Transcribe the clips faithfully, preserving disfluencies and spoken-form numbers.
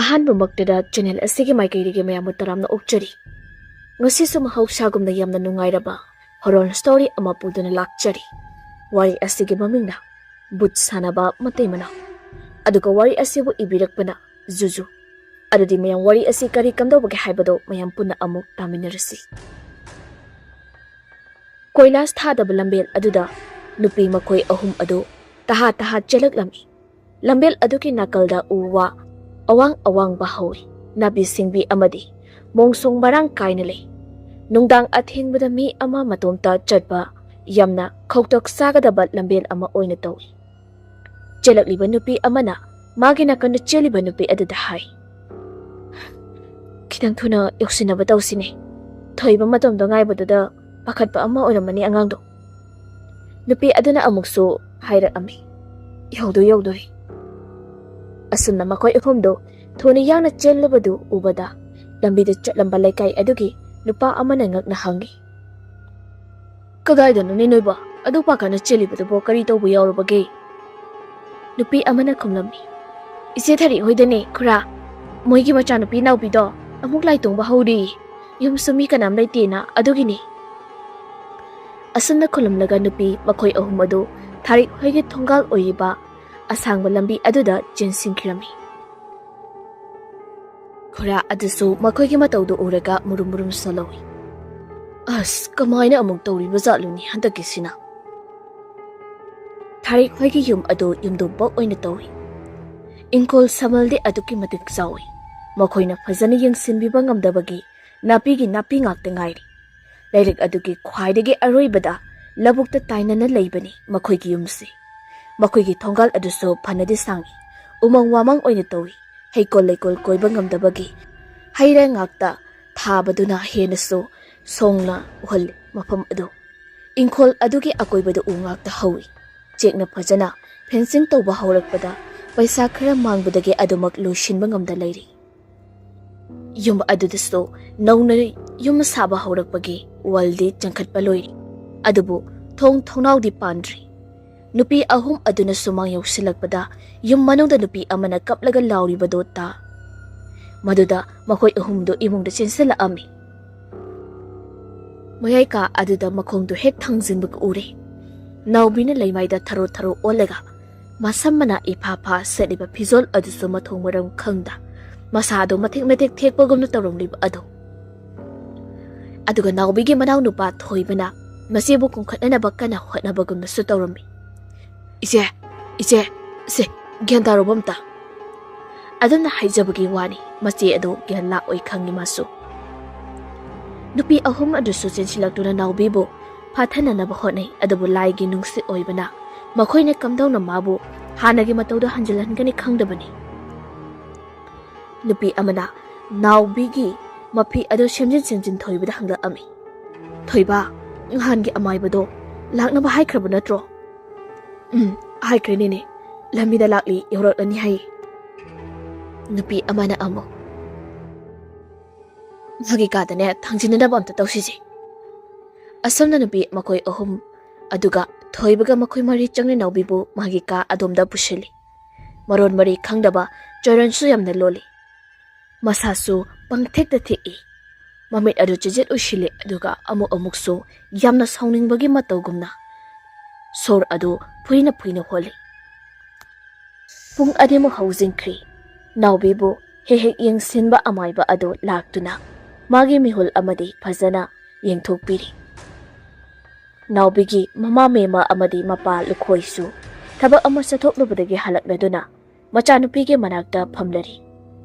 ꯑꯍꯥꯟꯕꯃꯛꯇꯗ channel ꯑꯁꯤꯒꯤ ꯃꯥꯏꯀꯩꯗꯒꯤ ꯃꯌꯥꯝꯕꯨ ꯇꯔꯥꯝꯅ ꯑꯣꯛꯆꯔꯤ꯫ ꯉꯁꯤꯁꯨ ꯃꯍꯧꯁꯥꯒꯨꯝꯅ ꯌꯥꯝꯅ ꯅꯨꯡꯉꯥꯏꯔꯕ horror story ꯑꯃ ꯄꯨꯗꯨꯅ ꯂꯥꯛꯆꯔꯤ꯫ ꯋꯥꯔꯤ ꯑꯁꯤꯒꯤ ꯃꯃꯤꯡꯅ ꯚꯨꯠ ꯁꯥꯟꯅꯕ ꯃꯇꯩ ꯃꯅꯥꯎ꯫ ꯑꯗꯨꯒ ꯋꯥꯔꯤ ꯑꯁꯤꯕꯨ ꯏꯕꯤꯔꯛꯄꯅ ꯖꯨꯖꯨ꯫ ꯑꯗꯨꯗꯤ ꯃꯌꯥꯝ ꯋꯥꯔꯤ ꯑꯁꯤ ꯀꯔꯤ ꯀꯝꯗꯧꯕꯒꯦ ꯍꯥꯏꯕꯗꯣ ꯃꯌꯥꯝ ꯄꯨꯟꯅ ꯑꯃꯨꯛ ꯇꯥꯃꯤꯟꯅꯔꯁꯤ꯫ ꯀꯣꯏꯂꯥꯁ ꯊꯥꯗꯕ ꯂꯝꯕꯦꯜ ꯑꯗꯨꯗ ꯅꯨꯄꯤ ꯃꯈꯣꯏ ꯑꯍꯨꯝ ꯑꯗꯨ ꯇꯍꯥ ꯇꯍꯥ ꯆꯦꯜꯂꯛꯂꯝꯃꯤ꯫ ꯂꯝꯕꯦꯜ ꯑꯗꯨꯒꯤ ꯅꯥꯀꯜꯗ ꯎ ꯋꯥ ꯑꯋꯥꯡ ꯑꯋꯥꯡꯕ ꯍꯧꯏ꯫ ꯅꯥꯄꯤ ꯁꯤꯡꯕꯤ ꯑꯃꯗꯤ ꯃꯣꯡꯁꯣꯡ ꯃꯔꯥꯡ ꯀꯥꯏꯅ ꯂꯩ꯫ ꯅꯨꯡꯗꯥꯡ ꯑꯊꯦꯡꯕꯗ ꯃꯤ ꯑꯃ ꯃꯇꯣꯝꯇ ꯆꯠꯄ ꯌꯥꯝꯅ ꯈꯧꯇꯛ ꯆꯥꯒꯗꯕ ꯂꯝꯕꯦꯜ ꯑꯃ ꯑꯣꯏꯅ ꯇꯧꯏ꯫ ꯆꯦꯜꯂꯛꯂꯤꯕ ꯅꯨꯄꯤ ꯑꯃꯅ ꯃꯥꯒꯤ ꯅꯥꯀꯟꯗ ꯆꯦꯜꯂꯤꯕ ꯅꯨꯄꯤ ꯑꯗꯨꯗ ꯍꯥꯏ, "ꯈꯤꯇꯪ ꯊꯨꯅ ꯌꯧꯁꯤꯟꯅꯕ ꯇꯧꯁꯤꯅꯦ꯫ ꯊꯣꯏꯕ ꯃꯇꯝꯗꯣ ꯉꯥꯏꯕꯗꯨꯗ ꯄꯥꯈꯠꯄ ꯑꯃ ꯑꯣꯏꯔꯝꯃꯅꯤ ꯑꯉꯥꯡꯗꯣ꯫" ꯅꯨꯄꯤ ꯑꯗꯨꯅ ꯑꯃꯨꯛꯁꯨ ꯍꯥꯏꯔꯛꯑꯝꯃꯤ, "ꯌꯧꯗꯣꯏ ꯌꯧꯗꯣꯏ꯫" ꯑꯁꯨꯝꯅ ꯃꯈꯣꯏ ꯑꯍꯨꯝꯗꯣ ꯊꯨꯅ ꯌꯥꯡꯅ ꯆꯦꯜꯂꯕꯗꯨ ꯎꯕꯗ ꯂꯝꯕꯤꯗ ꯆꯠꯂꯝꯕ ꯂꯩꯀꯥꯏ ꯑꯗꯨꯒꯤ ꯅꯨꯄꯥ ꯑꯃꯅ ꯉꯛꯅ ꯍꯪꯉꯤ, "ꯀꯗꯥꯏꯗꯅꯣꯅꯦ ꯅꯣꯏꯕꯣ? ꯑꯗꯨ ꯄꯥꯈꯠꯅ ꯆꯦꯜꯂꯤꯕꯗꯨꯕꯣ ꯀꯔꯤ ꯇꯧꯕ ꯌꯥꯎꯔꯕꯒꯦ?" ꯅꯨꯄꯤ ꯑꯃꯅ ꯈꯨꯝꯂꯝꯃꯤ, "ꯏꯆꯦ ꯊꯔꯤ ꯍꯣꯏꯗꯅꯦ ꯈꯨꯔꯥ꯫ ꯃꯣꯏꯒꯤ ꯃꯆꯥꯅꯨꯄꯤ ꯅꯥꯎꯕꯤꯗꯣ ꯑꯃꯨꯛ ꯂꯥꯏ ꯇꯣꯡꯕ ꯍꯧꯔꯤ꯫ ꯌꯨꯝꯁꯨ ꯃꯤ ꯀꯅꯥꯝ ꯂꯩꯇꯦꯅ ꯑꯗꯨꯒꯤꯅꯤ꯫" ꯑꯁꯨꯝꯅ ꯈꯨꯝꯂꯝꯂꯒ ꯅꯨꯄꯤ ꯃꯈꯣꯏ ꯑꯍꯨꯝ ꯑꯗꯨ ꯊꯥꯔꯤꯛ ꯍꯣꯏꯒꯤ ꯊꯣꯡꯒꯥꯜ ꯑꯣꯏꯔꯤꯕ ꯑꯁꯥꯡꯕ ꯂꯝꯕꯤ ꯑꯗꯨꯗ ꯆꯦꯟꯁꯤꯟꯈꯤꯔꯝꯃꯤ꯫ ꯈꯨꯔꯥ ꯑꯗꯨꯁꯨ ꯃꯈꯣꯏꯒꯤ ꯃꯇꯧꯗꯨ ꯎꯔꯒ ꯃꯨꯔꯨꯝ ꯃꯨꯔꯨꯝ ꯁꯣꯜꯍꯧꯏ꯫ "ꯑꯁ, ꯀꯃꯥꯏꯅ ꯑꯃꯨꯛ ꯇꯧꯔꯤꯕ ꯖꯥꯠꯂꯨꯅꯤ ꯍꯟꯗꯛꯀꯤꯁꯤꯅ?" ꯊꯥꯔꯤꯛ ꯍꯣꯏꯒꯤ ꯌꯨꯝ ꯑꯗꯨ ꯌꯨꯝꯗꯣꯡꯕ ꯑꯣꯏꯅ ꯇꯧꯏ꯫ ꯏꯪꯈꯣꯜ ꯁꯝꯕꯜꯗꯤ ꯑꯗꯨꯛꯀꯤ ꯃꯇꯤꯛ ꯆꯥꯎꯏ꯫ ꯃꯈꯣꯏꯅ ꯐꯖꯅ ꯌꯦꯡꯁꯤꯟꯕꯤꯕ ꯉꯝꯗꯕꯒꯤ ꯅꯥꯄꯤꯒꯤ ꯅꯥꯄꯤ ꯉꯥꯛꯇ ꯉꯥꯏꯔꯦ꯫ ꯂꯩꯔꯛ ꯑꯗꯨꯒꯤ ꯈ꯭ꯋꯥꯏꯗꯒꯤ ꯑꯔꯣꯏꯕꯗ ꯂꯧꯕꯨꯛꯇ ꯇꯥꯏꯅꯅ ꯂꯩꯕꯅꯤ ꯃꯈꯣꯏꯒꯤ ꯌꯨꯝꯁꯤ꯫ ꯃꯈꯣꯏꯒꯤ ꯊꯣꯡꯒꯥꯜ ꯑꯗꯨꯁꯨ ꯐꯅꯗꯤ ꯁꯥꯡꯏ꯫ ꯎꯃꯪ ꯋꯥꯃꯪ ꯑꯣꯏꯅ ꯇꯧꯏ꯫ ꯍꯩꯀꯣꯜ ꯂꯩꯀꯣꯜ ꯀꯣꯏꯕ ꯉꯝꯗꯕꯒꯤ ꯍꯩ ꯔꯥ ꯉꯥꯛꯇ ꯊꯥꯕꯗꯨꯅ ꯍꯦꯟꯅꯁꯨ ꯁꯣꯡꯅ ꯎꯍꯜꯂꯤ ꯃꯐꯝ ꯑꯗꯨ꯫ ꯏꯪꯈꯣꯜ ꯑꯗꯨꯒꯤ ꯑꯀꯣꯏꯕꯗ ꯎ ꯉꯥꯛꯇ ꯍꯧꯏ꯫ ꯆꯦꯛꯅ ꯐꯖꯅ fencing ꯇꯧꯕ ꯍꯧꯔꯛꯄꯗ ꯄꯩꯁꯥ ꯈꯔ ꯃꯥꯡꯕꯗꯒꯤ ꯑꯗꯨꯃꯛ ꯂꯣꯏꯁꯤꯟꯕ ꯉꯝꯗ ꯂꯩꯔꯤ꯫ ꯌꯨꯝ ꯑꯗꯨꯗꯁꯨ ꯅꯧꯅ ꯌꯨꯝ ꯁꯥꯕ ꯍꯧꯔꯛꯄꯒꯤ ꯋꯥꯜꯗꯤ ꯆꯪꯈꯠꯄ ꯂꯣꯏꯔꯦ꯫ ꯑꯗꯨꯕꯨ ꯊꯣꯡ ꯊꯣꯡꯅꯥꯎꯗꯤ ꯄꯥꯟꯗ꯭ꯔꯤ꯫ ꯅꯨꯄꯤ ꯑꯍꯨꯝ ꯑꯗꯨꯅ ꯁꯨꯃꯥꯡ ꯌꯧꯁꯤꯜꯂꯛꯄꯗ ꯌꯨꯝ ꯃꯅꯨꯡꯗ ꯅꯨꯄꯤ ꯑꯃꯅ ꯀꯞꯂꯒ ꯂꯥꯎꯔꯤꯕꯗꯨ ꯇꯥ꯫ ꯃꯗꯨꯗ ꯃꯈꯣꯏ ꯑꯍꯨꯝꯗꯨ ꯏꯃꯨꯡꯗ ꯆꯦꯟꯁꯤꯜꯂꯛꯑꯝꯃꯤ꯫ ꯃꯌꯥꯏ ꯀꯥ ꯑꯗꯨꯗ ꯃꯈꯣꯡꯗꯨ ꯍꯦꯛ ꯊꯥꯡꯖꯤꯟꯕꯒ ꯎꯔꯦ꯫ ꯅꯥꯎꯕꯤꯅ ꯂꯩꯃꯥꯏꯗ ꯊꯔꯣ ꯊꯔꯣ ꯑꯣꯜꯂꯒ, ꯃꯁꯝ ꯃꯅꯥ ꯏꯐꯥ ꯐꯥ ꯁꯦꯠꯂꯤꯕ ꯐꯤꯖꯣꯜ ꯑꯗꯨꯁꯨ ꯃꯊꯣꯡ ꯃꯔꯝ ꯈꯪꯗ, ꯃꯁꯥꯗꯨ ꯃꯊꯦꯛ ꯃꯊꯦꯛ ꯊꯦꯛꯄꯒꯨꯝꯅ ꯇꯧꯔꯝꯂꯤꯕ ꯑꯗꯣ꯫ ꯑꯗꯨꯒ ꯅꯥꯎꯕꯤꯒꯤ ꯃꯅꯥꯎꯅꯨꯄꯥ ꯊꯣꯏꯕꯅ ꯃꯆꯦꯕꯨ ꯀꯨꯝꯈꯠꯅꯅꯕ ꯀꯟꯅ ꯍꯣꯠꯅꯕꯒꯨꯝꯅꯁꯨ ꯇꯧꯔꯝꯃꯤ꯫ "ꯏꯆꯦ, ꯏꯆꯦ, ꯁꯦ, ꯒ꯭ꯌꯥꯟ ꯇꯥꯔꯣꯕ ꯑꯝꯇ꯫" ꯑꯗꯨꯝꯅ ꯍꯥꯏꯖꯕꯒꯤ ꯋꯥꯅꯤ, ꯃꯆꯦ ꯑꯗꯨ ꯒ꯭ꯌꯥꯟ ꯂꯥꯛꯑꯣꯏ ꯈꯪꯉꯤ ꯃꯥꯁꯨ꯫ ꯅꯨꯄꯤ ꯑꯍꯨꯝ ꯑꯗꯨꯁꯨ ꯆꯦꯟꯁꯤꯜꯂꯛꯇꯨꯅ ꯅꯥꯎꯕꯤꯕꯨ ꯐꯥꯊꯅꯅꯕ ꯍꯣꯠꯅꯩ, ꯑꯗꯨꯕꯨ ꯂꯥꯏꯒꯤ ꯅꯨꯡꯁꯤꯠ ꯑꯣꯏꯕꯅ ꯃꯈꯣꯏꯅ ꯀꯝꯗꯧꯅ ꯃꯥꯕꯨ ꯍꯥꯟꯅꯒꯤ ꯃꯇꯧꯗ ꯍꯟꯖꯤꯜꯍꯟꯒꯅꯤ ꯈꯪꯗꯕꯅꯤ꯫ ꯅꯨꯄꯤ ꯑꯃꯅ ꯅꯥꯎꯕꯤꯒꯤ ꯃꯐꯤ ꯑꯗꯨ ꯁꯦꯝꯖꯤꯟ ꯁꯦꯝꯖꯤꯟ ꯊꯣꯏꯕꯗ ꯍꯪꯂꯛꯑꯝꯃꯤ꯫ "ꯊꯣꯏꯕ, ꯅꯍꯥꯟꯒꯤ ꯑꯃꯥꯏꯕꯗꯣ ꯂꯥꯛꯅꯕ ꯍꯥꯏꯈ꯭ꯔꯕ ꯅꯠꯇ꯭ꯔꯣ?" "ꯎꯝ, ꯍꯥꯏꯈ꯭ꯔꯦ ꯅꯦꯅꯦ, ꯂꯝꯕꯤꯗ ꯂꯥꯛꯂꯤ, ꯌꯧꯔꯛꯂꯅꯤ ꯍꯥꯏꯌꯦ꯫" ꯅꯨꯄꯤ ꯑꯃꯅ ꯑꯃꯨꯛ, "ꯃꯥꯒꯤ ꯀꯥꯗꯅꯦ ꯊꯥꯡꯖꯤꯟꯅꯅꯕ ꯑꯝꯇ ꯇꯧꯁꯤꯁꯦ꯫" ꯑꯁꯨꯝꯅ ꯅꯨꯄꯤ ꯃꯈꯣꯏ ꯑꯍꯨꯝ ꯑꯗꯨꯒ ꯊꯣꯏꯕꯒ ꯃꯈꯣꯏ ꯃꯔꯤ ꯆꯪꯅ ꯅꯥꯎꯕꯤꯕꯨ ꯃꯥꯒꯤ ꯀꯥ ꯑꯗꯣꯝꯗ ꯄꯨꯁꯤꯜꯂꯤ꯫ ꯃꯔꯣꯟ ꯃꯔꯤ ꯈꯪꯗꯕ ꯆꯣꯏꯔꯟꯁꯨ ꯌꯥꯝꯅ ꯂꯣꯜꯂꯤ꯫ ꯃꯁꯥꯁꯨ ꯄꯪꯊꯦꯛꯇ ꯊꯦꯛꯏ꯫ ꯃꯃꯤꯠ ꯑꯗꯨ ꯆꯤꯖꯤꯠ ꯎꯏꯁꯤꯜꯂꯤ, ꯑꯗꯨꯒ ꯑꯃꯨꯛ ꯑꯃꯨꯛꯁꯨ ꯌꯥꯝꯅ ꯁꯥꯎꯅꯤꯡꯕꯒꯤ ꯃꯇꯧꯒꯨꯝꯅ ꯁꯣꯔ ꯑꯗꯨ ꯐꯨꯏꯅ ꯐꯨꯏꯅ ꯍꯣꯜꯂꯤ꯫ ꯄꯨꯡ ꯑꯅꯤꯃꯨꯛ ꯍꯧꯖꯤꯟꯈ꯭ꯔꯤ꯫ ꯅꯥꯎꯕꯤꯕꯨ ꯍꯦꯛ ꯍꯦꯛ ꯌꯦꯡꯁꯤꯟꯕ ꯑꯃꯥꯏꯕ ꯑꯗꯨ ꯂꯥꯛꯇꯨꯅ ꯃꯥꯒꯤ ꯃꯤꯍꯨꯜ ꯑꯃꯗꯤ ꯐꯖꯅ ꯌꯦꯡꯊꯣꯛꯄꯤꯔꯤ꯫ ꯅꯥꯎꯕꯤꯒꯤ ꯃꯃꯥ ꯃꯦꯝꯃ ꯑꯃꯗꯤ ꯃꯄꯥ ꯂꯨꯈꯣꯏꯁꯨ ꯊꯕꯛ ꯑꯃ ꯆꯠꯊꯣꯛꯂꯨꯕꯗꯒꯤ ꯍꯜꯂꯛꯂꯗꯨꯅ ꯃꯆꯥꯅꯨꯄꯤꯒꯤ ꯃꯅꯥꯛꯇ ꯐꯝꯂꯔꯤ꯫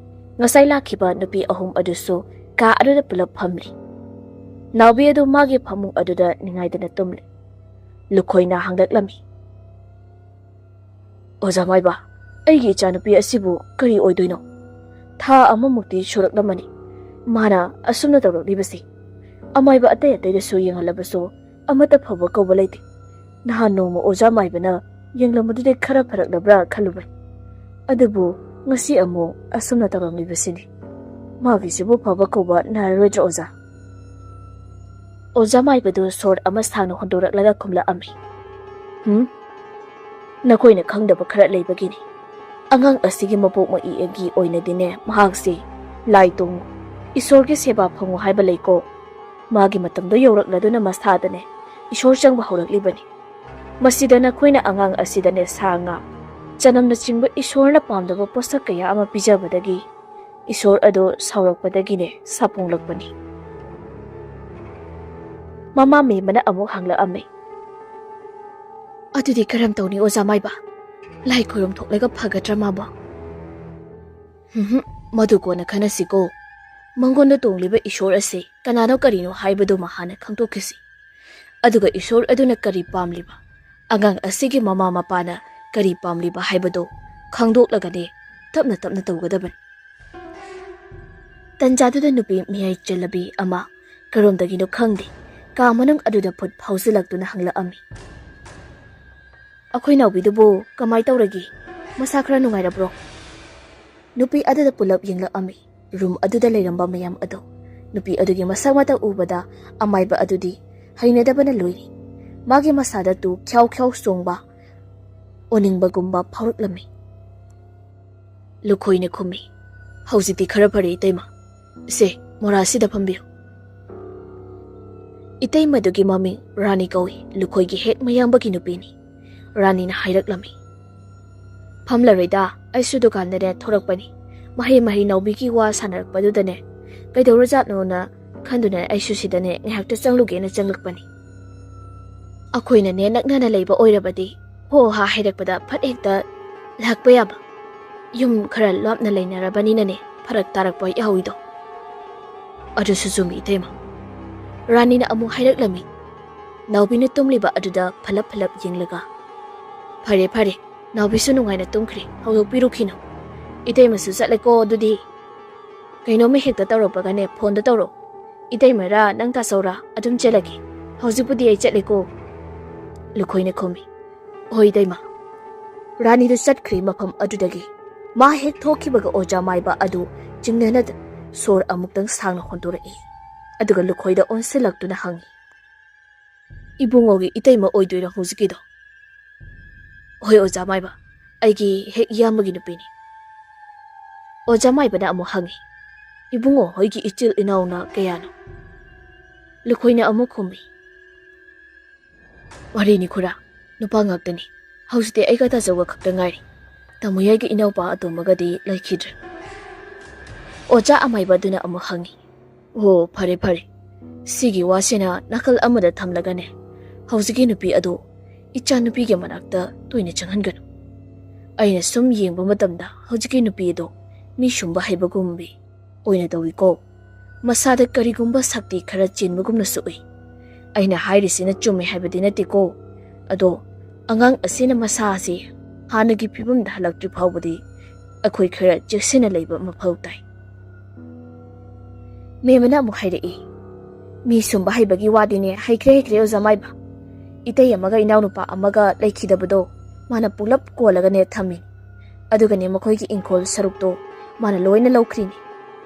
ꯉꯁꯥꯏ ꯂꯥꯛꯈꯤꯕ ꯅꯨꯄꯤ ꯑꯍꯨꯝ ꯑꯗꯨꯁꯨ ꯀꯥ ꯑꯗꯨꯗ ꯄꯨꯂꯞ ꯐꯝꯂꯤ꯫ ꯅꯥꯎꯕꯤ ꯑꯗꯨ ꯃꯥꯒꯤ ꯐꯃꯨꯡ ꯑꯗꯨꯗ ꯅꯤꯡꯉꯥꯏꯗꯅ ꯇꯨꯝꯂꯤ꯫ ꯂꯨꯈꯣꯏꯅ ꯍꯪꯂꯛꯂꯝꯃꯤ, "ꯑꯣꯖꯥ ꯃꯥꯏꯕ, ꯑꯩꯒꯤ ꯏꯆꯥꯅꯨꯄꯤ ꯑꯁꯤꯕꯨ ꯀꯔꯤ ꯑꯣꯏꯗꯣꯏꯅꯣ? ꯊꯥ ꯑꯃꯃꯨꯛꯇꯤ ꯁꯨꯔꯛꯂꯝꯃꯅꯤ ꯃꯥꯅ ꯑꯁꯨꯝꯅ ꯇꯧꯔꯛꯂꯤꯕꯁꯤ꯫ ꯑꯃꯥꯏꯕ ꯑꯇꯩ ꯑꯇꯩꯗꯁꯨ ꯌꯦꯡꯍꯜꯂꯕꯁꯨ ꯑꯃꯠꯇ ꯐꯕ ꯀꯧꯕ ꯂꯩꯇꯦ꯫ ꯅꯍꯥꯟ ꯅꯣꯡꯃ ꯑꯣꯖꯥ ꯃꯥꯏꯕꯅ ꯌꯦꯡꯂꯝꯕꯗꯨꯗꯤ ꯈꯔ ꯐꯔꯛꯂꯕ꯭ꯔꯥ ꯈꯜꯂꯨꯕꯅꯤ, ꯑꯗꯨꯕꯨ ꯉꯁꯤ ꯑꯃꯨꯛ ꯑꯁꯨꯝꯅ ꯇꯧꯔꯝꯂꯤꯕꯁꯤꯅꯤ꯫ ꯃꯥꯒꯤꯁꯤꯕꯨ ꯐꯕ ꯀꯧꯕ ꯅꯥꯏꯔꯔꯣꯏꯗ꯭ꯔꯣ ꯑꯣꯖꯥ?" ꯑꯣꯖꯥ ꯃꯥꯏꯕꯗꯨ ꯁꯣꯔ ꯑꯃ ꯁꯥꯡꯅ ꯍꯣꯟꯗꯣꯔꯛꯂꯒ ꯈꯨꯝꯂꯛꯑꯝꯃꯤ, "ꯍꯨꯝ? ꯅꯈꯣꯏꯅ ꯈꯪꯗꯕ ꯈꯔ ꯂꯩꯕꯒꯤꯅꯤ꯫ ꯑꯉꯥꯡ ꯑꯁꯤꯒꯤ ꯃꯄꯣꯛ ꯃꯏꯒꯤ ꯑꯣꯏꯅꯗꯤꯅꯦ, ꯃꯍꯥꯛꯁꯤ "ꯂꯥꯏ ꯇꯣꯡꯉꯨ, ꯏꯁꯣꯔꯒꯤ ꯁꯦꯕꯥ ꯐꯪꯉꯨ ꯍꯥꯏꯕ ꯂꯩꯀꯣ꯫ ꯃꯥꯒꯤ ꯃꯇꯝꯗꯣ ꯌꯧꯔꯛꯂꯗꯨꯅ ꯃꯁꯥꯗꯅꯦ ꯏꯁꯣꯔ ꯆꯪꯕ ꯍꯧꯔꯛꯂꯤꯕꯅꯤ꯫ ꯃꯁꯤꯗ ꯅꯈꯣꯏꯅ ꯑꯉꯥꯡ ꯑꯁꯤꯗꯅꯦ ꯁꯥ ꯉꯥ, ꯆꯅꯝꯅꯆꯤꯡꯕ ꯏꯁꯣꯔꯅ ꯄꯥꯝꯗꯕ ꯄꯣꯠꯁꯛ ꯀꯌꯥ ꯑꯃ ꯄꯤꯖꯕꯗꯒꯤ ꯏꯁꯣꯔ ꯑꯗꯨ ꯁꯥꯎꯔꯛꯄꯗꯒꯤꯅꯦ ꯁꯥꯄꯣꯡꯂꯛꯄꯅꯤ"꯫ ꯃꯃꯥ ꯃꯦꯝꯕꯅ ꯑꯃꯨꯛ ꯍꯪꯂꯛꯑꯝꯃꯤ, "ꯑꯗꯨꯗꯤ ꯀꯔꯝ ꯇꯧꯅꯤ ꯑꯣꯖꯥ ꯃꯥꯏꯕ? ꯂꯥꯏ ꯈꯨꯔꯨꯝ ꯊꯣꯛꯂꯒ ꯐꯒꯗ꯭ꯔꯥ ꯃꯥꯕꯣ?" "ꯍꯨꯝ, ꯃꯗꯨ ꯀꯣꯟꯅ ꯈꯟꯅꯁꯤꯀꯣ꯫ ꯃꯉꯣꯟꯗ ꯇꯣꯡꯂꯤꯕ ꯏꯁꯣꯔ ꯑꯁꯤ ꯀꯅꯥꯅꯣ ꯀꯔꯤꯅꯣ ꯍꯥꯏꯕꯗꯨꯃ ꯍꯥꯟꯅ ꯈꯪꯗꯣꯛꯈꯤꯁꯤ꯫ ꯑꯗꯨꯒ ꯏꯁꯣꯔ ꯑꯗꯨꯅ ꯀꯔꯤ ꯄꯥꯝꯂꯤꯕ, ꯑꯉꯥꯡ ꯑꯁꯤꯒꯤ ꯃꯃꯥ ꯃꯄꯥꯅ ꯀꯔꯤ ꯄꯥꯝꯂꯤꯕ ꯍꯥꯏꯕꯗꯨ ꯈꯪꯗꯣꯛꯂꯒꯅꯦ ꯇꯞꯅ ꯇꯞꯅ ꯇꯧꯒꯗꯕꯅꯤ"꯫ ꯇꯟꯖꯥꯗꯨꯗ ꯅꯨꯄꯤ ꯃꯤꯌꯥꯏ ꯆꯜꯂꯕꯤ ꯑꯃ ꯀꯔꯣꯝꯗꯒꯤꯅꯣ ꯈꯪꯗꯦ, ꯀꯥ ꯃꯅꯨꯡ ꯑꯗꯨꯗ ꯐꯨꯠ ꯐꯥꯎꯖꯤꯜꯂꯛꯇꯨꯅ ꯍꯪꯂꯛꯑꯝꯃꯤ, "ꯑꯩꯈꯣꯏ ꯅꯥꯎꯕꯤꯗꯨꯕꯨ ꯀꯃꯥꯏ ꯇꯧꯔꯒꯦ? ꯃꯁꯥ ꯈꯔ ꯅꯨꯡꯉꯥꯏꯔꯕ꯭ꯔꯣ?" ꯅꯨꯄꯤ ꯑꯗꯨꯗ ꯄꯨꯂꯞ ꯌꯦꯡꯂꯛꯑꯝꯃꯤ꯫ ꯔꯨꯝ ꯑꯗꯨꯗ ꯂꯩꯔꯝꯕ ꯃꯌꯥꯝ ꯑꯗꯣ꯫ ꯅꯨꯄꯤ ꯑꯗꯨꯒꯤ ꯃꯁꯛ ꯃꯇꯧ ꯎꯕꯗ ꯑꯃꯥꯏꯕ ꯑꯗꯨꯗꯤ ꯍꯩꯅꯗꯕꯅ ꯂꯣꯏꯔꯤ꯫ ꯃꯥꯒꯤ ꯃꯁꯥꯗ ꯇꯨ ꯈ꯭ꯌꯥꯎ ꯈ꯭ꯌꯥꯎ ꯆꯣꯡꯕ, ꯑꯣꯅꯤꯡꯕꯒꯨꯝꯕ ꯐꯥꯎꯔꯛꯂꯝꯃꯤ꯫ ꯂꯨꯈꯣꯏꯅ ꯈꯨꯝꯃꯤ, "ꯍꯧꯖꯤꯛꯇꯤ ꯈꯔ ꯐꯔꯦ ꯏꯇꯩꯃ꯫ ꯁꯦ, ꯃꯣꯔꯥꯁꯤꯗ ꯐꯝꯕꯤꯌꯨ"꯫ ꯏꯇꯩꯃꯗꯨꯒꯤ ꯃꯃꯤꯡ ꯔꯥꯅꯤ ꯀꯧꯏ, ꯂꯨꯈꯣꯏꯒꯤ ꯍꯦꯛ ꯃꯌꯥꯝꯕꯒꯤ ꯅꯨꯄꯤꯅꯤ꯫ ꯔꯥꯅꯤꯅ ꯍꯥꯏꯔꯛꯂꯝꯃꯤ, "ꯐꯝꯂꯔꯣꯏꯗ, ꯑꯩꯁꯨ ꯗꯨꯀꯥꯟꯗꯅꯦ ꯊꯣꯔꯛꯄꯅꯤ꯫ ꯃꯍꯩ ꯃꯍꯩ ꯅꯥꯎꯕꯤꯒꯤ ꯋꯥ ꯁꯥꯟꯅꯔꯛꯄꯗꯨꯗꯅꯦ ꯀꯩꯗꯧꯔꯖꯥꯠꯅꯣꯅ ꯈꯟꯗꯨꯅ ꯑꯩꯁꯨ ꯁꯤꯗꯅꯦ ꯉꯥꯏꯍꯥꯛꯇ ꯆꯪꯂꯨꯒꯦꯅ ꯆꯪꯂꯛꯄꯅꯤ꯫ ꯑꯩꯈꯣꯏꯅꯅꯦ ꯅꯛꯅꯅ ꯂꯩꯕ ꯑꯣꯏꯔꯕꯗꯤ ꯍꯣ ꯍꯥ ꯍꯥꯏꯔꯛꯄꯗ ꯐꯠ ꯍꯦꯛꯇ ꯂꯥꯛꯄ ꯌꯥꯕ꯫ ꯌꯨꯝ ꯈꯔ ꯂꯥꯞꯅ ꯂꯩꯅꯔꯕꯅꯤꯅꯅꯦ ꯐꯔꯛ ꯇꯥꯔꯛꯄ ꯌꯥꯎꯏꯗꯣ"꯫ "ꯑꯗꯨꯁꯨ ꯆꯨꯝꯃꯤ ꯏꯇꯩꯃ"꯫ ꯔꯥꯅꯤꯅ ꯑꯃꯨꯛ ꯍꯥꯏꯔꯛꯂꯝꯃꯤ, ꯅꯥꯎꯕꯤꯅ ꯇꯨꯝꯂꯤꯕ ꯑꯗꯨꯗ ꯐꯂꯞ ꯐꯂꯞ ꯌꯦꯡꯂꯒ꯫ "ꯐꯔꯦ ꯐꯔꯦ, ꯅꯥꯎꯕꯤꯁꯨ ꯅꯨꯡꯉꯥꯏꯅ ꯇꯨꯝꯈ꯭ꯔꯦ, ꯍꯧꯗꯣꯛꯄꯤꯔꯨꯈꯤꯅꯨ꯫ ꯏꯇꯩꯃꯁꯨ ꯆꯠꯂꯦꯀꯣ ꯑꯗꯨꯗꯤ꯫ ꯀꯩꯅꯣꯝꯃ ꯍꯦꯛꯇ ꯇꯧꯔꯛꯄꯒꯅꯦ ꯐꯣꯟꯗ ꯇꯧꯔꯛꯑꯣ꯫ ꯏꯇꯩꯃꯔꯥ ꯅꯪ ꯇꯥꯆꯧꯔꯥ ꯑꯗꯨꯝ ꯆꯦꯜꯂꯒꯦ꯫ ꯍꯧꯖꯤꯛꯄꯨꯗꯤ ꯑꯩ ꯆꯠꯂꯦꯀꯣ"꯫ ꯂꯨꯈꯣꯏꯅ ꯈꯨꯝꯃꯤ, "ꯍꯣꯏ ꯏꯇꯩꯃ"꯫ ꯔꯥꯅꯤꯗꯨ ꯆꯠꯈ꯭ꯔꯦ ꯃꯐꯝ ꯑꯗꯨꯗꯒꯤ꯫ ꯃꯥ ꯍꯦꯛ ꯊꯣꯛꯈꯤꯕꯒ ꯑꯣꯖꯥ ꯃꯥꯏꯕ ꯑꯗꯨ ꯆꯤꯡꯅꯅ ꯁꯣꯔ ꯑꯃꯨꯛꯇꯪ ꯁꯥꯡꯅ ꯍꯣꯟꯗꯣꯔꯛꯏ꯫ ꯑꯗꯨꯒ ꯂꯨꯈꯣꯏꯗ ꯑꯣꯟꯁꯤꯜꯂꯛꯇꯨꯅ ꯍꯪꯉꯤ, "ꯏꯕꯨꯡꯉꯣꯒꯤ ꯏꯇꯩꯃ ꯑꯣꯏꯗꯣꯏꯔꯣ ꯍꯧꯖꯤꯛꯀꯤꯗꯣ?" "ꯍꯣꯏ ꯑꯣꯖꯥ ꯃꯥꯏꯕ, ꯑꯩꯒꯤ ꯍꯦꯛ ꯏꯌꯥꯝꯕꯒꯤ ꯅꯨꯄꯤꯅꯤ"꯫ ꯑꯣꯖꯥ ꯃꯥꯏꯕꯅ ꯑꯃꯨꯛ ꯍꯪꯉꯤ, "ꯏꯕꯨꯡꯉꯣ ꯍꯣꯏꯒꯤ ꯏꯆꯤꯜ ꯏꯅꯥꯎꯅ ꯀꯌꯥꯅꯣ?" ꯂꯨꯈꯣꯏꯅ ꯑꯃꯨꯛ ꯈꯨꯝꯃꯤ, "ꯃꯔꯤꯅꯤ ꯈꯨꯔꯥ, ꯅꯨꯄꯥ ꯉꯥꯛꯇꯅꯤ꯫ ꯍꯧꯖꯤꯛꯇꯤ ꯑꯩꯒ ꯇꯥꯖꯧꯒ ꯈꯛꯇ ꯉꯥꯏꯔꯤ꯫ ꯇꯥꯃꯣ ꯌꯥꯏꯒꯤ ꯏꯅꯥꯎꯄꯥ ꯑꯇꯣꯝꯕꯒꯗꯤ ꯂꯩꯈꯤꯗ꯭ꯔꯦ꯫" ꯑꯣꯖꯥ ꯑꯃꯥꯏꯕ ꯑꯗꯨꯅ ꯑꯃꯨꯛ ꯍꯪꯉꯤ, "ꯑꯣ, ꯐꯔꯦ ꯐꯔꯦ, ꯁꯤꯒꯤ ꯋꯥꯁꯤꯅ ꯅꯥꯀꯜ ꯑꯃꯗ ꯊꯝꯂꯒꯅꯦ, ꯍꯧꯖꯤꯛꯀꯤ ꯅꯨꯄꯤ ꯑꯗꯣ ꯏꯆꯥꯅꯨꯄꯤꯒꯤ ꯃꯅꯥꯛꯇ ꯇꯣꯏꯅ ꯆꯪꯍꯟꯒꯅꯨ꯫ ꯑꯩꯅ ꯁꯨꯝ ꯌꯦꯡꯕ ꯃꯇꯝꯗ ꯍꯧꯖꯤꯛꯀꯤ ꯅꯨꯄꯤ ꯑꯗꯣ ꯃꯤ ꯁꯨꯝꯕ ꯍꯩꯕꯒꯨꯝꯕꯤ ꯑꯣꯏꯅ ꯇꯧꯏꯀꯣ꯫ ꯃꯁꯥꯗ ꯀꯔꯤꯒꯨꯝꯕ ꯁꯛꯇꯤ ꯈꯔ ꯆꯦꯟꯕꯒꯨꯝꯅꯁꯨ ꯎꯏ꯫ ꯑꯩꯅ ꯍꯥꯏꯔꯤꯁꯤꯅ ꯆꯨꯝꯃꯦ ꯍꯥꯏꯕꯗꯤ ꯅꯠꯇꯦꯀꯣ꯫ ꯑꯗꯣ ꯑꯉꯥꯡ ꯑꯁꯤꯅ ꯃꯁꯥ ꯑꯁꯤ ꯍꯥꯟꯅꯒꯤ ꯐꯤꯕꯝꯗ ꯍꯜꯂꯛꯇ꯭ꯔꯤ ꯐꯥꯎꯕꯗꯤ ꯑꯩꯈꯣꯏ ꯈꯔ ꯆꯦꯛꯁꯤꯟꯅ ꯂꯩꯕ ꯃꯊꯧ ꯇꯥꯏ꯫" ꯃꯦꯝꯃꯅ ꯑꯃꯨꯛ ꯍꯥꯏꯔꯛꯏ, "ꯃꯤ ꯁꯨꯝꯕ ꯍꯩꯕꯒꯤ ꯋꯥꯗꯤꯅꯦ, ꯍꯩꯈ꯭ꯔꯦ ꯍꯩꯈ꯭ꯔꯦ ꯑꯣꯖꯥ ꯃꯥꯏꯕ꯫ ꯏꯇꯩ ꯑꯃꯒ ꯏꯅꯥꯎꯅꯨꯄꯥ ꯑꯃꯒ ꯂꯩꯈꯤꯗꯕꯗꯣ ꯃꯥꯅ ꯄꯨꯂꯞ ꯀꯣꯜꯂꯒꯅꯦ ꯊꯝꯃꯤ꯫ ꯑꯗꯨꯒꯅꯦ ꯃꯈꯣꯏꯒꯤ ꯏꯪꯈꯣꯜ ꯁꯔꯨꯛꯇꯣ ꯃꯥꯅ ꯂꯣꯏꯅ ꯂꯧꯈ꯭ꯔꯤꯅꯤ,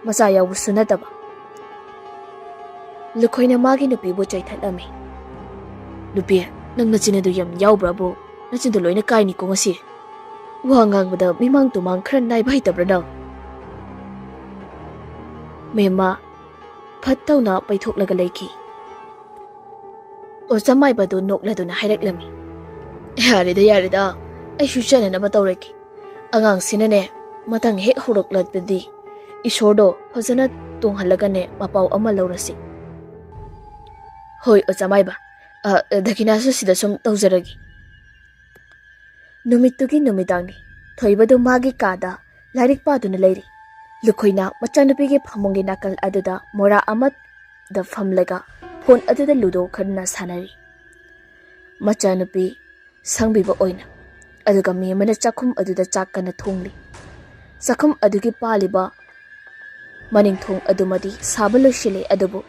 ꯃꯆꯥ ꯌꯥꯎꯕꯁꯨ ꯅꯠꯇꯕ꯫" ꯂꯨꯈꯣꯏꯅ ꯃꯥꯒꯤ ꯅꯨꯄꯤꯕꯨ ꯆꯩꯊꯠꯂꯝꯃꯤ꯫ "ꯅꯨꯄꯤ, ꯅꯪ ꯅꯆꯤꯟ ꯑꯗꯨ ꯌꯥꯝ ꯌꯥꯎꯕ꯭ꯔꯥꯕꯨ? ꯅꯆꯤꯟꯗꯣ ꯂꯣꯏꯅ ꯀꯥꯏꯅꯤꯀꯣ ꯉꯁꯤ꯫ ꯋꯥ ꯉꯥꯡꯕꯗ ꯃꯤꯃꯥꯡ ꯇꯨꯃꯥꯡ ꯈꯔ ꯅꯥꯏꯕ ꯍꯩꯇꯕ꯭ꯔꯥ ꯅꯪ?" ꯃꯦꯝꯃ ꯐꯠ ꯇꯧꯅ ꯄꯩꯊꯣꯛꯂꯒ ꯂꯩꯈꯤ꯫ ꯑꯣꯖꯥ ꯃꯥꯏꯕꯗꯨ ꯅꯣꯛꯂꯗꯨꯅ ꯍꯥꯏꯔꯛꯂꯝꯃꯤ, "ꯌꯥꯔꯦꯗ, ꯌꯥꯔꯦꯗ, ꯑꯩꯁꯨ ꯆꯠꯅꯅꯕ ꯇꯧꯔꯒꯦ꯫ ꯑꯉꯥꯡꯁꯤꯅꯅꯦ, ꯃꯊꯪ ꯍꯦꯛ ꯍꯧꯔꯛꯂꯕꯗꯤ ꯏꯁꯣꯔꯗꯣ ꯐꯖꯅ ꯇꯣꯡꯍꯜꯂꯒꯅꯦ ꯃꯄꯥꯎ ꯑꯃ ꯂꯧꯔꯁꯤ꯫" "ꯍꯣꯏ, ꯑꯣꯖꯥ ꯃꯥꯏꯕ, ꯑ, ꯗꯈꯤꯅꯥꯁꯨ ꯁꯤꯗ ꯁꯨꯝ ꯇꯧꯖꯔꯒꯦ꯫" ꯅꯨꯃꯤꯠꯇꯨꯒꯤ ꯅꯨꯃꯤꯗꯥꯡꯅꯤ꯫ ꯊꯣꯏꯕꯗꯨ ꯃꯥꯒꯤ ꯀꯥꯗ ꯂꯥꯏꯔꯤꯛ ꯄꯥꯗꯨꯅ ꯂꯩꯔꯤ꯫ ꯂꯨꯈꯣꯏꯅ ꯃꯆꯥꯅꯨꯄꯤꯒꯤ ꯐꯃꯨꯡꯒꯤ ꯅꯥꯀꯜ ꯑꯗꯨꯗ ꯃꯣꯔꯥ ꯑꯃꯗ ꯐꯝꯂꯒ ꯐꯣꯟ ꯑꯗꯨꯗ ꯂꯨꯗꯣ ꯈꯔꯅ ꯁꯥꯟꯅꯔꯤ꯫ ꯃꯆꯥꯅꯨꯄꯤ ꯁꯪꯕꯤꯕ ꯑꯣꯏꯅ, ꯑꯗꯨꯒ ꯃꯦꯝꯃꯅ ꯆꯥꯛꯈꯨꯝ ꯑꯗꯨꯗ ꯆꯥꯛ ꯀꯟꯅ ꯊꯣꯡꯂꯤ꯫ ꯆꯥꯛꯈꯨꯝ ꯑꯗꯨꯒꯤ ꯄꯥꯜꯂꯤꯕ ꯃꯅꯤꯡ ꯊꯣꯡ ꯑꯗꯨꯃꯗꯤ ꯁꯥꯕ ꯂꯣꯏꯁꯤꯜꯂꯦ, ꯑꯗꯨꯕꯨ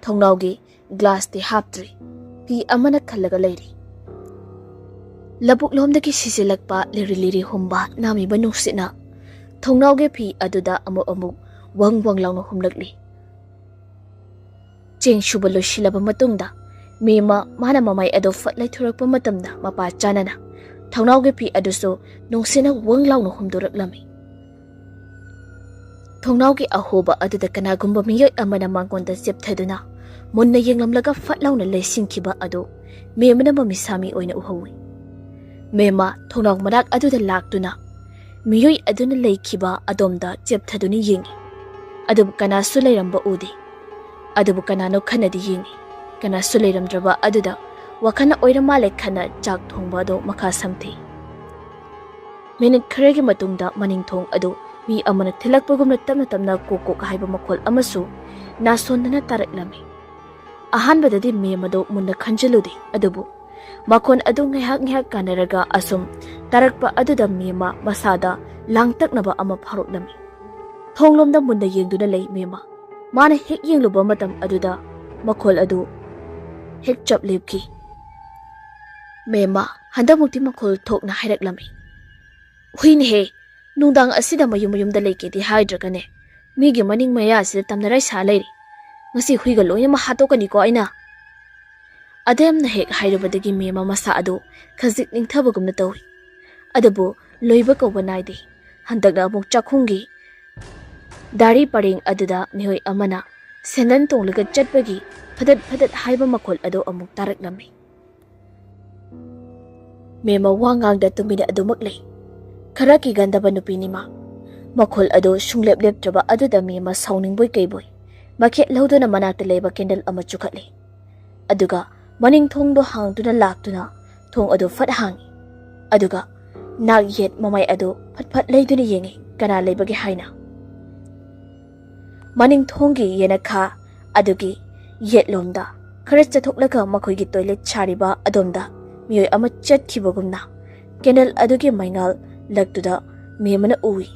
ꯊꯣꯡꯅꯥꯎꯒꯤ ꯒ꯭ꯂꯥꯁꯇꯤ ꯍꯥꯞꯇ꯭ꯔꯤ꯫ ꯐꯤ ꯑꯃꯅ ꯈꯜꯂꯒ ꯂꯩꯔꯤ꯫ ꯂꯧꯕꯨꯛꯂꯣꯝꯗꯒꯤ ꯁꯤꯖꯤꯜꯂꯛꯄ ꯂꯤꯔꯤ ꯂꯤꯔꯤ ꯍꯨꯝꯕ ꯅꯥꯝꯃꯤꯕ ꯅꯨꯡꯁꯤꯠꯅ ꯊꯣꯡꯅꯥꯎꯒꯤ ꯐꯤ ꯑꯗꯨꯗ ꯑꯃꯨꯛ ꯑꯃꯨꯛ ꯋꯪ ꯋꯪ ꯂꯥꯎꯅ ꯍꯨꯝꯂꯛꯂꯤ꯫ ꯆꯦꯡ ꯁꯨꯕ ꯂꯣꯏꯁꯤꯜꯂꯕ ꯃꯇꯨꯡꯗ ꯃꯦꯝꯃ ꯃꯥꯅ ꯃꯃꯥꯏ ꯑꯗꯨ ꯐꯠ ꯂꯩꯊꯣꯔꯛꯄ ꯃꯇꯝꯗ ꯃꯄꯥ ꯆꯥꯅꯅ ꯊꯣꯡꯅꯥꯎꯒꯤ ꯐꯤ ꯑꯗꯨꯁꯨ ꯅꯨꯡꯁꯤꯠꯅ ꯋꯪ ꯂꯥꯎꯅ ꯍꯨꯝꯗꯣꯔꯛꯂꯝꯃꯤ꯫ ꯊꯣꯡꯅꯥꯎꯒꯤ ꯑꯍꯣꯕ ꯑꯗꯨꯗ ꯀꯅꯥꯒꯨꯝꯕ ꯃꯤꯑꯣꯏ ꯑꯃꯅ ꯃꯉꯣꯟꯗ ꯆꯦꯞꯊꯗꯨꯅ ꯃꯨꯟꯅ ꯌꯦꯡꯂꯝꯂꯒ ꯐꯠ ꯂꯥꯎꯅ ꯂꯩꯁꯤꯟꯈꯤꯕ ꯑꯗꯨ ꯃꯦꯝꯃꯅ ꯃꯃꯤꯁꯥꯃꯤ ꯑꯣꯏꯅ ꯎꯍꯧꯏ꯫ ꯃꯦꯝꯃ ꯊꯣꯡꯅꯥꯎ ꯃꯅꯥꯛ ꯑꯗꯨꯗ ꯂꯥꯛꯇꯨꯅ ꯃꯤꯑꯣꯏ ꯑꯗꯨꯅ ꯂꯩꯈꯤꯕ ꯑꯗꯣꯝꯗ ꯆꯦꯞꯊꯗꯨꯅ ꯌꯦꯡꯏ꯫ ꯑꯗꯨꯕꯨ ꯀꯅꯥꯁꯨ ꯂꯩꯔꯝꯕ ꯎꯗꯦ꯫ ꯑꯗꯨꯕꯨ ꯀꯅꯥꯅꯣ ꯈꯟꯅꯗꯤ ꯌꯦꯡꯏ꯫ ꯀꯅꯥꯁꯨ ꯂꯩꯔꯝꯗ꯭ꯔꯕ ꯑꯗꯨꯗ ꯋꯥꯈꯜꯅ ꯑꯣꯏꯔ ꯃꯥꯜꯂꯦ ꯈꯟꯅ ꯆꯥꯛ ꯊꯣꯡꯕ ꯑꯗꯨ ꯃꯈꯥ ꯁꯝꯊꯩ꯫ ꯃꯤꯅꯤꯠ ꯈꯔꯒꯤ ꯃꯇꯨꯡꯗ ꯃꯅꯤꯡꯊꯣꯡ ꯑꯗꯨ ꯃꯤ ꯑꯃꯅ ꯊꯤꯜꯂꯛꯄꯒꯨꯝꯅ ꯇꯞꯅ ꯇꯞꯅ ꯀꯣꯛ ꯀꯣꯛ ꯍꯥꯏꯕ ꯃꯈꯣꯜ ꯑꯃꯁꯨ ꯅꯥꯁꯣꯟꯗꯅ ꯇꯥꯔꯛꯂꯝꯃꯤ꯫ ꯑꯍꯥꯟꯕꯗꯗꯤ ꯃꯦꯝ ꯑꯗꯨ ꯃꯨꯟꯅ ꯈꯟꯖꯤꯜꯂꯨꯗꯦ, ꯑꯗꯨꯕꯨ ꯃꯈꯣꯟ ꯑꯗꯨ ꯉꯥꯏꯍꯥꯛ ꯉꯥꯏꯍꯥꯛ ꯀꯥꯟꯅꯔꯒ ꯑꯁꯨꯝ ꯇꯥꯔꯛꯄ ꯑꯗꯨꯗ ꯃꯦꯝꯃ ꯃꯁꯥꯗ ꯂꯥꯡꯇꯛꯅꯕ ꯑꯃ ꯐꯥꯎꯔꯛꯂꯝꯃꯤ꯫ ꯊꯣꯡꯂꯣꯝꯗ ꯃꯨꯟꯅ ꯌꯦꯡꯗꯨꯅ ꯂꯩ ꯃꯦꯝꯃ꯫ ꯃꯥꯅ ꯍꯦꯛ ꯌꯦꯡꯂꯨꯕ ꯃꯇꯝ ꯑꯗꯨꯗ ꯃꯈꯣꯜ ꯑꯗꯨ ꯍꯦꯛ ꯆꯞ ꯂꯦꯞꯈꯤ꯫ ꯃꯦꯝꯃ ꯍꯟꯗꯛꯃꯨꯛꯇꯤ ꯃꯈꯣꯜ ꯊꯣꯛꯅ ꯍꯥꯏꯔꯛꯂꯝꯃꯤ, "ꯍꯨꯏꯅꯦꯍꯦ, ꯅꯨꯡꯗꯥꯡ ꯑꯁꯤꯗ ꯃꯌꯨꯝ ꯃꯌꯨꯝꯗ ꯂꯩꯒꯦꯗꯤ ꯍꯥꯏꯗ꯭ꯔꯒꯅꯦ, ꯃꯤꯒꯤ ꯃꯅꯤꯡ ꯃꯌꯥꯁꯤꯗ ꯇꯝꯅꯔꯥꯏ ꯁꯥ ꯂꯩꯔꯦ꯫ ꯉꯁꯤ ꯍꯨꯏꯒ ꯂꯣꯏꯅꯃꯛ ꯍꯥꯠꯇꯣꯛꯀꯅꯤꯀꯣ ꯑꯩꯅ"꯫ ꯑꯗꯦꯝꯅ ꯍꯦꯛ ꯍꯥꯏꯔꯨꯕꯗꯒꯤ ꯃꯦꯝꯃ ꯃꯁꯥ ꯑꯗꯨ ꯈꯖꯤꯛ ꯅꯤꯡꯊꯕꯒꯨꯝꯅ ꯇꯧꯏ꯫ ꯑꯗꯨꯕꯨ ꯂꯣꯏꯕ ꯀꯧꯕ ꯅꯥꯏꯗꯦ꯫ ꯍꯟꯗꯛꯅ ꯑꯃꯨꯛ ꯆꯥꯛꯈꯨꯝꯒꯤ ꯗꯥꯔꯤ ꯄꯔꯦꯡ ꯑꯗꯨꯗ ꯃꯤꯑꯣꯏ ꯑꯃꯅ ꯁꯦꯟꯗꯟ ꯇꯣꯡꯂꯒ ꯆꯠꯄꯒꯤ ꯐꯗꯠ ꯐꯗꯠ ꯍꯥꯏꯕ ꯃꯈꯣꯜ ꯑꯗꯨ ꯑꯃꯨꯛ ꯇꯥꯔꯛꯂꯝꯃꯤ꯫ ꯃꯦꯝꯃ ꯋꯥ ꯉꯥꯡꯗ ꯇꯨꯃꯤꯟꯅ ꯑꯗꯨꯃꯛ ꯂꯩ꯫ ꯈꯔ ꯀꯤꯒꯟꯗꯕ ꯅꯨꯄꯤꯅꯤ ꯃꯥ꯫ ꯃꯈꯣꯜ ꯑꯗꯨ ꯁꯨꯡꯂꯦꯞ ꯂꯦꯞꯇ꯭ꯔꯕ ꯑꯗꯨꯗ ꯃꯦꯝꯃ ꯁꯥꯎꯅꯤꯡꯕꯣꯏ ꯀꯩꯕꯣꯏ ꯃꯈꯦꯠ ꯂꯧꯗꯨꯅ ꯃꯅꯥꯛꯇ ꯂꯩꯕ ꯀꯦꯟꯗꯜ ꯑꯃ ꯆꯨꯈꯠꯂꯤ꯫ ꯑꯗꯨꯒ ꯃꯅꯤꯡ ꯊꯣꯡꯗꯣ ꯍꯥꯡꯗꯨꯅ ꯂꯥꯛꯇꯨꯅ ꯊꯣꯡ ꯑꯗꯨ ꯐꯠ ꯍꯥꯡꯏ꯫ ꯑꯗꯨꯒ ꯅꯥꯛ ꯌꯦꯠ ꯃꯃꯥꯏ ꯑꯗꯨ ꯐꯠ ꯐꯠ ꯂꯩꯗꯨꯅ ꯌꯦꯡꯏ, ꯀꯅꯥ ꯂꯩꯕꯒꯦ ꯍꯥꯏꯅ꯫ ꯃꯅꯤꯡ ꯊꯣꯡꯒꯤ ꯌꯦꯅꯈꯥ ꯑꯗꯨꯒꯤ ꯌꯦꯠꯂꯣꯝꯗ ꯈꯔ ꯆꯠꯊꯣꯛꯂꯒ ꯃꯈꯣꯏꯒꯤ ꯇꯣꯏꯂꯦꯠ ꯁꯥꯔꯤꯕ ꯑꯗꯣꯝꯗ ꯃꯤꯑꯣꯏ ꯑꯃ ꯆꯠꯈꯤꯕꯒꯨꯝꯅ ꯀꯦꯟꯗꯜ ꯑꯗꯨꯒꯤ ꯃꯩꯉꯥꯜ ꯂꯛꯇꯨꯗ ꯃꯦꯝꯃꯅ ꯎꯏ꯫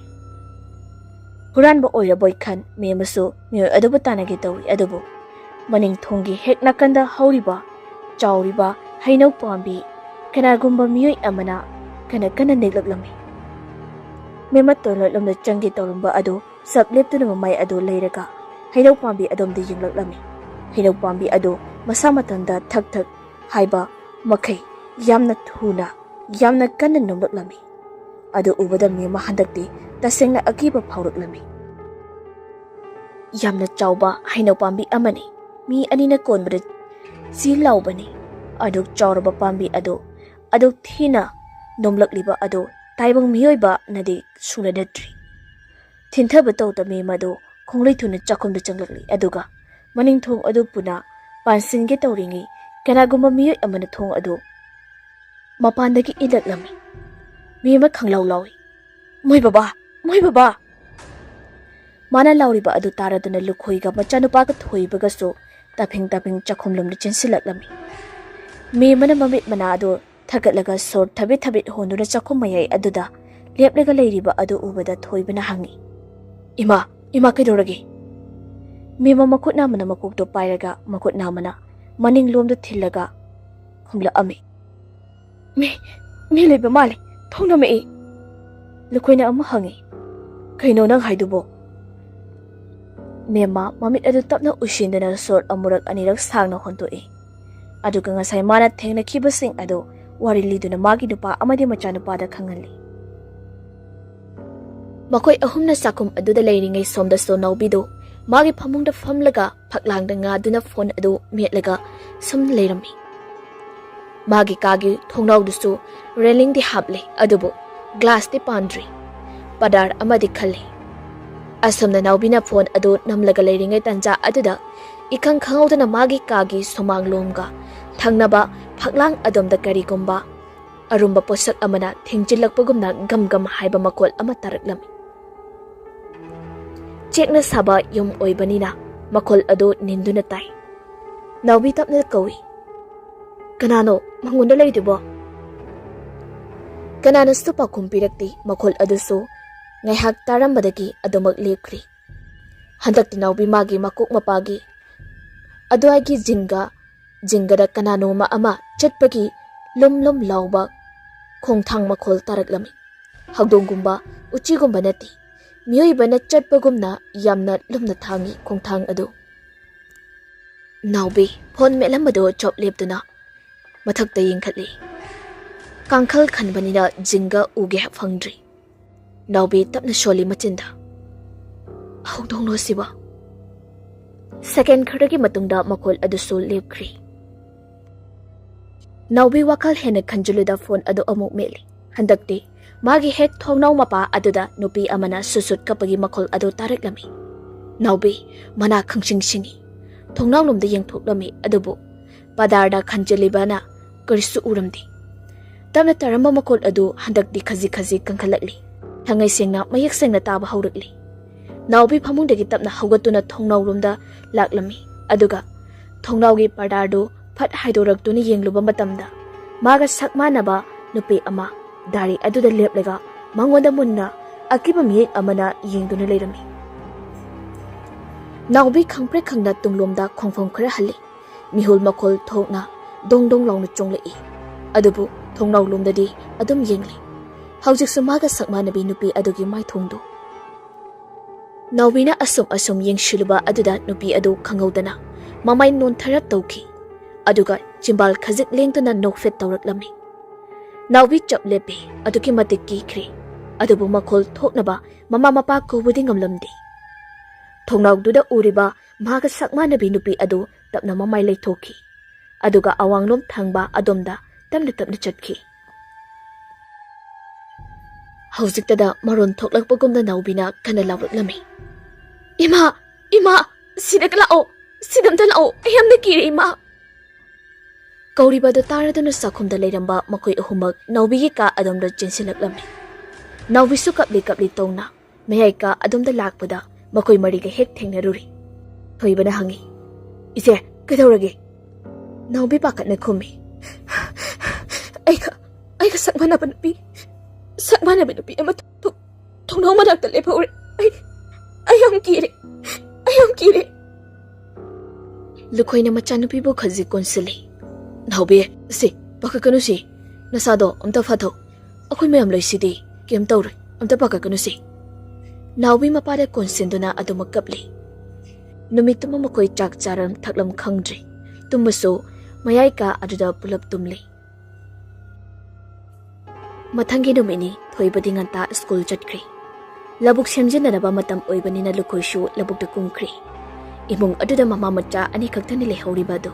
ꯍꯨꯔꯥꯟꯕ ꯑꯣꯏꯔꯕꯣꯏ ꯈꯟ ꯃꯦꯝꯃꯁꯨ ꯃꯤꯑꯣꯏ ꯑꯗꯨꯕꯨ ꯇꯥꯟꯅꯒꯦ ꯇꯧꯏ, ꯑꯗꯨꯕꯨ ꯃꯅꯤꯡ ꯊꯣꯡꯒꯤ ꯍꯦꯛ ꯅꯥꯀꯟꯗ ꯍꯧꯔꯤꯕ ꯆꯥꯎꯔꯤꯕ ꯍꯩꯅꯧ ꯄꯥꯝꯕꯤ ꯀꯅꯥꯒꯨꯝꯕ ꯃꯤꯑꯣꯏ ꯑꯃꯅ ꯀꯟꯅ ꯀꯟꯅ ꯅꯦꯛꯂꯛꯂꯝꯃꯤ꯫ ꯃꯦꯝꯃ ꯇꯣꯏꯂꯦꯠ ꯂꯣꯝꯗ ꯆꯪꯒꯦ ꯇꯧꯔꯝꯕ ꯑꯗꯨ ꯆꯞ ꯂꯦꯞꯇꯨꯅ ꯃꯃꯥꯏ ꯑꯗꯨ ꯂꯩꯔꯒ ꯍꯩꯅꯧ ꯄꯥꯝꯕꯤ ꯑꯗꯣꯝꯗ ꯌꯦꯡꯂꯛꯂꯝꯃꯤ꯫ ꯍꯩꯅꯧ ꯄꯥꯝꯕꯤ ꯑꯗꯨ ꯃꯁꯥ ꯃꯊꯟꯇ ꯊꯛ ꯊꯛ ꯍꯥꯏꯕ ꯃꯈꯩ ꯌꯥꯝꯅ ꯊꯨꯅ, ꯌꯥꯝꯅ ꯀꯟꯅ ꯅꯣꯝꯂꯛꯂꯝꯃꯤ꯫ ꯑꯗꯨ ꯎꯕꯗ ꯃꯦꯝꯃ ꯍꯟꯗꯛꯇꯤ ꯇꯁꯦꯡꯅ ꯑꯀꯤꯕ ꯐꯥꯎꯔꯛꯂꯝꯃꯤ꯫ ꯌꯥꯝꯅ ꯆꯥꯎꯕ ꯍꯩꯅꯧ ꯄꯥꯝꯕꯤ ꯑꯃꯅꯤ꯫ ꯃꯤ ꯑꯅꯤꯅ ꯀꯣꯟꯕꯗ ꯆꯤ ꯂꯥꯎꯕꯅꯤ꯫ ꯑꯗꯨꯛ ꯆꯥꯎꯔꯕ ꯄꯥꯝꯕꯤ ꯑꯗꯨ ꯑꯗꯨꯛ ꯊꯤꯅ ꯅꯣꯝꯂꯛꯂꯤꯕ ꯑꯗꯨ ꯇꯥꯏꯕꯪ ꯃꯤꯑꯣꯏꯕꯅꯗꯤ ꯁꯨꯡꯅ ꯅꯠꯇ꯭ꯔꯤ꯫ ꯊꯤꯟꯊꯕ ꯇꯧꯗ ꯃꯤ ꯃꯗꯨ ꯈꯣꯡꯂꯩ ꯊꯨꯅ ꯆꯥꯛꯈꯨꯝꯗ ꯆꯪꯂꯛꯂꯤ, ꯑꯗꯨꯒ ꯃꯅꯤꯡ ꯊꯣꯡ ꯑꯗꯨ ꯄꯨꯅ ꯄꯥꯟꯁꯤꯟꯒꯦ ꯇꯧꯔꯤꯉꯩ ꯀꯅꯥꯒꯨꯝꯕ ꯃꯤꯑꯣꯏ ꯑꯃꯅ ꯊꯣꯡ ꯑꯗꯨ ꯃꯄꯥꯟꯗꯒꯤ ꯏꯜꯂꯛꯂꯝꯃꯤ꯫ ꯃꯤ ꯑꯃ ꯈꯪꯂꯥꯎ ꯂꯥꯎꯏ, "ꯃꯣꯏ ꯕꯕꯥ! ꯃꯣꯏ ꯕꯕꯥ!" ꯃꯥꯅ ꯂꯥꯎꯔꯤꯕ ꯑꯗꯨ ꯇꯥꯔꯗꯨꯅ ꯂꯨꯈꯣꯏꯒ ꯃꯆꯥꯅꯨꯄꯥꯒ ꯊꯣꯏꯕꯒꯁꯨ ꯇꯥꯐꯤꯡ ꯇꯥꯐꯤꯡ ꯆꯥꯛꯈꯨꯝꯂꯣꯝꯗ ꯆꯦꯟꯁꯤꯜꯂꯛꯂꯝꯃꯤ꯫ ꯃꯤ ꯑꯃꯅ ꯃꯃꯤꯠ ꯃꯅꯥ ꯑꯗꯨ ꯊꯛꯀꯠꯂꯒ ꯁꯣꯔ ꯊꯕꯤꯠ ꯊꯕꯤꯠ ꯍꯣꯟꯗꯨꯅ ꯆꯥꯛꯈꯨꯝ ꯃꯌꯥꯏ ꯑꯗꯨꯗ ꯂꯦꯞꯂꯒ ꯂꯩꯔꯤꯕ ꯑꯗꯨ ꯎꯕꯗ ꯊꯣꯏꯕꯅ ꯍꯪꯉꯤ, "ꯏꯃꯥ, ꯏꯃꯥ, ꯀꯩꯗꯧꯔꯒꯦ?" ꯃꯦꯝꯃ ꯃꯈꯨꯠ ꯅꯥꯝꯃꯅ ꯃꯀꯣꯛꯇꯣ ꯄꯥꯏꯔꯒ ꯃꯈꯨꯠ ꯅꯥꯝꯃꯅ ꯃꯅꯤꯡꯂꯣꯝꯗ ꯊꯤꯜꯂꯒ ꯈꯨꯝꯂꯛꯑꯝꯃꯤ, "ꯃꯤ, ꯃꯤ ꯂꯩꯕ ꯃꯥꯜꯂꯦ, ꯊꯣꯡ ꯅꯝꯃꯛꯏ꯫" ꯂꯨꯈꯣꯏꯅ ꯑꯃꯨꯛ ꯍꯪꯉꯤ, "ꯀꯩꯅꯣ ꯅꯪ ꯍꯥꯏꯗꯨꯕꯣ?" ꯃꯦꯝꯃ ꯃꯃꯤꯠ ꯑꯗꯨ ꯇꯞꯅ ꯎꯏꯁꯤꯟꯗꯨꯅ ꯁꯣꯔ ꯑꯃꯨꯔꯛ ꯑꯅꯤꯔꯛ ꯁꯥꯡꯅ ꯍꯣꯟꯗꯣꯛꯏ꯫ ꯑꯗꯨꯒ ꯉꯁꯥꯏ ꯃꯥꯅ ꯊꯦꯡꯅꯈꯤꯕꯁꯤꯡ ꯑꯗꯨ ꯋꯥꯔꯤ ꯂꯤꯗꯨꯅ ꯃꯥꯒꯤ ꯅꯨꯄꯥ ꯑꯃꯗꯤ ꯃꯆꯥꯅꯨꯄꯥꯗ ꯈꯪꯍꯜꯂꯤ꯫ ꯃꯈꯣꯏ ꯑꯍꯨꯝꯅ ꯆꯥꯛꯈꯨꯝ ꯑꯗꯨꯗ ꯂꯩꯔꯤꯉꯩ ꯁꯣꯝꯗꯁꯨ ꯅꯥꯎꯕꯤꯗꯨ ꯃꯥꯒꯤ ꯐꯃꯨꯡꯗ ꯐꯝꯂꯒ ꯐꯛꯂꯥꯡꯗ ꯉꯥꯗꯨꯅ ꯐꯣꯟ ꯑꯗꯨ ꯃꯦꯠꯂꯒ ꯁꯨꯝ ꯂꯩꯔꯝꯃꯤ꯫ ꯃꯥꯒꯤ ꯀꯥꯒꯤ ꯊꯣꯡꯅꯥꯎꯗꯨꯁꯨ ꯔꯦꯂꯤꯡꯗꯤ ꯍꯥꯞꯂꯦ, ꯑꯗꯨꯕꯨ ꯒ꯭ꯂꯥꯁꯇꯤ ꯄꯥꯟꯗ꯭ꯔꯤ꯫ ꯄꯗꯥꯔ ꯑꯃꯗꯤ ꯈꯜꯂꯤ꯫ ꯑꯁꯨꯝꯅ ꯅꯥꯎꯕꯤꯅ ꯐꯣꯟ ꯑꯗꯨ ꯅꯝꯂꯒ ꯂꯩꯔꯤꯉꯩ ꯇꯟꯖꯥ ꯑꯗꯨꯗ ꯏꯈꯪ ꯈꯪꯍꯧꯗꯅ ꯃꯥꯒꯤ ꯀꯥꯒꯤ ꯁꯨꯃꯥꯡꯂꯣꯝꯒ ꯊꯪꯅꯕ ꯐꯛꯂꯥꯡ ꯑꯗꯣꯝꯗ ꯀꯔꯤꯒꯨꯝꯕ ꯑꯔꯨꯝꯕ ꯄꯣꯠꯁꯛ ꯑꯃꯅ ꯊꯦꯡꯖꯤꯜꯂꯛꯄꯒꯨꯝꯅ ꯒꯝ ꯒꯝ ꯍꯥꯏꯕ ꯃꯈꯣꯜ ꯑꯃ ꯇꯥꯔꯛꯂꯝꯃꯤ꯫ ꯆꯦꯛꯅ ꯁꯥꯕ ꯌꯨꯝ ꯑꯣꯏꯕꯅꯤꯅ ꯃꯈꯣꯜ ꯑꯗꯨ ꯅꯤꯟꯗꯨꯅ ꯇꯥꯏ꯫ ꯅꯥꯎꯕꯤ ꯇꯞꯅ ꯀꯧꯏ, "ꯀꯅꯥꯅꯣ ꯃꯉꯣꯟꯗ ꯂꯩꯗꯨꯕꯣ?" ꯀꯅꯥꯅꯁꯨ ꯄꯥꯎꯈꯨꯝ ꯄꯤꯔꯛꯇꯦ꯫ ꯃꯈꯣꯜ ꯑꯗꯨꯁꯨ ꯉꯥꯏꯍꯥꯛ ꯇꯥꯔꯝꯕꯗꯒꯤ ꯑꯗꯨꯃꯛ ꯂꯦꯞꯈ꯭ꯔꯤ꯫ ꯍꯟꯗꯛꯇꯤ ꯅꯥꯎꯕꯤ ꯃꯥꯒꯤ ꯃꯀꯣꯛ ꯃꯄꯥꯒꯤ ꯑꯗꯨꯋꯥꯏꯒꯤ ꯖꯤꯡꯒ, ꯖꯤꯡꯒꯗ ꯀꯅꯥꯅꯣꯃ ꯑꯃ ꯆꯠꯄꯒꯤ ꯂꯨꯝ ꯂꯨꯝ ꯂꯥꯎꯕ ꯈꯣꯡꯊꯥꯡ ꯃꯈꯣꯜ ꯇꯥꯔꯛꯂꯝꯃꯤ꯫ ꯍꯧꯗꯣꯡꯒꯨꯝꯕ, ꯎꯆꯤꯒꯨꯝꯕ ꯅꯠꯇꯦ, ꯃꯤꯑꯣꯏꯕꯅ ꯆꯠꯄꯒꯨꯝꯅ ꯌꯥꯝꯅ ꯂꯨꯝꯅ ꯊꯥꯡꯏ ꯈꯣꯡꯊꯥꯡ ꯑꯗꯨ꯫ ꯅꯥꯎꯕꯤ ꯐꯣꯟ ꯃꯦꯠꯂꯝꯕꯗꯨ ꯆꯞ ꯂꯦꯞꯇꯨꯅ ꯃꯊꯛꯇ ꯌꯦꯡꯈꯠꯂꯤ꯫ ꯀꯥꯡꯈꯜ ꯈꯟꯕꯅꯤꯅ ꯖꯤꯡꯒ ꯎꯒꯦ ꯐꯪꯗ꯭ꯔꯤ꯫ ꯅꯥꯎꯕꯤ ꯇꯞꯅ ꯁꯣꯜꯂꯤ ꯃꯆꯤꯟꯗ, "ꯍꯧꯗꯣꯡꯂꯣ ꯁꯤꯕꯣ?" ꯁꯦꯀꯦꯟ ꯈꯔꯒꯤ ꯃꯇꯨꯡꯗ ꯃꯈꯣꯜ ꯑꯗꯨꯁꯨ ꯂꯦꯞꯈ꯭ꯔꯦ꯫ ꯅꯥꯎꯕꯤ ꯋꯥꯈꯜ ꯍꯦꯟꯅ ꯈꯟꯖꯤꯜꯂꯨꯗ ꯐꯣꯟ ꯑꯗꯨ ꯑꯃꯨꯛ ꯃꯦꯠꯂꯤ꯫ ꯍꯟꯗꯛꯇꯤ ꯃꯥꯒꯤ ꯍꯦꯛ ꯊꯣꯡꯅꯥꯎ ꯃꯄꯥ ꯑꯗꯨꯗ ꯅꯨꯄꯤ ꯑꯃꯅ ꯁꯨꯠ ꯁꯨꯠ ꯀꯞꯄꯒꯤ ꯃꯈꯣꯜ ꯑꯗꯨ ꯇꯥꯔꯛꯂꯝꯃꯤ꯫ ꯅꯥꯎꯕꯤ ꯃꯅꯥ ꯈꯪꯁꯤꯡ ꯁꯤꯡꯏ꯫ ꯊꯣꯡꯅꯥꯎꯂꯣꯝꯗ ꯌꯦꯡꯊꯣꯛꯂꯝꯃꯤ, ꯑꯗꯨꯕꯨ ꯄꯥꯗꯥꯔꯗ ꯈꯟꯖꯤꯜꯂꯤꯕꯅ ꯀꯔꯤꯁꯨ ꯎꯔꯝꯗꯦ꯫ ꯇꯞꯅ ꯇꯥꯔꯝꯕ ꯃꯈꯣꯜ ꯑꯗꯨ ꯍꯟꯗꯛꯇꯤ ꯈꯖꯤꯛ ꯈꯖꯤꯛ ꯀꯟꯈꯠꯂꯛꯂꯤ꯫ ꯊꯉꯩ ꯁꯦꯡꯅ, ꯃꯌꯦꯛ ꯁꯦꯡꯅ ꯇꯥꯕ ꯍꯧꯔꯛꯂꯤ꯫ ꯅꯥꯎꯕꯤ ꯐꯃꯨꯡꯗꯒꯤ ꯇꯞꯅ ꯍꯧꯒꯠꯇꯨꯅ ꯊꯣꯡꯅꯥꯎꯔꯣꯝꯗ ꯂꯥꯛꯂꯝꯃꯤ꯫ ꯑꯗꯨꯒ ꯊꯣꯡꯅꯥꯎꯒꯤ ꯄꯔꯗꯥꯗꯨ ꯐꯠ ꯍꯥꯏꯗꯣꯔꯛꯇꯨꯅ ꯌꯦꯡꯂꯨꯕ ꯃꯇꯝꯗ, ꯃꯥꯒ ꯁꯛ ꯃꯥꯟꯅꯕ ꯅꯨꯄꯤ ꯑꯃ ꯗꯥꯔꯤ ꯑꯗꯨꯗ ꯂꯦꯞꯂꯒ ꯃꯉꯣꯟꯗ ꯃꯨꯟꯅ ꯑꯀꯤꯕ ꯃꯤꯌꯦꯛ ꯑꯃꯅ ꯌꯦꯡꯗꯨꯅ ꯂꯩꯔꯝꯃꯤ꯫ ꯅꯥꯎꯕꯤ ꯈꯪꯄ꯭ꯔꯦꯛ ꯈꯪꯅ ꯇꯨꯡꯂꯣꯝꯗ ꯈꯣꯡꯐꯝ ꯈꯔ ꯍꯜꯂꯤ꯫ ꯃꯤꯍꯨꯜ ꯃꯈꯣꯜ ꯊꯣꯛꯅ ꯗꯣꯡ ꯗꯣꯡ ꯂꯥꯎꯅ ꯆꯣꯡꯂꯛꯏ꯫ ꯑꯗꯨꯕꯨ ꯊꯣꯡꯅꯥꯎ ꯂꯣꯝꯗꯗꯤ ꯑꯗꯨꯝ ꯌꯦꯡꯂꯤ꯫ ꯍꯧꯖꯤꯛꯁꯨ ꯃꯥꯒ ꯁꯛ ꯃꯥꯟꯅꯕꯤ ꯅꯨꯄꯤ ꯑꯗꯨꯒꯤ ꯃꯥꯏꯊꯣꯡꯗꯨ꯫ ꯅꯥꯎꯕꯤꯅ ꯑꯁꯨꯝ ꯑꯁꯨꯝ ꯌꯦꯡꯁꯤꯜꯂꯨꯕ ꯑꯗꯨꯗ ꯅꯨꯄꯤ ꯑꯗꯨ ꯈꯪꯍꯧꯗꯅ ꯃꯃꯥꯏ ꯅꯣꯟꯊꯔꯞ ꯇꯧꯈꯤ꯫ ꯑꯗꯨꯒ ꯆꯤꯝꯕꯥꯜ ꯈꯖꯤꯛ ꯂꯦꯡꯗꯨꯅ ꯅꯣꯛꯐꯦꯠ ꯇꯧꯔꯛꯂꯝꯃꯤ꯫ ꯅꯥꯎꯕꯤ ꯆꯞ ꯂꯦꯞꯄꯤ, ꯑꯗꯨꯛꯀꯤ ꯃꯇꯤꯛ ꯀꯤꯈ꯭ꯔꯦ꯫ ꯑꯗꯨꯕꯨ ꯃꯈꯣꯜ ꯊꯣꯛꯅꯕ ꯃꯃꯥ ꯃꯄꯥ ꯀꯧꯕꯗꯤ ꯉꯝꯂꯝꯗꯦ꯫ ꯊꯣꯡꯅꯥꯎꯗꯨꯗ ꯎꯔꯤꯕ ꯃꯍꯥꯛꯀ ꯁꯛ ꯃꯥꯟꯅꯕꯤ ꯅꯨꯄꯤ ꯑꯗꯨ ꯇꯞꯅ ꯃꯃꯥꯏ ꯂꯩꯊꯣꯛꯈꯤ꯫ ꯑꯗꯨꯒ ꯑꯋꯥꯡꯂꯣꯝ ꯊꯪꯕ ꯑꯗꯣꯝꯗ ꯇꯞꯅ ꯇꯞꯅ ꯆꯠꯈꯤ꯫ ꯍꯧꯖꯤꯛꯇꯗ ꯃꯔꯣꯟ ꯊꯣꯛꯂꯛꯄꯒꯨꯝꯅ ꯅꯥꯎꯕꯤꯅ ꯀꯟꯅ ꯂꯥꯎꯔꯛꯂꯝꯃꯤ, "ꯏꯃꯥ! ꯏꯃꯥ! ꯁꯤꯗ ꯂꯥꯛꯑꯣ! ꯁꯤꯗ ꯑꯝꯇ ꯂꯥꯛꯑꯣ! ꯑꯩ ꯌꯥꯝꯅ ꯀꯤꯔꯦ, ꯏꯃꯥ!" ꯀꯧꯔꯤꯕ ꯑꯗꯨ ꯇꯥꯔꯗꯨꯅ ꯆꯥꯛꯈꯨꯝꯗ ꯂꯩꯔꯝꯕ ꯃꯈꯣꯏ ꯑꯍꯨꯝꯃꯛ ꯅꯥꯎꯕꯤꯒꯤ ꯀꯥ ꯑꯗꯣꯝꯗ ꯆꯦꯟꯁꯤꯜꯂꯛꯂꯝꯃꯤ꯫ ꯅꯥꯎꯕꯤꯁꯨ ꯀꯞꯂꯤ ꯀꯞꯂꯤ ꯇꯧꯅ ꯃꯌꯥꯏ ꯀꯥ ꯑꯗꯣꯝꯗ ꯂꯥꯛꯄꯗ ꯃꯈꯣꯏ ꯃꯔꯤꯒ ꯍꯦꯛ ꯊꯦꯡꯅꯔꯨꯔꯤ꯫ ꯊꯣꯏꯕꯅ ꯍꯪꯉꯤ, "ꯏꯆꯦ, ꯀꯩꯗꯧꯔꯒꯦ?" ꯅꯥꯎꯕꯤ ꯄꯥꯈꯠꯅ ꯈꯨꯝꯃꯤ, "ꯑꯩꯒ, ꯑꯩꯒ ꯁꯛ ꯃꯥꯟꯅꯕ ꯅꯨꯄꯤ, ꯁꯛ ꯃꯥꯟꯅꯕ ꯅꯨꯄꯤ ꯑꯃ ꯊꯣ-, ꯊꯣꯡꯅꯥꯎ ꯃꯅꯥꯛꯇ ꯂꯦꯞꯍꯧꯔꯦ꯫ ꯑꯩ, ꯑꯩ ꯌꯥꯝ ꯀꯤꯔꯦ, ꯑꯩ ꯌꯥꯝ ꯀꯤꯔꯦ꯫" ꯂꯨꯈꯣꯏꯅ ꯃꯆꯥꯅꯨꯄꯤꯕꯨ ꯈꯖꯤꯛ ꯀꯣꯟꯁꯤꯜꯂꯤ꯫ "ꯅꯥꯎꯕꯤ, ꯁꯤ, ꯄꯥꯈꯠꯀꯅꯨ ꯁꯤ, ꯅꯁꯥꯗꯣ ꯑꯝꯇ ꯐꯥꯊꯧ꯫ ꯑꯩꯈꯣꯏ ꯃꯌꯥꯝ ꯂꯩꯁꯤꯗꯤ, ꯀꯩꯝ ꯇꯧꯔꯣꯏ, ꯑꯝꯇ ꯄꯥꯈꯠꯀꯅꯨ ꯁꯤ꯫" ꯅꯥꯎꯕꯤ ꯃꯄꯥꯗ ꯀꯣꯟꯁꯤꯟꯗꯨꯅ ꯑꯗꯨꯃꯛ ꯀꯞꯂꯤ꯫ ꯅꯨꯃꯤꯠꯇꯨꯃ ꯃꯈꯣꯏ ꯆꯥꯛ ꯆꯥꯔꯝ ꯊꯛꯂꯝ ꯈꯪꯗ꯭ꯔꯤ꯫ ꯇꯨꯝꯕꯁꯨ ꯃꯌꯥꯏ ꯀꯥ ꯑꯗꯨꯗ ꯄꯨꯂꯞ ꯇꯨꯝꯂꯤ꯫ ꯃꯊꯪꯒꯤ ꯅꯨꯃꯤꯠꯅꯤ꯫ ꯊꯣꯏꯕꯗꯤ ꯉꯟꯇꯥ ꯁ꯭ꯀꯨꯜ ꯆꯠꯈ꯭ꯔꯦ꯫ ꯂꯧꯕꯨꯛ ꯁꯦꯝꯖꯤꯟꯅꯅꯕ ꯃꯇꯝ ꯑꯣꯏꯕꯅꯤꯅ ꯂꯨꯈꯣꯏꯁꯨ ꯂꯧꯕꯨꯛꯇ ꯀꯨꯝꯈ꯭ꯔꯦ꯫ ꯏꯃꯨꯡ ꯑꯗꯨꯗ ꯃꯃꯥ ꯃꯆꯥ ꯑꯅꯤꯈꯛꯇꯅꯤ ꯂꯩꯍꯧꯔꯤꯕ ꯑꯗꯨ꯫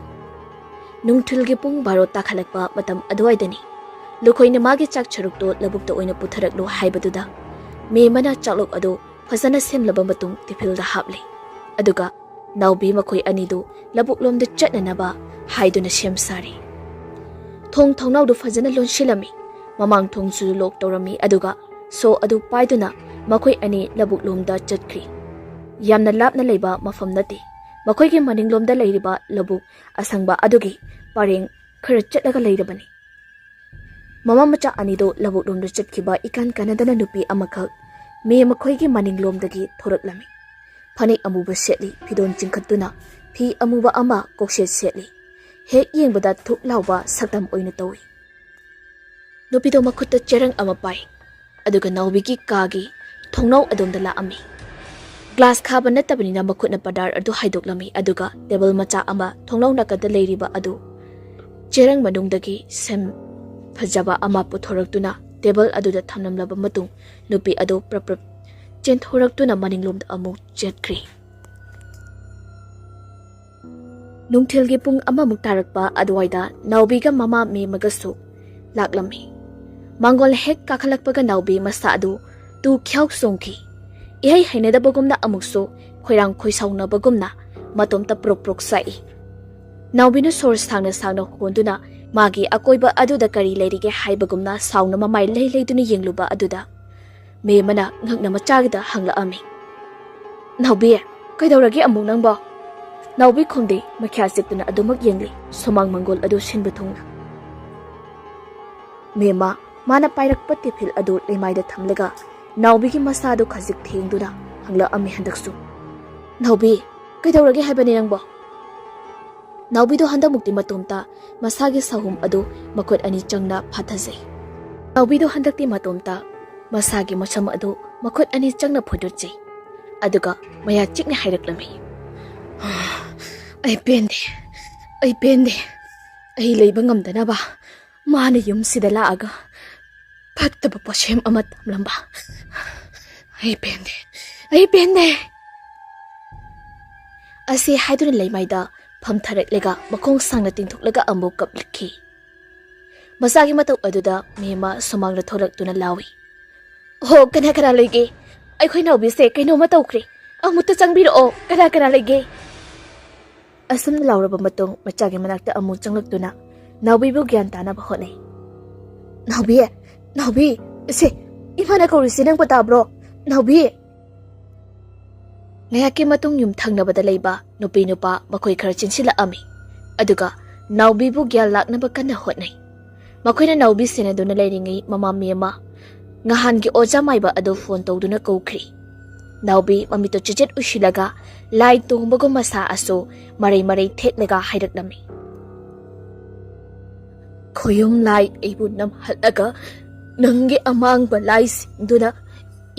ꯅꯨꯡꯊꯤꯜꯒꯤ ꯄꯨꯡ ꯕꯥꯔꯣ ꯇꯥꯈꯠꯂꯛꯄ ꯃꯇꯝ ꯑꯗꯨꯋꯥꯏꯗꯅꯤ꯫ ꯂꯨꯈꯣꯏꯅ ꯃꯥꯒꯤ ꯆꯥꯛ ꯁꯔꯨꯛꯇꯨ ꯂꯧꯕꯨꯛꯇ ꯑꯣꯏꯅ ꯄꯨꯊꯔꯛꯂꯨ ꯍꯥꯏꯕꯗꯨꯗ, ꯃꯦꯃꯅ ꯆꯥꯛꯂꯨꯛ ꯑꯗꯨ ꯐꯖꯅ ꯁꯦꯝꯂꯕ ꯃꯇꯨꯡ ꯇꯤꯐꯤꯜꯗ ꯍꯥꯞꯂꯦ꯫ ꯑꯗꯨꯒ ꯅꯥꯎꯕꯤ ꯃꯈꯣꯏ ꯑꯅꯤꯗꯨ ꯂꯧꯕꯨꯛꯂꯣꯝꯗ ꯆꯠꯅꯅꯕ ꯍꯥꯏꯗꯨꯅ ꯁꯦꯝ ꯁꯥꯔꯤ꯫ ꯊꯣꯡ ꯊꯣꯡꯅꯥꯎꯗꯨ ꯐꯖꯅ ꯂꯣꯟꯁꯤꯜꯂꯝꯃꯤ꯫ ꯃꯃꯥꯡ ꯊꯣꯡꯁꯨ ꯂꯣꯛ ꯇꯧꯔꯝꯃꯤ, ꯑꯗꯨꯒ ꯁꯣ ꯑꯗꯨ ꯄꯥꯏꯗꯨꯅ ꯃꯈꯣꯏ ꯑꯅꯤ ꯂꯧꯕꯨꯛꯂꯣꯝꯗ ꯆꯠꯈ꯭ꯔꯤ꯫ ꯌꯥꯝꯅ ꯂꯥꯞꯅ ꯂꯩꯕ ꯃꯐꯝ ꯅꯠꯇꯦ꯫ ꯃꯈꯣꯏꯒꯤ ꯃꯅꯤꯡꯂꯣꯝꯗ ꯂꯩꯔꯤꯕ ꯂꯧꯕꯨꯛ ꯑꯁꯪꯕ ꯑꯗꯨꯒꯤ ꯄꯔꯦꯡ ꯈꯔ ꯆꯠꯂꯒ ꯂꯩꯔꯕꯅꯤ꯫ ꯃꯃꯥ ꯃꯆꯥ ꯑꯅꯤꯗꯨ ꯂꯧꯕꯨꯛꯂꯣꯝꯗ ꯆꯠꯈꯤꯕ ꯏꯀꯥꯟ ꯀꯥꯟꯅꯗꯅ ꯅꯨꯄꯤ ꯑꯃꯈꯛ ꯃꯦ ꯃꯈꯣꯏꯒꯤ ꯃꯅꯤꯡꯂꯣꯝꯗꯒꯤ ꯊꯣꯔꯛꯂꯝꯃꯤ꯫ ꯐꯅꯦꯛ ꯑꯃꯨꯕ ꯁꯦꯠꯂꯤ, ꯐꯤꯗꯣꯟ ꯆꯤꯡꯈꯠꯇꯨꯅ ꯐꯤ ꯑꯃꯨꯕ ꯑꯃ ꯀꯣꯛꯁꯦꯠ ꯁꯦꯠꯂꯤ꯫ ꯍꯦꯛ ꯌꯦꯡꯕꯗ ꯊꯨꯛ ꯂꯥꯎꯕ ꯁꯛꯇꯝ ꯑꯣꯏꯅ ꯇꯧꯏ꯫ ꯅꯨꯄꯤꯗꯣ ꯃꯈꯨꯠꯇ ꯆꯦꯔꯪ ꯑꯃ ꯄꯥꯏ, ꯑꯗꯨꯒ ꯅꯥꯎꯕꯤꯒꯤ ꯀꯥꯒꯤ ꯊꯣꯡꯅꯥꯎ ꯑꯗꯣꯝꯗ ꯂꯥꯛꯑꯝꯃꯤ꯫ ꯒ꯭ꯂꯥꯁ ꯈꯥꯕ ꯅꯠꯇꯕꯅꯤꯅ ꯃꯈꯨꯠꯅ ꯄꯗꯥꯔ ꯑꯗꯨ ꯍꯥꯏꯗꯣꯛꯂꯝꯃꯤ, ꯑꯗꯨꯒ ꯇꯦꯕꯜ ꯃꯆꯥ ꯑꯃ ꯊꯣꯡꯅꯥꯎ ꯅꯥꯀꯟꯗ ꯂꯩꯔꯤꯕ ꯑꯗꯨ ꯆꯦꯔꯪ ꯃꯅꯨꯡꯗꯒꯤ ꯁꯦꯝ ꯐꯖꯕ ꯑꯃ ꯄꯨꯊꯣꯔꯛꯇꯨꯅ ꯇꯦꯕꯜ ꯑꯗꯨꯗ ꯊꯝꯂꯝꯂꯕ ꯃꯇꯨꯡ, ꯅꯨꯄꯤ ꯑꯗꯨ ꯄ꯭ꯔꯞ ꯄ꯭ꯔꯞ ꯆꯦꯟꯊꯣꯔꯛꯇꯨꯅ ꯃꯅꯤꯡꯂꯣꯝꯗ ꯑꯃꯨꯛ ꯆꯠꯈ꯭ꯔꯤ꯫ ꯅꯨꯡꯊꯤꯜꯒꯤ ꯄꯨꯡ ꯑꯃꯃꯨꯛ ꯇꯥꯔꯛꯄ ꯑꯗꯨꯋꯥꯏꯗ ꯅꯥꯎꯕꯤꯒ ꯃꯃꯥ ꯃꯦꯝꯃꯒꯁꯨ ꯂꯥꯛꯂꯝꯃꯤ꯫ ꯃꯥꯡꯒꯣꯜ ꯍꯦꯛ ꯀꯥꯈꯠꯂꯛꯄꯒ ꯅꯥꯎꯕꯤ ꯃꯁꯥ ꯑꯗꯨ ꯇꯨ ꯈ꯭ꯌꯥꯎ ꯆꯣꯡꯈꯤ꯫ ꯏꯍꯩ ꯍꯩꯅꯗꯕꯒꯨꯝꯅ ꯑꯃꯨꯛꯁꯨ ꯈꯣꯏꯔꯥꯡ ꯈꯣꯏꯁꯥꯎꯅꯕꯒꯨꯝꯅ ꯃꯇꯣꯝꯇ ꯄ꯭ꯔꯣꯛ ꯄ꯭ꯔꯣꯛ ꯆꯥꯛꯏ꯫ ꯅꯥꯎꯕꯤꯅ ꯁꯣꯔ ꯁꯥꯡꯅ ꯁꯥꯡꯅ ꯍꯣꯟꯗꯨꯅ ꯃꯥꯒꯤ ꯑꯀꯣꯏꯕ ꯑꯗꯨꯗ ꯀꯔꯤ ꯂꯩꯔꯤꯒꯦ ꯍꯥꯏꯕꯒꯨꯝꯅ ꯁꯥꯎꯅ ꯃꯃꯥꯏ ꯂꯩ ꯂꯩꯗꯨꯅ ꯌꯦꯡꯂꯨꯕ ꯑꯗꯨꯗ ꯃꯦꯝꯃꯅ ꯉꯛꯅ ꯃꯆꯥꯒꯤꯗ ꯍꯪꯂꯛꯑꯝꯃꯤ, "ꯅꯥꯎꯕꯤ, ꯀꯩꯗꯧꯔꯒꯦ ꯑꯃꯨꯛ ꯅꯪꯕꯣ?" ꯅꯥꯎꯕꯤ ꯈꯨꯝꯗꯦ, ꯃꯈ꯭ꯌꯥ ꯆꯤꯛꯇꯨꯅ ꯑꯗꯨꯃꯛ ꯌꯦꯡꯂꯤ ꯁꯨꯃꯥꯡ ꯃꯪꯒꯣꯜ ꯑꯗꯨ ꯁꯤꯟꯕ ꯊꯨꯡꯅ꯫ ꯃꯦꯝꯃ, ꯃꯥꯅ ꯄꯥꯏꯔꯛꯄ ꯇꯤꯐꯤꯜ ꯑꯗꯨ ꯂꯩꯃꯥꯏꯗ ꯊꯝꯂꯒ ꯅꯥꯎꯕꯤꯒꯤ ꯃꯁꯥꯗꯨ ꯈꯖꯤꯛ ꯊꯦꯡꯗꯨꯅ ꯍꯪꯂꯛꯑꯝꯃꯤ ꯍꯟꯗꯛꯁꯨ, "ꯅꯥꯎꯕꯤ, ꯀꯩꯗꯧꯔꯒꯦ ꯍꯥꯏꯕꯅꯤ ꯅꯪꯕꯣ?" ꯅꯥꯎꯕꯤꯗꯣ ꯍꯟꯗꯛꯃꯨꯛꯇꯤ ꯃꯇꯣꯝꯇ ꯃꯁꯥꯒꯤ ꯁꯥꯍꯨꯝ ꯑꯗꯨ ꯃꯈꯨꯠ ꯑꯅꯤ ꯆꯪꯅ ꯐꯥꯊꯖꯩ꯫ ꯅꯥꯎꯕꯤꯗꯣ ꯍꯟꯗꯛꯇꯤ ꯃꯇꯣꯝꯇ ꯃꯁꯥꯒꯤ ꯃꯁꯝ ꯑꯗꯨ ꯃꯈꯨꯠ ꯑꯅꯤ ꯆꯪꯅ ꯐꯣꯏꯗꯣꯠꯆꯩ꯫ ꯑꯗꯨꯒ ꯃꯌꯥ ꯆꯤꯛꯅ ꯍꯥꯏꯔꯛꯂꯝꯃꯤ, "ꯑꯩ ꯄꯦꯟꯗꯦ, ꯑꯩ ꯄꯦꯟꯗꯦ꯫ ꯑꯩ ꯂꯩꯕ ꯉꯝꯗꯅꯕ ꯃꯥꯅ ꯌꯨꯝꯁꯤꯗ ꯂꯥꯛꯑꯒ ꯐꯠꯇꯕ ꯄꯣꯠꯁꯦꯝ ꯑꯃ ꯇꯝꯂꯝꯕ꯫ ꯑꯩ ꯄꯦꯟꯗꯦ, ꯑꯩ ꯄꯦꯟꯗꯦ!" ꯑꯁꯤ ꯍꯥꯏꯗꯨꯅ ꯂꯩꯃꯥꯏꯗ ꯐꯝꯊꯔꯛꯂꯒ ꯃꯈꯣꯡ ꯁꯥꯡꯅ ꯇꯤꯡꯊꯣꯛꯂꯒ ꯑꯃꯨꯛ ꯀꯞꯂꯛꯈꯤ꯫ ꯃꯆꯥꯒꯤ ꯃꯇꯧ ꯑꯗꯨꯗ ꯃꯦꯝꯃ ꯁꯨꯃꯥꯡꯗ ꯊꯣꯛꯂꯛꯇꯨꯅ ꯂꯥꯎꯏ, "ꯑꯣ, ꯀꯅꯥ ꯀꯅꯥ ꯂꯩꯒꯦ? ꯑꯩꯈꯣꯏ ꯅꯥꯎꯕꯤꯁꯦ ꯀꯩꯅꯣꯝꯃ ꯇꯧꯈ꯭ꯔꯦ꯫ ꯑꯃꯨꯛꯇ ꯆꯪꯕꯤꯔꯛꯑꯣ, ꯀꯅꯥ ꯀꯅꯥ ꯂꯩꯒꯦ?" ꯑꯁꯨꯝꯅ ꯂꯥꯎꯔꯕ ꯃꯇꯨꯡ ꯃꯆꯥꯒꯤ ꯃꯅꯥꯛꯇ ꯑꯃꯨꯛ ꯆꯪꯂꯛꯇꯨꯅ ꯅꯥꯎꯕꯤꯕꯨ ꯒ꯭ꯌꯥꯟ ꯇꯥꯅꯕ ꯍꯣꯠꯅꯩ꯫ "ꯅꯥꯎꯕꯤ, ꯅꯥꯎꯕꯤ, ꯏꯁꯦ, ꯏꯃꯥꯅ ꯀꯧꯔꯤꯁꯦ ꯅꯪꯕꯨ ꯇꯥꯕ꯭ꯔꯣ? ꯅꯥꯎꯕꯤ!" ꯉꯥꯏꯍꯥꯛꯀꯤ ꯃꯇꯨꯡ ꯌꯨꯝ ꯊꯪꯅꯕꯗ ꯂꯩꯕ ꯅꯨꯄꯤ ꯅꯨꯄꯥ ꯃꯈꯣꯏ ꯈꯔ ꯆꯦꯟꯁꯤꯜꯂꯛꯑꯝꯃꯤ꯫ ꯑꯗꯨꯒ ꯅꯥꯎꯕꯤꯕꯨ ꯒ꯭ꯌꯥꯟ ꯂꯥꯛꯅꯕ ꯀꯟꯅ ꯍꯣꯠꯅꯩ꯫ ꯃꯈꯣꯏꯅ ꯅꯥꯎꯕꯤ ꯁꯦꯟꯅꯗꯨꯅ ꯂꯩꯔꯤꯉꯩ ꯃꯃꯥ ꯃꯦꯝꯃ ꯉꯍꯥꯟꯒꯤ ꯑꯣꯖꯥ ꯃꯥꯏꯕ ꯑꯗꯨ ꯐꯣꯟ ꯇꯧꯗꯨꯅ ꯀꯧꯈ꯭ꯔꯤ꯫ ꯅꯥꯎꯕꯤ ꯃꯃꯤꯠꯇꯨ ꯆꯤꯆꯤꯠ ꯎꯏꯁꯤꯜꯂꯒ ꯂꯥꯏ ꯇꯣꯡꯕꯒꯨꯝ ꯃꯁꯥ ꯑꯁꯨ ꯃꯔꯩ ꯃꯔꯩ ꯊꯦꯛꯂꯒ ꯍꯥꯏꯔꯛꯂꯝꯃꯤ꯫ "ꯈꯣꯌꯨꯝ ꯂꯥꯏ ꯑꯩꯕꯨ ꯅꯝꯍꯠꯂꯒ ꯅꯪꯒꯤ ꯑꯃꯥꯡꯕ ꯂꯥꯏꯁꯤꯡꯗꯨꯅ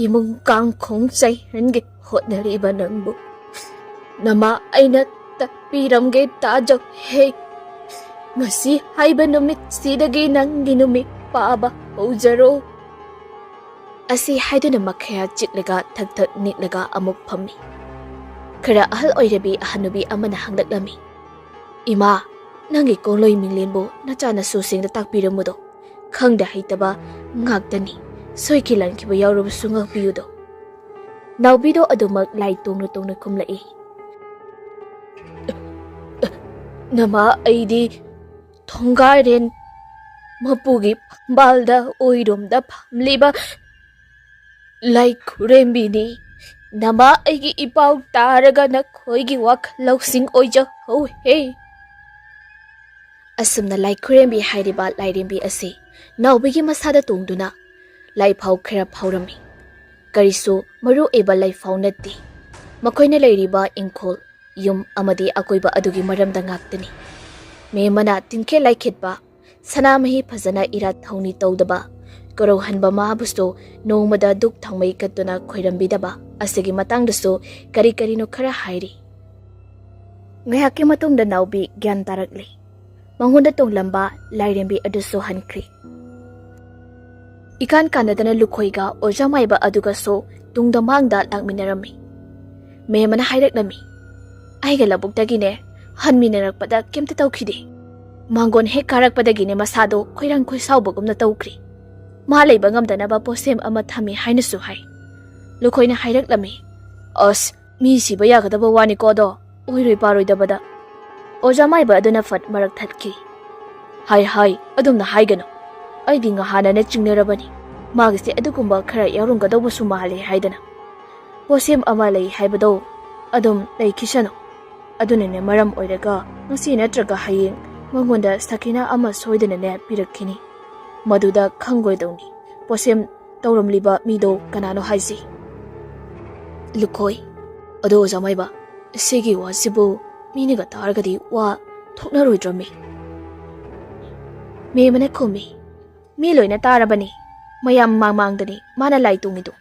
ꯏꯃꯨꯡ ꯀꯥꯡꯈꯣꯡ ꯆꯥꯏꯍꯟꯒꯦ ꯍꯣꯠꯅꯔꯤꯕ ꯅꯪꯕꯨ ꯅꯃꯥ ꯑꯩꯅ ꯇꯥꯛꯄꯤꯔꯝꯒꯦ ꯇꯥꯖꯧ ꯍꯦ꯫ ꯉꯁꯤ ꯍꯥꯏꯕ ꯅꯨꯃꯤꯠꯁꯤꯗꯒꯤ ꯅꯪꯒꯤ ꯅꯨꯃꯤꯠ ꯄꯥꯕ ꯍꯧꯖꯔꯣ꯫" ꯑꯁꯤ ꯍꯥꯏꯗꯨꯅ ꯃꯈꯌꯥ ꯆꯤꯛꯂꯒ ꯊꯛ ꯊꯛ ꯅꯤꯛꯂꯒ ꯑꯃꯨꯛ ꯐꯝꯃꯤ꯫ ꯈꯔ ꯑꯍꯜ ꯑꯣꯏꯔꯕꯤ ꯑꯍꯟ ꯅꯨꯄꯤ ꯑꯃꯅ ꯍꯪꯂꯛꯂꯝꯃꯤ, "ꯏꯃꯥ, ꯅꯪꯒꯤ ꯀꯣꯡꯂꯣꯏ ꯃꯤꯡꯂꯦꯟꯕꯨ ꯅꯆꯥꯅꯁꯨꯁꯤꯡꯗ ꯇꯥꯛꯄꯤꯔꯝꯃꯨꯗꯣ꯫ ꯈꯪꯗ ꯍꯩꯇꯕ ꯉꯥꯛꯇꯅꯤ꯫ ꯁꯣꯏꯈꯤ ꯂꯥꯟꯈꯤꯕ ꯌꯥꯎꯔꯕꯁꯨ ꯉꯥꯛꯄꯤꯌꯨꯗꯣ꯫" ꯅꯥꯎꯕꯤꯗꯣ ꯑꯗꯨꯃꯛ ꯂꯥꯏ ꯇꯣꯡꯅ ꯇꯣꯡꯅ ꯈꯨꯝꯂꯛꯏ꯫ "ꯅꯃꯥ ꯑꯩꯗꯤ ꯊꯣꯡꯒꯥꯔꯦꯟ ꯃꯄꯨꯒꯤ ꯐꯝꯕꯥꯜꯗ ꯑꯣꯏꯔꯣꯝꯗ ꯐꯝꯂꯤꯕ ꯂꯥꯏ ꯈꯨꯔꯦꯝꯕꯤꯅꯤ꯫ ꯅꯃꯥ ꯑꯩꯒꯤ ꯏꯄꯥꯎ ꯇꯥꯔꯒ ꯅꯈꯣꯏꯒꯤ ꯋꯥꯈꯜ ꯂꯧꯁꯤꯡ ꯑꯣꯏꯖꯍꯧꯍꯦ꯫" ꯑꯁꯨꯝꯅ ꯂꯥꯏ ꯈꯨꯔꯦꯝꯕꯤ ꯍꯥꯏꯔꯤꯕ ꯂꯥꯏꯔꯦꯝꯕꯤ ꯑꯁꯤ ꯅꯥꯎꯕꯤꯒꯤ ꯃꯁꯥꯗ ꯇꯣꯡꯗꯨꯅ ꯂꯥꯏꯐꯥꯎ ꯈꯔ ꯐꯥꯎꯔꯝꯃꯤ꯫ ꯀꯔꯤꯁꯨ ꯃꯔꯨ ꯑꯣꯏꯕ ꯂꯥꯏꯐꯥꯎ ꯅꯠꯇꯦ꯫ ꯃꯈꯣꯏꯅ ꯂꯩꯔꯤꯕ ꯏꯪꯈꯣꯜ, ꯌꯨꯝ ꯑꯃꯗꯤ ꯑꯀꯣꯏꯕ ꯑꯗꯨꯒꯤ ꯃꯔꯝꯗ ꯉꯥꯛꯇꯅꯤ꯫ ꯃꯦꯝꯃꯅ ꯇꯤꯡꯈꯦꯠ ꯂꯥꯏꯈꯦꯠꯄ, ꯁꯅꯥꯃꯍꯤ ꯐꯖꯅ ꯏꯔꯥꯠ ꯊꯧꯅꯤ ꯇꯧꯗꯕ, ꯀꯣꯔꯧꯍꯟꯕ ꯃꯥꯕꯨꯁꯨ ꯅꯣꯡꯃꯗ ꯙꯨꯛ ꯊꯥꯎꯃꯩ ꯀꯠꯇꯨꯅ ꯈꯣꯏꯔꯝꯕꯤꯗꯕ ꯑꯁꯤꯒꯤ ꯃꯇꯥꯡꯗꯁꯨ ꯀꯔꯤ ꯀꯔꯤꯅꯣ ꯈꯔ ꯍꯥꯏꯔꯤ꯫ ꯉꯥꯏꯍꯥꯛꯀꯤ ꯃꯇꯨꯡꯗ ꯅꯥꯎꯕꯤ ꯒ꯭ꯌꯥꯟ ꯇꯥꯔꯛꯂꯦ꯫ ꯃꯉꯣꯟꯗ ꯇꯣꯡꯂꯝꯕ ꯂꯥꯏꯔꯦꯝꯕꯤ ꯑꯗꯨꯁꯨ ꯍꯟꯈ꯭ꯔꯦ꯫ ꯏꯀꯥꯟ ꯀꯥꯟꯅꯗꯅ ꯂꯨꯈꯣꯏꯒ ꯑꯣꯖꯥ ꯃꯥꯏꯕ ꯑꯗꯨꯒꯁꯨ ꯇꯨꯡꯗ ꯃꯥꯡꯗ ꯂꯥꯛꯃꯤꯟꯅꯔꯝꯃꯤ꯫ ꯃꯦꯝꯃꯅ ꯍꯥꯏꯔꯛꯂꯝꯃꯤ, ꯑꯩꯒ ꯂꯧꯕꯨꯛꯇꯒꯤꯅꯦ ꯍꯟꯃꯤꯟꯅꯔꯛꯄꯗ ꯀꯩꯝꯇ ꯇꯧꯈꯤꯗꯦ꯫ ꯃꯥꯡꯒꯣꯟ ꯍꯦꯛ ꯀꯥꯔꯛꯄꯗꯒꯤꯅꯦ ꯃꯁꯥꯗꯣ ꯈꯣꯏꯔꯥꯡ ꯈꯣꯏꯁꯥꯎꯕꯒꯨꯝꯅ ꯇꯧꯈ꯭ꯔꯤ꯫ ꯃꯥ ꯂꯩꯕ ꯉꯝꯗꯅꯕ ꯄꯣꯠꯁꯦꯝ ꯑꯃ ꯊꯝꯃꯤ ꯍꯥꯏꯅꯁꯨ ꯍꯥꯏ꯫ ꯂꯨꯈꯣꯏꯅ ꯍꯥꯏꯔꯛꯂꯝꯃꯤ, "ꯑꯁ, ꯃꯤ ꯁꯤꯕ ꯌꯥꯒꯗꯕ ꯋꯥꯅꯤꯀꯣ ꯑꯗꯣ, ꯑꯣꯏꯔꯣꯏ ꯄꯥꯔꯣꯏꯗꯕꯗ"꯫ ꯑꯣꯖꯥ ꯃꯥꯏꯕ ꯑꯗꯨꯅ ꯐꯠ ꯃꯔꯛ ꯊꯠꯈꯤ꯫ "ꯍꯥꯏ ꯍꯥꯏ, ꯑꯗꯨꯝꯅ ꯍꯥꯏꯒꯅꯨ꯫ ꯑꯩꯗꯤ ꯉꯍꯥꯟꯅꯅ ꯆꯤꯡꯅꯔꯕꯅꯤ꯫ ꯃꯥꯒꯤꯁꯦ ꯑꯗꯨꯒꯨꯝꯕ ꯈꯔ ꯌꯥꯎꯔꯝꯒꯗꯧꯕꯁꯨ ꯃꯥꯜꯂꯦ ꯍꯥꯏꯗꯅ꯫ ꯄꯣꯠꯁꯦꯝ ꯑꯃ ꯂꯩ ꯍꯥꯏꯕꯗꯣ ꯑꯗꯨꯝ ꯂꯩꯈꯤꯁꯅꯨ꯫ ꯑꯗꯨꯅꯅꯦ ꯃꯔꯝ ꯑꯣꯏꯔꯒ ꯉꯁꯤ ꯅꯠꯇ꯭ꯔꯒ ꯍꯌꯦꯡ ꯃꯉꯣꯟꯗ ꯁꯈꯤꯅꯥ ꯑꯃ ꯁꯣꯏꯗꯅꯅꯦ ꯄꯤꯔꯛꯈꯤꯅꯤ꯫ ꯃꯗꯨꯗ ꯈꯪꯉꯣꯏꯗꯧꯅꯤ ꯄꯣꯠꯁꯦꯝ ꯇꯧꯔꯝꯂꯤꯕ ꯃꯤꯗꯣ ꯀꯅꯥꯅꯣ ꯍꯥꯏꯁꯤ"꯫ ꯂꯨꯈꯣꯏ, "ꯑꯗꯣ ꯑꯣꯖꯥ ꯃꯥꯏꯕ, ꯁꯤꯒꯤ ꯋꯥꯁꯤꯕꯨ ꯃꯤꯅꯒ ꯇꯥꯔꯒꯗꯤ ꯋꯥ ꯊꯣꯛꯅꯔꯣꯏꯗ꯭ꯔꯃꯤ?" ꯃꯦꯝ ꯑꯃꯅ ꯈꯨꯝꯃꯤ, "ꯃꯤ ꯂꯣꯏꯅ ꯇꯥꯔꯕꯅꯤ꯫ ꯃꯌꯥꯝ ꯃꯃꯥꯡꯗꯅꯤ ꯃꯥꯅ ꯂꯥꯏ ꯇꯣꯡꯉꯤꯗꯣ꯫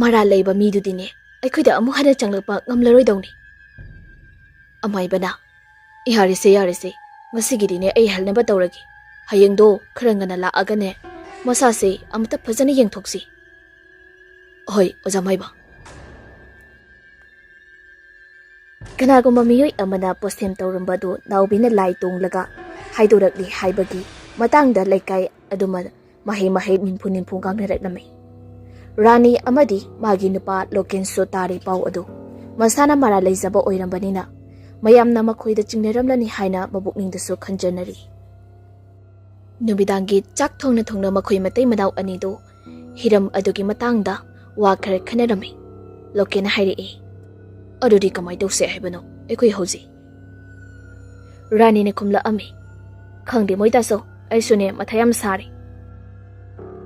ꯃꯔꯥꯜ ꯂꯩꯕ ꯃꯤꯗꯨꯗꯤꯅꯦ ꯑꯩꯈꯣꯏꯗ ꯑꯃꯨꯛ ꯍꯟꯅ ꯆꯪꯂꯛꯄ ꯉꯝꯂꯔꯣꯏꯗꯧꯅꯤ"꯫ ꯑꯃꯥꯏꯕꯅ, "ꯌꯥꯔꯦꯁꯦ, ꯌꯥꯔꯦꯁꯦ, ꯉꯁꯤꯒꯤꯗꯤꯅꯦ ꯑꯩ ꯍꯜꯅꯕ ꯇꯧꯔꯒꯦ꯫ ꯍꯌꯦꯡꯗꯣ ꯈꯔ ꯉꯟꯅ ꯂꯥꯛꯑꯒꯅꯦ ꯃꯁꯥꯁꯦ ꯑꯃꯨꯛꯇ ꯐꯖꯅ ꯌꯦꯡꯊꯣꯛꯁꯤ"꯫ "ꯍꯣꯏ, ꯑꯣꯖꯥ ꯃꯥꯏꯕ"꯫ ꯀꯅꯥꯒꯨꯝꯕ ꯃꯤꯑꯣꯏ ꯑꯃꯅ ꯄꯣꯠꯁꯦꯝ ꯇꯧꯔꯝꯕꯗꯨ ꯅꯥꯎꯕꯤꯅ ꯂꯥꯏ ꯇꯣꯡꯂꯒ ꯍꯥꯏꯗꯣꯔꯛꯂꯤ ꯍꯥꯏꯕꯒꯤ ꯃꯇꯥꯡꯗ ꯂꯩꯀꯥꯏ ꯑꯗꯨꯃ ꯃꯍꯩ ꯃꯍꯩ ꯅꯤꯝꯐꯨ ꯅꯤꯝꯐꯨ ꯉꯥꯡꯅꯔꯛꯂꯝꯃꯤ꯫ ꯔꯥꯅꯤ ꯑꯃꯗꯤ ꯃꯥꯒꯤ ꯅꯨꯄꯥ ꯂꯣꯀꯦꯟꯁꯨ ꯇꯥꯔꯤ ꯄꯥꯎ ꯑꯗꯨ꯫ ꯃꯁꯥꯅ ꯃꯔꯥꯜ ꯂꯩꯖꯕ ꯑꯣꯏꯔꯝꯕꯅꯤꯅ ꯃꯌꯥꯝꯅ ꯃꯈꯣꯏꯗ ꯆꯤꯡꯅꯔꯝꯂꯅꯤ ꯍꯥꯏꯅ ꯃꯕꯨꯛꯅꯤꯡꯗꯁꯨ ꯈꯟꯖꯅꯔꯤ꯫ ꯅꯨꯃꯤꯗꯥꯡꯒꯤ ꯆꯥꯛ ꯊꯣꯡꯅ ꯊꯣꯡꯅ ꯃꯈꯣꯏ ꯃꯇꯩ ꯃꯅꯥꯎ ꯑꯅꯤꯗꯨ ꯍꯤꯔꯝ ꯑꯗꯨꯒꯤ ꯃꯇꯥꯡꯗ ꯋꯥ ꯈꯔ ꯈꯟꯅꯔꯝꯃꯤ꯫ ꯂꯣꯀꯦꯟꯅ ꯍꯥꯏꯔꯛꯏ, "ꯑꯗꯨꯗꯤ ꯀꯃꯥꯏ ꯇꯧꯁꯦ ꯍꯥꯏꯕꯅꯣ ꯑꯩꯈꯣꯏ ꯍꯧꯖꯤꯛ?" ꯔꯥꯅꯤꯅ ꯈꯨꯝꯂꯛꯑꯝꯃꯤ, "ꯈꯪꯗꯦ ꯃꯣꯏ ꯇꯥꯆꯧ, ꯑꯩꯁꯨꯅꯦ ꯃꯊꯥ ꯌꯥꯝ ꯁꯥꯔꯦ꯫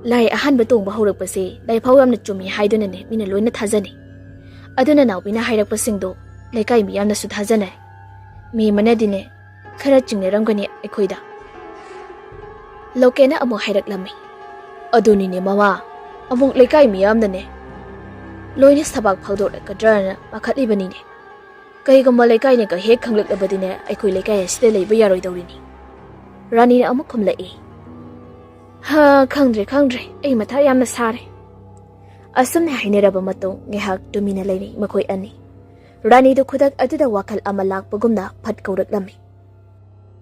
ꯂꯥꯏ ꯑꯍꯥꯟꯕ ꯇꯣꯡꯕ ꯍꯧꯔꯛꯄꯁꯦ ꯂꯥꯏꯐꯥꯎ ꯌꯥꯝꯅ ꯆꯨꯝꯃꯤ ꯍꯥꯏꯗꯨꯅꯅꯦ ꯃꯤꯅ ꯂꯣꯏꯅ ꯊꯥꯖꯅꯩ꯫ ꯑꯗꯨꯅ ꯅꯥꯎꯕꯤꯅ ꯍꯥꯏꯔꯛꯄꯁꯤꯡꯗꯣ ꯂꯩꯀꯥꯏ ꯃꯤꯌꯥꯝꯅꯁꯨ ꯊꯥꯖꯅꯩ꯫ ꯃꯦꯝ ꯑꯃꯅꯗꯤꯅꯦ ꯈꯔ ꯆꯤꯡꯅꯔꯝꯒꯅꯤ ꯑꯩꯈꯣꯏꯗ"꯫ ꯂꯣꯀꯦꯟꯅ ꯑꯃꯨꯛ ꯍꯥꯏꯔꯛꯂꯝꯃꯤ, "ꯑꯗꯨꯅꯤꯅꯦ ꯃꯃꯥ, ꯑꯃꯨꯛ ꯂꯩꯀꯥꯏ ꯃꯤꯌꯥꯝꯅꯅꯦ ꯂꯣꯏꯅ ꯁꯕꯥꯛ ꯐꯥꯎꯗꯣꯔꯛꯀꯗ꯭ꯔꯅ ꯄꯥꯈꯠꯂꯤꯕꯅꯤꯅꯦ꯫ ꯀꯩꯒꯨꯝꯕ ꯂꯩꯀꯥꯏꯅꯒ ꯍꯦꯛ ꯈꯪꯂꯛꯂꯕꯗꯤꯅꯦ ꯑꯩꯈꯣꯏ ꯂꯩꯀꯥꯏ ꯑꯁꯤꯗ ꯂꯩꯕ ꯌꯥꯔꯣꯏꯗꯧꯔꯤꯅꯤ"꯫ ꯔꯥꯅꯤꯅ ꯑꯃꯨꯛ ꯈꯨꯝꯂꯛꯏ, "ꯍꯥ, ꯈꯪꯗ꯭ꯔꯦ, ꯈꯪꯗ꯭ꯔꯦ, ꯑꯩ ꯃꯊꯥ ꯌꯥꯝꯅ ꯁꯥꯔꯦ"꯫ ꯑꯁꯨꯝꯅ ꯍꯥꯏꯅꯔꯕ ꯃꯇꯨꯡ ꯉꯥꯏꯍꯥꯛ ꯇꯨꯃꯤꯟꯅ ꯂꯩꯔꯤ ꯃꯈꯣꯏ ꯑꯅꯤ꯫ ꯔꯥꯅꯤꯗꯨ ꯈꯨꯗꯛ ꯑꯗꯨꯗ ꯋꯥꯈꯜ ꯑꯃ ꯂꯥꯛꯄꯒꯨꯝꯅ ꯐꯠ ꯀꯧꯔꯛꯂꯝꯃꯤ꯫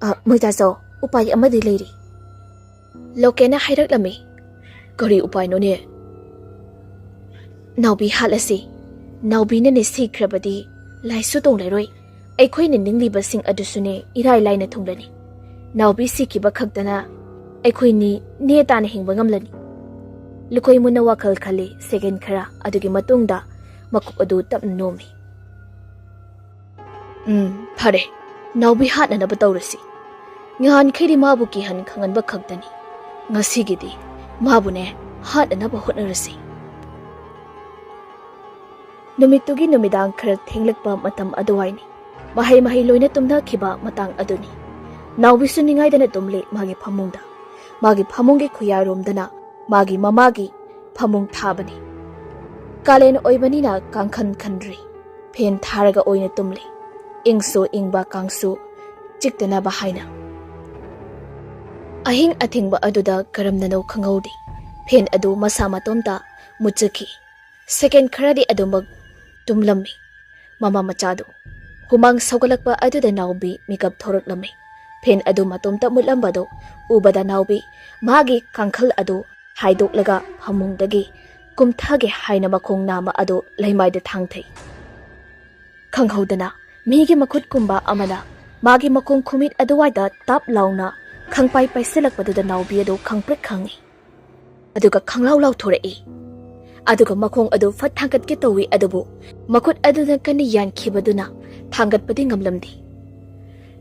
"ꯑ, ꯃꯣꯏꯇꯥꯖꯥꯎ, ꯎꯄꯥꯏ ꯑꯃꯗꯤ ꯂꯩꯔꯤ," ꯂꯣꯀꯦꯟꯅ ꯍꯥꯏꯔꯛꯂꯝꯃꯤ꯫ "ꯀꯔꯤ ꯎꯄꯥꯏꯅꯣꯅꯦ?" "ꯅꯥꯎꯕꯤ ꯍꯥꯠꯂꯁꯤ꯫ ꯅꯥꯎꯕꯤꯅꯅꯦ ꯁꯤꯈ꯭ꯔꯕꯗꯤ ꯂꯥꯏꯁꯨ ꯇꯣꯡꯂꯔꯣꯏ꯫ ꯑꯩꯈꯣꯏꯅ ꯅꯤꯡꯂꯤꯕꯁꯤꯡ ꯑꯗꯨꯁꯨꯅꯦ ꯏꯔꯥꯏ ꯂꯥꯏꯅ ꯊꯨꯡꯂꯅꯤ꯫ ꯅꯥꯎꯕꯤ ꯁꯤꯈꯤꯕ ꯈꯛꯇꯅ ꯑꯩꯈꯣꯏꯅꯤ ꯅꯦ ꯇꯥꯅ ꯍꯤꯡꯕ ꯉꯝꯂꯅꯤ꯫" ꯂꯨꯀꯣꯏ ꯃꯨꯟꯅ ꯋꯥꯈꯜ ꯈꯜꯂꯤ ꯁꯦꯀꯦꯟ ꯈꯔ꯫ ꯑꯗꯨꯒꯤ ꯃꯇꯨꯡꯗ ꯃꯀꯣꯛ ꯑꯗꯨ ꯇꯞꯅ ꯅꯣꯝꯃꯤ꯫ "ꯎꯝ, ꯐꯔꯦ꯫ ꯅꯥꯎꯕꯤ ꯍꯥꯠꯅꯅꯕ ꯇꯧꯔꯁꯤ꯫ ꯉꯍꯥꯟꯈꯩꯗꯤ ꯃꯥꯕꯨ ꯀꯤꯍꯟ ꯈꯪꯍꯟꯕ ꯈꯛꯇꯅꯤ꯫ ꯉꯁꯤꯒꯤꯗꯤ ꯃꯥꯕꯨꯅꯦ ꯍꯥꯠꯅꯅꯕ ꯍꯣꯠꯅꯔꯁꯤ꯫" ꯅꯨꯃꯤꯠꯇꯨꯒꯤ ꯅꯨꯃꯤꯗꯥꯡ ꯈꯔ ꯊꯦꯡꯂꯛꯄ ꯃꯇꯝ ꯑꯗꯨꯋꯥꯏꯅꯤ꯫ ꯃꯍꯩ ꯃꯍꯩ ꯂꯣꯏꯅ ꯇꯨꯝꯅꯈꯤꯕ ꯃꯇꯥꯡ ꯑꯗꯨꯅꯤ꯫ ꯅꯥꯎꯕꯤꯁꯨ ꯅꯤꯡꯉꯥꯏꯗꯅ ꯇꯨꯝꯂꯦ ꯃꯥꯒꯤ ꯐꯃꯨꯡꯗ꯫ ꯃꯥꯒꯤ ꯐꯃꯨꯡꯒꯤ ꯈꯨꯌꯥꯔꯣꯝꯗꯅ ꯃꯥꯒꯤ ꯃꯃꯥꯒꯤ ꯐꯃꯨꯡ ꯊꯥꯕꯅꯤ꯫ ꯀꯥꯂꯦꯟ ꯑꯣꯏꯕꯅꯤꯅ ꯀꯥꯡꯈꯟ ꯈꯟꯗ꯭ꯔꯤ꯫ ꯐꯦꯟ ꯊꯥꯔꯒ ꯑꯣꯏꯅ ꯇꯨꯝꯂꯤ꯫ ꯏꯪꯁꯨ ꯏꯪꯕ, ꯀꯥꯡꯁꯨ ꯆꯤꯛꯇꯅꯕ ꯍꯥꯏꯅ꯫ ꯑꯍꯤꯡ ꯑꯊꯦꯡꯕ ꯑꯗꯨꯗ ꯀꯔꯝꯅꯅꯣ ꯈꯪꯍꯧꯗꯦ, ꯐꯦꯟ ꯑꯗꯨ ꯃꯁꯥ ꯃꯇꯣꯝꯇ ꯃꯨꯠꯆꯈꯤ꯫ ꯁꯦꯀꯦꯟ ꯈꯔꯗꯤ ꯑꯗꯨꯃꯛ ꯇꯨꯝꯂꯝꯃꯤ꯫ ꯃꯃꯥ ꯃꯆꯥꯗꯨ ꯍꯨꯃꯥꯡ ꯁꯧꯒꯠꯂꯛꯄ ꯑꯗꯨꯗ ꯅꯥꯎꯕꯤ ꯃꯤꯀꯞ ꯊꯣꯔꯛꯂꯝꯃꯤ꯫ ꯐꯦꯟ ꯑꯗꯨ ꯃꯇꯣꯝꯇ ꯃꯨꯠꯂꯝꯕꯗꯨ ꯎꯕꯗ ꯅꯥꯎꯕꯤ ꯃꯥꯒꯤ ꯀꯥꯡꯈꯜ ꯑꯗꯨ ꯍꯥꯏꯗꯣꯛꯂꯒ ꯐꯃꯨꯡꯗꯒꯤ ꯀꯨꯝꯊꯒꯦ ꯍꯥꯏꯅ ꯃꯈꯣꯡ ꯅꯥꯝꯃ ꯑꯗꯨ ꯂꯩꯃꯥꯏꯗ ꯊꯥꯡꯊꯩ꯫ ꯈꯪꯍꯧꯗꯅ ꯃꯤꯒꯤ ꯃꯈꯨꯠꯀꯨꯝꯕ ꯑꯃꯅ ꯃꯥꯒꯤ ꯃꯈꯣꯡ ꯈꯨꯃꯤꯠ ꯑꯗꯨꯋꯥꯏꯗ ꯇꯥꯞ ꯂꯥꯎꯅ ꯈꯪꯄꯥꯏ ꯄꯥꯏꯁꯤꯜꯂꯛꯄꯗꯨꯗ ꯅꯥꯎꯕꯤ ꯑꯗꯨ ꯈꯪꯄ꯭ꯔꯤꯛ ꯈꯪꯉꯤ꯫ ꯑꯗꯨꯒ ꯈꯪꯂꯥꯎ ꯂꯥꯎꯊꯣꯔꯛꯏ꯫ ꯑꯗꯨꯒ ꯃꯈꯣꯡ ꯑꯗꯨ ꯐꯠ ꯊꯥꯡꯒꯠꯀꯦ ꯇꯧꯏ, ꯑꯗꯨꯕꯨ ꯃꯈꯨꯠ ꯑꯗꯨꯅ ꯀꯟꯅ ꯌꯥꯟꯈꯤꯕꯗꯨꯅ ꯊꯥꯡꯒꯠꯄꯗꯤ ꯉꯝꯂꯝꯗꯦ꯫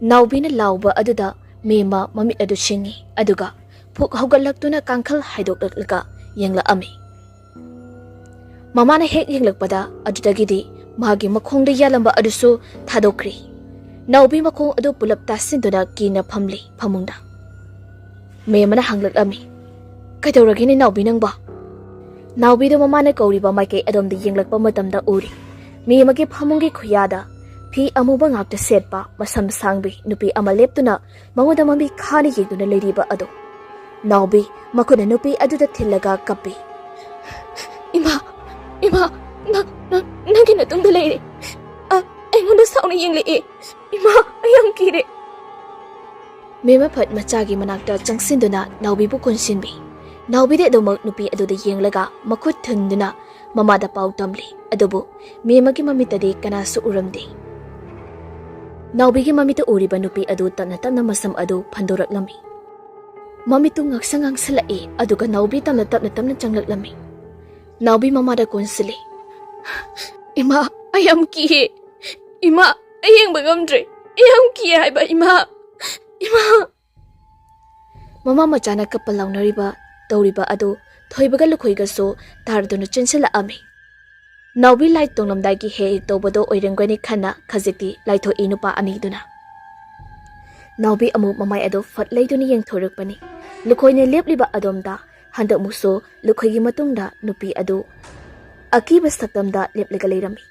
ꯅꯥꯎꯕꯤꯅ ꯂꯥꯎꯕ ꯑꯗꯨꯗ ꯃꯦꯝꯃ ꯃꯃꯤꯠ ꯑꯗꯨ ꯁꯤꯡꯉꯤ, ꯑꯗꯨꯒ ꯐꯨꯛ ꯍꯧꯒꯠꯂꯛꯇꯨꯅ ꯀꯥꯡꯈꯜ ꯍꯥꯏꯗꯣꯛꯂꯛꯂꯒ ꯌꯦꯡꯂꯛꯑꯝꯃꯤ꯫ ꯃꯃꯥꯅ ꯍꯦꯛ ꯌꯦꯡꯂꯛꯄꯗ ꯑꯗꯨꯗꯒꯤꯗꯤ ꯃꯥꯒꯤ ꯃꯈꯣꯡꯗ ꯌꯥꯜꯂꯝꯕ ꯑꯗꯨꯁꯨ ꯊꯥꯗꯣꯛꯈ꯭ꯔꯤ꯫ ꯅꯥꯎꯕꯤ ꯃꯈꯣꯡ ꯑꯗꯨ ꯄꯨꯂꯞ ꯇꯥꯁꯤꯟꯗꯨꯅ ꯀꯤꯅ ꯐꯝꯂꯤ ꯐꯃꯨꯡꯗ꯫ ꯃꯦꯝꯃꯅ ꯍꯪꯂꯛꯂꯝꯃꯤ, "ꯀꯩꯗꯧꯔꯒꯦꯅꯦ ꯅꯥꯎꯕꯤ ꯅꯪꯕꯣ?" ꯅꯥꯎꯕꯤꯗꯨ ꯃꯃꯥꯅ ꯀꯧꯔꯤꯕ ꯃꯥꯏꯀꯩ ꯑꯗꯣꯝꯗ ꯌꯦꯡꯂꯛꯄ ꯃꯇꯝꯗ ꯎꯔꯤ꯫ ꯃꯦꯝꯃꯒꯤ ꯐꯃꯨꯡꯒꯤ ꯈꯨꯌꯥꯗ ꯐꯤ ꯑꯃꯨꯕ ꯉꯥꯛꯇ ꯁꯦꯠꯄ, ꯃꯁꯝ ꯁꯥꯡꯕꯤ ꯅꯨꯄꯤ ꯑꯃ ꯂꯦꯞꯇꯨꯅ ꯃꯉꯣꯟꯗ ꯃꯃꯤ ꯈꯥꯅ ꯌꯦꯡꯗꯨꯅ ꯂꯩꯔꯤꯕ ꯑꯗꯨ꯫ ꯅꯥꯎꯕꯤ ꯃꯈꯨꯠꯅ ꯅꯨꯄꯤ ꯑꯗꯨꯗ ꯊꯤꯜꯂꯒ ꯀꯞꯄꯤ꯫ "ꯏꯃꯥ, ꯏꯃꯥ, ꯅꯪ, ꯅꯪ, ꯅꯪꯒꯤ ꯅꯇꯨꯡꯗ ꯂꯩꯔꯦ꯫ ꯑꯩꯉꯣꯟꯗ ꯁꯥꯎꯅ ꯌꯦꯡꯂꯛꯑꯦ꯫ ꯏꯃꯥ, ꯑꯩ ꯌꯥꯝ ꯀꯤꯔꯦ꯫ ꯃꯦꯝꯃ ꯐꯠ ꯃꯆꯥꯒꯤ ꯃꯅꯥꯛꯇ ꯆꯪꯁꯤꯟꯗꯨꯅ ꯅꯥꯎꯕꯤꯕꯨ ꯀꯣꯟꯁꯤꯟꯕꯤ꯫ ꯅꯥꯎꯕꯤꯗꯤ ꯑꯗꯨꯃꯛ ꯅꯨꯄꯤ ꯑꯗꯨꯗ ꯌꯦꯡꯂꯒ ꯃꯈꯨꯠ ꯊꯤꯟꯗꯨꯅ ꯃꯃꯥꯗ ꯄꯥꯎ ꯇꯝꯂꯤ꯫ ꯑꯗꯨꯕꯨ ꯃꯦꯝꯃꯒꯤ ꯃꯃꯤꯠꯇꯗꯤ ꯀꯅꯥꯁꯨ ꯎꯔꯝꯗꯦ꯫ ꯅꯥꯎꯕꯤꯒꯤ ꯃꯃꯤꯠꯇ ꯎꯔꯤꯕ ꯅꯨꯄꯤ ꯑꯗꯨ ꯇꯞꯅ ꯇꯞꯅ ꯃꯁꯝ ꯑꯗꯨ ꯐꯟꯗꯣꯔꯛꯂꯝꯃꯤ꯫ ꯃꯃꯤꯠꯇꯨ ꯉꯥꯡꯁꯪ ꯉꯥꯡꯁꯜꯂꯛꯏ, ꯑꯗꯨꯒ ꯅꯥꯎꯕꯤ ꯇꯞꯅ ꯇꯞꯅ ꯇꯞꯅ ꯆꯪꯂꯛꯂꯝꯃꯤ꯫ ꯅꯥꯎꯕꯤ ꯃꯃꯥꯗ ꯀꯣꯟꯁꯤꯜꯂꯤ꯫ "ꯏꯃꯥ, ꯑꯩ ꯌꯥꯝ ꯀꯤꯌꯦ꯫ ꯏꯃꯥ, ꯑꯩ ꯌꯦꯡꯕ ꯉꯝꯗ꯭ꯔꯦ꯫ ꯑꯩ ꯌꯥꯝ ꯀꯤꯌꯦ ꯍꯥꯏꯕ, ꯏꯃꯥ꯫ ꯏꯃꯥ!" ꯃꯃꯥ ꯃꯆꯥꯅ ꯀꯞꯄ ꯂꯥꯎꯅꯔꯤꯕ ꯇꯧꯔꯤꯕ ꯑꯗꯨ ꯊꯣꯏꯕꯒ ꯂꯨꯈꯣꯏꯒꯁꯨ ꯇꯥꯔꯗꯨꯅ ꯆꯦꯟꯁꯤꯜꯂꯛꯑꯝꯃꯤ꯫ ꯅꯥꯎꯕꯤ ꯂꯥꯏ ꯇꯣꯡꯂꯝꯗꯥꯏꯒꯤ ꯍꯦꯛ ꯍꯦꯛ ꯇꯧꯕꯗꯣ ꯑꯣꯏꯔꯝꯒꯅꯤ ꯈꯟꯅ ꯈꯖꯤꯛꯇꯤ ꯂꯥꯏꯊꯣꯛꯏ ꯅꯨꯄꯥ ꯑꯅꯤꯗꯨꯅ꯫ ꯅꯥꯎꯕꯤ ꯑꯃꯨꯛ ꯃꯃꯥꯏ ꯑꯗꯨ ꯐꯠ ꯂꯩꯗꯨꯅ ꯌꯦꯡꯊꯣꯔꯛꯄꯅꯤ꯫ ꯂꯨꯈꯣꯏꯅ ꯂꯦꯞꯂꯤꯕ ꯑꯗꯣꯝꯗ ꯍꯟꯗꯛꯃꯨꯛꯁꯨ ꯂꯨꯈꯣꯏꯒꯤ ꯃꯇꯨꯡꯗ ꯅꯨꯄꯤ ꯑꯗꯨ ꯑꯀꯤꯕ ꯁꯛꯇꯝꯗ ꯂꯦꯞꯂꯒ ꯂꯩꯔꯝꯃꯤ꯫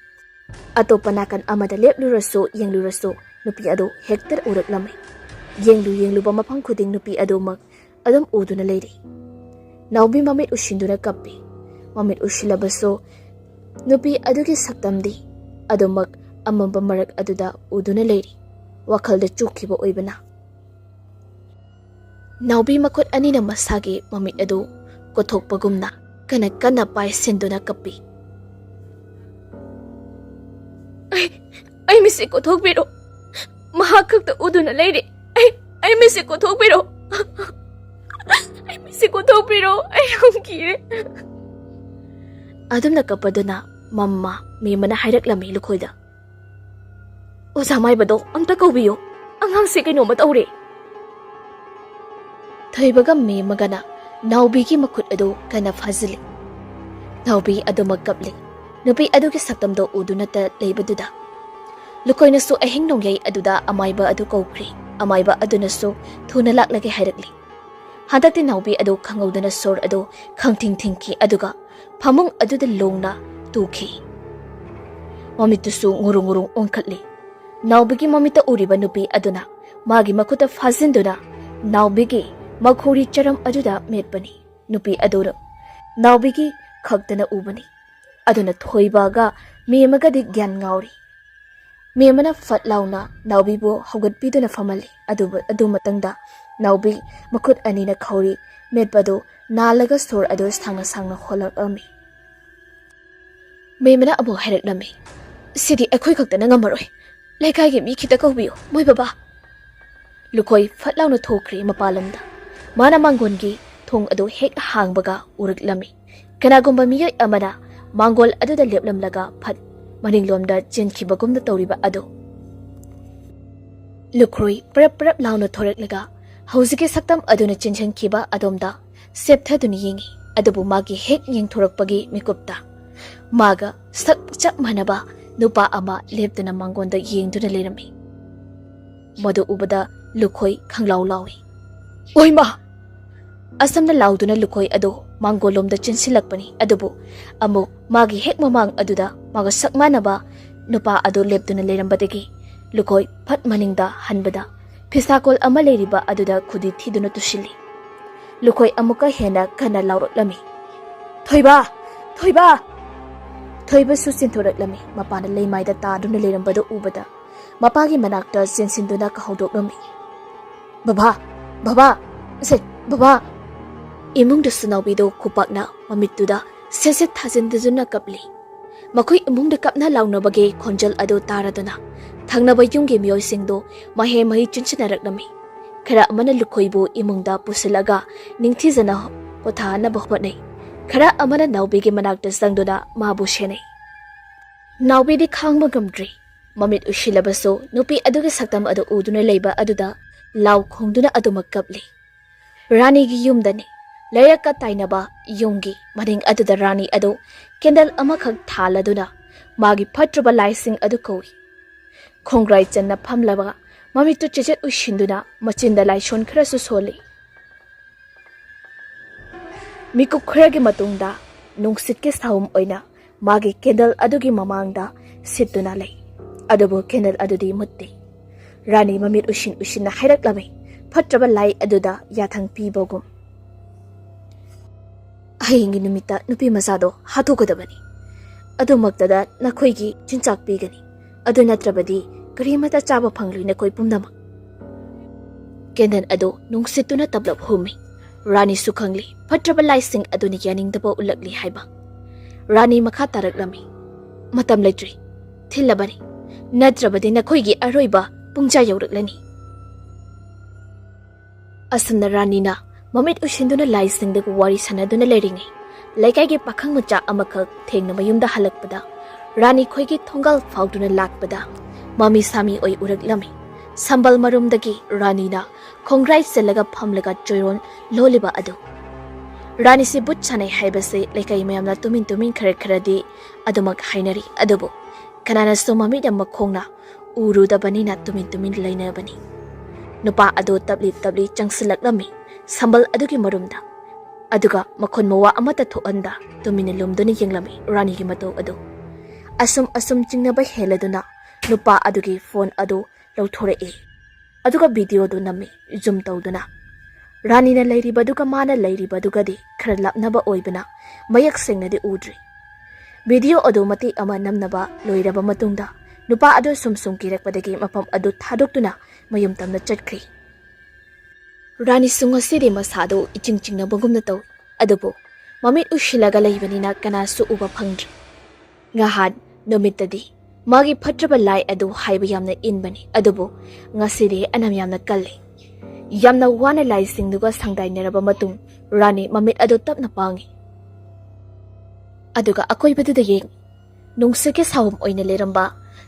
ꯑꯇꯣꯞꯄ ꯅꯥꯀꯟ ꯑꯃꯗ ꯂꯦꯞꯂꯨꯔꯁꯨ ꯌꯦꯡꯂꯨꯔꯁꯨ ꯅꯨꯄꯤ ꯑꯗꯨ ꯍꯦꯛꯇ ꯎꯔꯛꯂꯝꯃꯤ꯫ ꯌꯦꯡꯂꯨ ꯌꯦꯡꯂꯨꯕ ꯃꯐꯝ ꯈꯨꯗꯤꯡ ꯅꯨꯄꯤ ꯑꯗꯨꯃꯛ ꯑꯗꯨꯝ ꯎꯗꯨꯅ ꯂꯩꯔꯤ꯫ ꯅꯥꯎꯕꯤ ꯃꯃꯤꯠ ꯎꯁꯤꯟꯗꯨꯅ ꯀꯞꯄꯤ꯫ ꯃꯃꯤꯠ ꯎꯁꯤꯜꯂꯕꯁꯨ ꯅꯨꯄꯤ ꯑꯗꯨꯒꯤ ꯁꯛꯇꯝꯗꯤ ꯑꯗꯨꯃꯛ ꯑꯃꯝꯕ ꯃꯔꯛ ꯑꯗꯨꯗ ꯎꯗꯨꯅ ꯂꯩꯔꯤ꯫ ꯋꯥꯈꯜꯗ ꯆꯨꯈꯤꯕ ꯑꯣꯏꯕꯅ꯫ ꯅꯥꯎꯕꯤ ꯃꯈꯨꯠ ꯑꯅꯤꯅ ꯃꯁꯥꯒꯤ ꯃꯃꯤꯠ ꯑꯗꯨ ꯀꯣꯊꯣꯛꯄꯒꯨꯝꯅ ꯀꯟꯅ ꯀꯟꯅ ꯄꯥꯏꯁꯤꯟꯗꯨꯅ ꯀꯞꯄꯤ꯫ "ꯑꯩ, ꯑꯩ ꯃꯤꯠꯁꯦ ꯀꯣꯊꯣꯛꯄꯤꯔꯣ꯫ ꯃꯍꯥꯛ ꯈꯛꯇ ꯎꯗꯨꯅ ꯂꯩꯔꯦ꯫ ꯑꯩ, ꯑꯩ ꯃꯤꯠꯁꯦ ꯀꯣꯊꯣꯛꯄꯤꯔꯣ꯫ ꯑꯩ ꯃꯤꯠꯁꯦ ꯀꯣꯊꯣꯛꯄꯤꯔꯣ꯫ ꯑꯩ ꯌꯥꯝ ꯀꯤꯔꯦ꯫" ꯑꯗꯨꯝꯅ ꯀꯞꯄꯗꯨꯅ ꯃꯝꯃ ꯃꯦꯝꯃꯅ ꯍꯥꯏꯔꯛꯂꯝꯃꯤ ꯂꯨꯈꯣꯏꯗ꯫ "ꯑꯣꯖꯥ ꯃꯥꯏꯕꯗꯣ ꯑꯝꯇ ꯀꯧꯕꯤꯌꯨ꯫ ꯑꯉꯥꯡꯁꯦ ꯀꯩꯅꯣꯝꯃ ꯇꯧꯔꯦ꯫" ꯊꯣꯏꯕꯒ ꯃꯦꯝꯃꯒꯅ ꯅꯥꯎꯕꯤꯒꯤ ꯃꯈꯨꯠ ꯑꯗꯨ ꯀꯟꯅ ꯐꯥꯖꯤꯜꯂꯤ꯫ ꯅꯥꯎꯕꯤ ꯑꯗꯨꯃꯛ ꯀꯞꯂꯤ꯫ ꯅꯨꯄꯤ ꯑꯗꯨꯒꯤ ꯁꯛꯇꯝꯗꯣ ꯎꯗꯨꯅꯇ ꯂꯩꯕꯗꯨꯗ꯫ ꯂꯨꯈꯣꯏꯅꯁꯨ ꯑꯍꯤꯡ ꯅꯣꯡꯌꯩ ꯑꯗꯨꯗ ꯑꯃꯥꯏꯕ ꯑꯗꯨ ꯀꯧꯈ꯭ꯔꯦ꯫ ꯑꯃꯥꯏꯕ ꯑꯗꯨꯅꯁꯨ ꯊꯨꯅ ꯂꯥꯛꯂꯒꯦ ꯍꯥꯏꯔꯛꯂꯤ꯫ ꯍꯟꯗꯛꯇꯤ ꯅꯥꯎꯕꯤ ꯑꯗꯨ ꯈꯪꯍꯧꯗꯅ ꯁꯣꯔ ꯑꯗꯨ ꯈꯪꯊꯤꯡ ꯊꯤꯡꯈꯤ, ꯑꯗꯨꯒ ꯐꯃꯨꯡ ꯑꯗꯨꯗ ꯂꯣꯡꯅ ꯇꯨꯈꯤ꯫ ꯃꯃꯤꯠꯇꯨꯁꯨ ꯉꯨꯔꯨꯡ ꯉꯨꯔꯨꯡ ꯑꯣꯟꯈꯠꯂꯤ꯫ ꯅꯥꯎꯕꯤꯒꯤ ꯃꯃꯤꯠꯇ ꯎꯔꯤꯕ ꯅꯨꯄꯤ ꯑꯗꯨꯅ ꯃꯥꯒꯤ ꯃꯈꯨꯠꯇ ꯐꯥꯖꯤꯟꯗꯨꯅ ꯅꯥꯎꯕꯤꯒꯤ ꯃꯈꯣꯔꯤ ꯆꯔꯝ ꯑꯗꯨꯗ ꯃꯦꯠꯄꯅꯤ꯫ ꯅꯨꯄꯤ ꯑꯗꯨ ꯅꯥꯎꯕꯤꯒꯤ ꯈꯛꯇꯅ ꯎꯕꯅꯤ꯫ ꯑꯗꯨꯅ ꯊꯣꯏꯕꯒ ꯃꯦꯝꯃꯒꯗꯤ ꯒ꯭ꯌꯥꯟ ꯉꯥꯎꯔꯤ꯫ ꯃꯦꯝꯃꯅ ꯐꯠ ꯂꯥꯎꯅ ꯅꯥꯎꯕꯤꯕꯨ ꯍꯧꯒꯠꯄꯤꯗꯨꯅ ꯐꯝꯍꯜꯂꯤ꯫ ꯑꯗꯨꯕꯨ ꯑꯗꯨ ꯃꯇꯪꯗ ꯅꯥꯎꯕꯤ ꯃꯈꯨꯠ ꯑꯅꯤꯅ ꯈꯧꯔꯤ ꯃꯦꯠꯄꯗꯨ ꯅꯥꯜꯂꯒ ꯁꯣꯔ ꯑꯗꯨ ꯁꯥꯡꯅ ꯁꯥꯡꯅ ꯍꯣꯜꯂꯛꯂꯝꯃꯤ꯫ ꯃꯦꯝꯃꯅ ꯑꯃꯨꯛ ꯍꯥꯏꯔꯛꯂꯝꯃꯤ, "ꯁꯤꯗꯤ ꯑꯩꯈꯣꯏ ꯈꯛꯇꯅ ꯉꯝꯃꯔꯣꯏ꯫ ꯂꯩꯀꯥꯏꯒꯤ ꯃꯤ ꯈꯤꯇ ꯀꯧꯕꯤꯌꯨ, ꯃꯣꯏ ꯕꯕꯥ꯫" ꯂꯨꯈꯣꯏ ꯐꯠ ꯂꯥꯎꯅ ꯊꯣꯛꯈ꯭ꯔꯦ ꯃꯄꯥꯟꯂꯣꯝꯗ꯫ ꯃꯥꯅ ꯃꯥꯡꯒꯣꯟꯒꯤ ꯊꯣꯡ ꯑꯗꯨ ꯍꯦꯛ ꯍꯥꯡꯕꯒ ꯎꯔꯛꯂꯝꯃꯤ꯫ ꯀꯅꯥꯒꯨꯝꯕ ꯃꯤꯑꯣꯏ ꯑꯃꯅ ꯃꯥꯡꯒꯣꯜ ꯑꯗꯨꯗ ꯂꯦꯞꯂꯝꯂꯒ ꯐꯠ ꯃꯅꯤꯡꯂꯣꯝꯗ ꯆꯦꯟꯈꯤꯕꯒꯨꯝꯅ ꯇꯧꯔꯤꯕ ꯑꯗꯨ꯫ ꯂꯨꯈ꯭ꯔꯣꯏ ꯄꯔꯞ ꯄꯔꯞ ꯂꯥꯎꯅ ꯊꯣꯔꯛꯂꯒ ꯍꯧꯖꯤꯛꯀꯤ ꯁꯛꯇꯝ ꯑꯗꯨꯅ ꯆꯦꯟꯁꯤꯟꯈꯤꯕ ꯑꯗꯣꯝꯗ ꯆꯦꯞꯊꯗꯨꯅ ꯌꯦꯡꯉꯤ꯫ ꯑꯗꯨꯕꯨ ꯃꯥꯒꯤ ꯍꯦꯛ ꯌꯦꯡꯊꯣꯔꯛꯄꯒꯤ ꯃꯤꯀꯨꯞꯇ ꯃꯥꯒ ꯁꯛ ꯆꯞ ꯃꯥꯟꯅꯕ ꯅꯨꯄꯥ ꯑꯃ ꯂꯦꯞꯇꯨꯅ ꯃꯥꯡꯒꯣꯟꯗ ꯌꯦꯡꯗꯨꯅ ꯂꯩꯔꯝꯃꯤ꯫ ꯃꯗꯨ ꯎꯕꯗ ꯂꯨꯈꯣꯏ ꯈꯪꯂꯥꯎ ꯂꯥꯎꯏ꯫ "ꯑꯣꯏꯃꯥ!" ꯑꯁꯝꯅ ꯂꯥꯎꯗꯨꯅ ꯂꯨꯈꯣꯏ ꯑꯗꯨ ꯃꯥꯡꯒꯣꯜꯂꯣꯝꯗ ꯆꯦꯟꯁꯤꯜꯂꯛꯄꯅꯤ꯫ ꯑꯗꯨꯕꯨ ꯑꯃꯨꯛ ꯃꯥꯒꯤ ꯍꯦꯛ ꯃꯃꯥꯡ ꯑꯗꯨꯗ ꯃꯥꯒ ꯁꯛ ꯃꯥꯟꯅꯕ ꯅꯨꯄꯥ ꯑꯗꯨ ꯂꯦꯞꯇꯨꯅ ꯂꯩꯔꯝꯕꯗꯒꯤ ꯂꯨꯈꯣꯏ ꯐꯠ ꯃꯅꯤꯡꯗ ꯍꯟꯕꯗ ꯐꯤꯁꯥꯀꯣꯜ ꯑꯃ ꯂꯩꯔꯤꯕ ꯑꯗꯨꯗ ꯈꯨꯗꯤ ꯊꯤꯗꯨꯅ ꯇꯨꯁꯤꯜꯂꯤ꯫ ꯂꯨꯈꯣꯏ ꯑꯃꯨꯛꯀ ꯍꯦꯟꯅ ꯀꯟꯅ ꯂꯥꯎꯔꯛꯂꯝꯃꯤ, "ꯊꯣꯏꯕ! ꯊꯣꯏꯕ!" ꯊꯣꯏꯕꯁꯨ ꯆꯦꯟꯊꯣꯔꯛꯂꯝꯃꯤ꯫ ꯃꯄꯥꯅ ꯂꯩꯃꯥꯏꯗ ꯇꯥꯗꯨꯅ ꯂꯩꯔꯝꯕꯗꯨ ꯎꯕꯗ ꯃꯄꯥꯒꯤ ꯃꯅꯥꯛꯇ ꯆꯦꯟꯁꯤꯟꯗꯨꯅ ꯀꯍꯧꯗꯣꯛꯂꯝꯃꯤ, "ꯕꯕꯥ! ꯕꯕꯥ! ꯁꯦ, ꯕꯕꯥ!" ꯏꯃꯨꯡꯗ ꯁꯅꯥꯎꯕꯤꯗꯨ ꯈꯨꯄꯥꯛꯅ ꯃꯃꯤꯠꯇꯨꯗ ꯁꯦꯠ ꯁꯦꯠ ꯊꯥꯖꯤꯟꯗꯨꯅ ꯀꯞꯂꯤ꯫ ꯃꯈꯣꯏ ꯏꯃꯨꯡꯗ ꯀꯞꯅ ꯂꯥꯎꯅꯕꯒꯤ ꯈꯣꯟꯖꯦꯜ ꯑꯗꯨ ꯇꯥꯔꯗꯨꯅ ꯊꯪꯅꯕ ꯌꯨꯝꯒꯤ ꯃꯤꯑꯣꯏꯁꯤꯡꯗꯨ ꯃꯍꯩ ꯃꯍꯩ ꯆꯨꯟꯁꯤꯟꯅꯔꯛꯂꯝꯃꯤ꯫ ꯈꯔ ꯑꯃꯅ ꯂꯨꯈꯣꯏꯕꯨ ꯏꯃꯨꯡꯗ ꯄꯨꯁꯤꯜꯂꯒ ꯅꯤꯡꯊꯤꯖꯅ ꯄꯣꯊꯥꯅꯕ ꯍꯣꯠꯅꯩ꯫ ꯈꯔ ꯑꯃꯅ ꯅꯥꯎꯕꯤꯒꯤ ꯃꯅꯥꯛꯇ ꯆꯪꯗꯨꯅ ꯃꯥꯕꯨ ꯁꯦꯟꯅꯩ꯫ ꯅꯥꯎꯕꯤꯗꯤ ꯈꯥꯡꯕ ꯉꯝꯗ꯭ꯔꯤ꯫ ꯃꯃꯤꯠ ꯎꯏꯁꯤꯜꯂꯕꯁꯨ ꯅꯨꯄꯤ ꯑꯗꯨꯒꯤ ꯁꯛꯇꯝ ꯑꯗꯨ ꯎꯗꯨꯅ ꯂꯩꯕ ꯑꯗꯨꯗ ꯂꯥꯎ ꯈꯣꯡꯗꯨꯅ ꯑꯗꯨꯃꯛ ꯀꯞꯂꯤ꯫ ꯔꯥꯅꯤꯒꯤ ꯌꯨꯝꯗꯅꯤ꯫ ꯂꯩꯔꯛꯀ ꯇꯥꯏꯅꯕ ꯌꯨꯝꯒꯤ ꯃꯅꯤꯡ ꯑꯗꯨꯗ ꯔꯥꯅꯤ ꯑꯗꯨ ꯀꯦꯟꯗꯜ ꯑꯃꯈꯛ ꯊꯥꯜꯂꯗꯨꯅ ꯃꯥꯒꯤ ꯐꯠꯇ꯭ꯔꯕ ꯂꯥꯏꯁꯤꯡ ꯑꯗꯨ ꯀꯧꯏ꯫ ꯈꯣꯡꯒ꯭ꯔꯥꯏ ꯆꯟꯅ ꯐꯝꯂꯕ ꯃꯃꯤꯠꯇꯨ ꯆꯦꯆꯦꯠ ꯎꯏꯁꯤꯟꯗꯨꯅ ꯃꯆꯤꯟꯗ ꯂꯥꯏꯁꯣꯟ ꯈꯔꯁꯨ ꯁꯣꯜꯂꯤ꯫ ꯃꯤꯀꯨꯞ ꯈꯔꯒꯤ ꯃꯇꯨꯡꯗ ꯅꯨꯡꯁꯤꯠꯀꯤ ꯁꯥꯍꯨꯝ ꯑꯣꯏꯅ ꯃꯥꯒꯤ ꯀꯦꯟꯗꯜ ꯑꯗꯨꯒꯤ ꯃꯃꯥꯡꯗ ꯁꯤꯠꯇꯨꯅ ꯂꯩ꯫ ꯑꯗꯨꯕꯨ ꯀꯦꯟꯗꯜ ꯑꯗꯨꯗꯤ ꯃꯨꯠꯇꯦ꯫ ꯔꯥꯅꯤ ꯃꯃꯤꯠ ꯎꯏꯁꯤꯟ ꯎꯏꯁꯤꯟꯅ ꯍꯥꯏꯔꯛꯂꯝꯃꯤ, ꯐꯠꯇ꯭ꯔꯕ ꯂꯥꯏ ꯑꯗꯨꯗ ꯌꯥꯊꯪ ꯄꯤꯕꯒꯨꯝ, "ꯍꯌꯦꯡꯒꯤ ꯅꯨꯃꯤꯠꯇ ꯅꯨꯄꯤ ꯃꯆꯥꯗꯣ ꯍꯥꯠꯇꯣꯛꯀꯗꯕꯅꯤ꯫ ꯑꯗꯨꯃꯛꯇꯗ ꯅꯈꯣꯏꯒꯤ ꯆꯤꯟꯖꯥꯛ ꯄꯤꯒꯅꯤ꯫ ꯑꯗꯨ ꯅꯠꯇ꯭ꯔꯕꯗꯤ ꯀꯔꯤꯃꯠꯇ ꯆꯥꯕ ꯐꯪꯂꯣꯏ ꯅꯈꯣꯏ ꯄꯨꯝꯅꯃꯛ꯫ ꯀꯦꯟꯗꯜ ꯑꯗꯨ ꯅꯨꯡꯁꯤꯠꯇꯨꯅ ꯇꯞꯂꯞ ꯍꯨꯝꯃꯤ꯫ ꯔꯥꯅꯤꯁꯨ ꯈꯪꯂꯤ, ꯐꯠꯇ꯭ꯔꯕ ꯂꯥꯏꯁꯤꯡ ꯑꯗꯨꯅ ꯌꯥꯅꯤꯡꯗꯕ ꯎꯠꯂꯛꯂꯤ ꯍꯥꯏꯕ꯫ ꯔꯥꯅꯤ ꯃꯈꯥ ꯇꯥꯔꯛꯂꯝꯃꯤ, "ꯃꯇꯝ ꯂꯩꯇ꯭ꯔꯤ, ꯊꯤꯜꯂꯕꯅꯤ, ꯅꯠꯇ꯭ꯔꯕꯗꯤ ꯅꯈꯣꯏꯒꯤ ꯑꯔꯣꯏꯕ ꯄꯨꯡꯖꯥ ꯌꯧꯔꯛꯂꯅꯤ"꯫ ꯑꯁꯨꯝꯅ ꯔꯥꯅꯤꯅ ꯃꯃꯤꯠ ꯎꯏꯁꯤꯟꯗꯨꯅ ꯂꯥꯏꯁꯤꯡꯗꯒ ꯋꯥꯔꯤ ꯁꯥꯟꯅꯗꯨꯅ ꯂꯩꯔꯤꯉꯩ, ꯂꯩꯀꯥꯏꯒꯤ ꯄꯥꯈꯪ ꯃꯆꯥ ꯑꯃꯈꯛ ꯊꯦꯡꯅ ꯃꯌꯨꯝꯗ ꯍꯜꯂꯛꯄꯗ, ꯔꯥꯅꯤ ꯈꯣꯏꯒꯤ ꯊꯣꯡꯒꯥꯜ ꯐꯥꯎꯗꯨꯅ ꯂꯥꯛꯄꯗ, ꯃꯃꯤ ꯁꯥꯃꯤ ꯑꯣꯏ ꯎꯔꯛꯂꯝꯃꯤ꯫ ꯁꯝꯕꯜ ꯃꯔꯨꯝꯗꯒꯤ ꯔꯥꯅꯤꯅ ꯈꯣꯡꯒ꯭ꯔꯥꯏ ꯆꯜꯂꯒ ꯐꯝꯂꯒ ꯆꯣꯏꯔꯣꯟ ꯂꯣꯜꯂꯤꯕ ꯑꯗꯨ꯫ ꯔꯥꯅꯤꯁꯤ ꯚꯨꯠ ꯁꯥꯟꯅꯩ ꯍꯥꯏꯕꯁꯤ ꯂꯩꯀꯥꯏ ꯃꯌꯥꯝꯅ ꯇꯨꯃꯤꯟ ꯇꯨꯃꯤꯟ ꯈꯔ ꯈꯔꯗꯤ ꯑꯗꯨꯃꯛ ꯍꯥꯏꯅꯔꯤ, ꯑꯗꯨꯕꯨ ꯀꯅꯥꯅꯁꯨ ꯃꯃꯤꯠ ꯑꯃ ꯈꯣꯡꯅ ꯎꯔꯨꯗꯕꯅꯤꯅ ꯇꯨꯃꯤꯟ ꯇꯨꯃꯤꯟ ꯂꯩꯅꯕꯅꯤ꯫ ꯅꯨꯄꯥ ꯑꯗꯨ ꯇꯞꯂꯤ ꯇꯞꯂꯤ ꯆꯪꯁꯤꯜꯂꯛꯂꯝꯃꯤ ꯁꯝꯕꯜ ꯑꯗꯨꯒꯤ ꯃꯔꯨꯝꯗ, ꯑꯗꯨꯒ ꯃꯈꯣꯟ ꯃꯋꯥ ꯑꯃꯠꯇ ꯊꯣꯛꯍꯟꯗ ꯇꯨꯃꯤꯟꯅ ꯂꯨꯝꯗꯨꯅ ꯌꯦꯡꯂꯝꯃꯤ ꯔꯥꯅꯤꯒꯤ ꯃꯇꯧ ꯑꯗꯨ꯫ ꯑꯁꯨꯝ ꯑꯁꯨꯝ ꯆꯤꯡꯅꯕ ꯍꯦꯜꯂꯗꯨꯅ ꯅꯨꯄꯥ ꯑꯗꯨꯒꯤ ꯐꯣꯟ ꯑꯗꯨ ꯂꯧꯊꯣꯔꯛꯏ, ꯑꯗꯨꯒ ꯚꯤꯗꯤꯑꯣꯗꯨ ꯅꯝꯃꯤ, ꯖꯨꯝ ꯇꯧꯗꯨꯅ꯫ ꯔꯥꯅꯤꯅ ꯂꯩꯔꯤꯕꯗꯨꯒ ꯃꯥꯅ ꯂꯩꯔꯤꯕꯗꯨꯒꯗꯤ ꯈꯔ ꯂꯥꯞꯅꯕ ꯑꯣꯏꯕꯅ ꯃꯌꯦꯛ ꯁꯦꯡꯅꯗꯤ ꯎꯗ꯭ꯔꯤ꯫ ꯚꯤꯗꯤꯑꯣ ꯑꯗꯨ ꯃꯇꯦꯛ ꯑꯃ ꯅꯝꯅꯕ ꯂꯣꯏꯔꯕ ꯃꯇꯨꯡꯗ ꯅꯨꯄꯥ ꯑꯗꯨ ꯁꯨꯝ ꯁꯨꯝ ꯀꯤꯔꯛꯄꯗꯒꯤ ꯃꯐꯝ ꯑꯗꯨ ꯊꯥꯗꯣꯛꯇꯨꯅ ꯃꯌꯨꯝ ꯇꯝꯅ ꯆꯠꯈ꯭ꯔꯤ꯫ ꯔꯥꯅꯤꯁꯨ ꯉꯁꯤꯗꯤ ꯃꯁꯥꯗꯨ ꯏꯆꯤꯡ ꯆꯤꯡꯅꯕꯒꯨꯝꯅ ꯇꯧꯏ, ꯑꯗꯨꯕꯨ ꯃꯃꯤꯠ ꯎꯏꯁꯤꯜꯂꯒ ꯂꯩꯕꯅꯤꯅ ꯀꯅꯥꯁꯨ ꯎꯕ ꯐꯪꯗ꯭ꯔꯤ꯫ ꯉꯍꯥꯟ ꯅꯨꯃꯤꯠꯇꯗꯤ ꯃꯥꯒꯤ ꯐꯠꯇ꯭ꯔꯕ ꯂꯥꯏ ꯑꯗꯨ ꯍꯥꯏꯕ ꯌꯥꯝꯅ ꯏꯟꯕꯅꯤ, ꯑꯗꯨꯕꯨ ꯉꯁꯤꯗꯤ ꯑꯅꯝ ꯌꯥꯝꯅ ꯀꯜꯂꯤ꯫ ꯌꯥꯝꯅ ꯋꯥꯅ ꯂꯥꯏꯁꯤꯡꯗꯨꯒ ꯁꯪꯗꯥꯏꯅꯔꯕ ꯃꯇꯨꯡ ꯔꯥꯅꯤ ꯃꯃꯤꯠ ꯑꯗꯨ ꯇꯞꯅ ꯄꯥꯡꯏ꯫ ꯑꯗꯨꯒ ꯑꯀꯣꯏꯕꯗꯨꯗ ꯌꯦꯡ, ꯅꯨꯡꯁꯤꯠꯀꯤ ꯁꯥꯍꯨꯝ ꯑꯣꯏꯅ ꯂꯩꯔꯝꯕ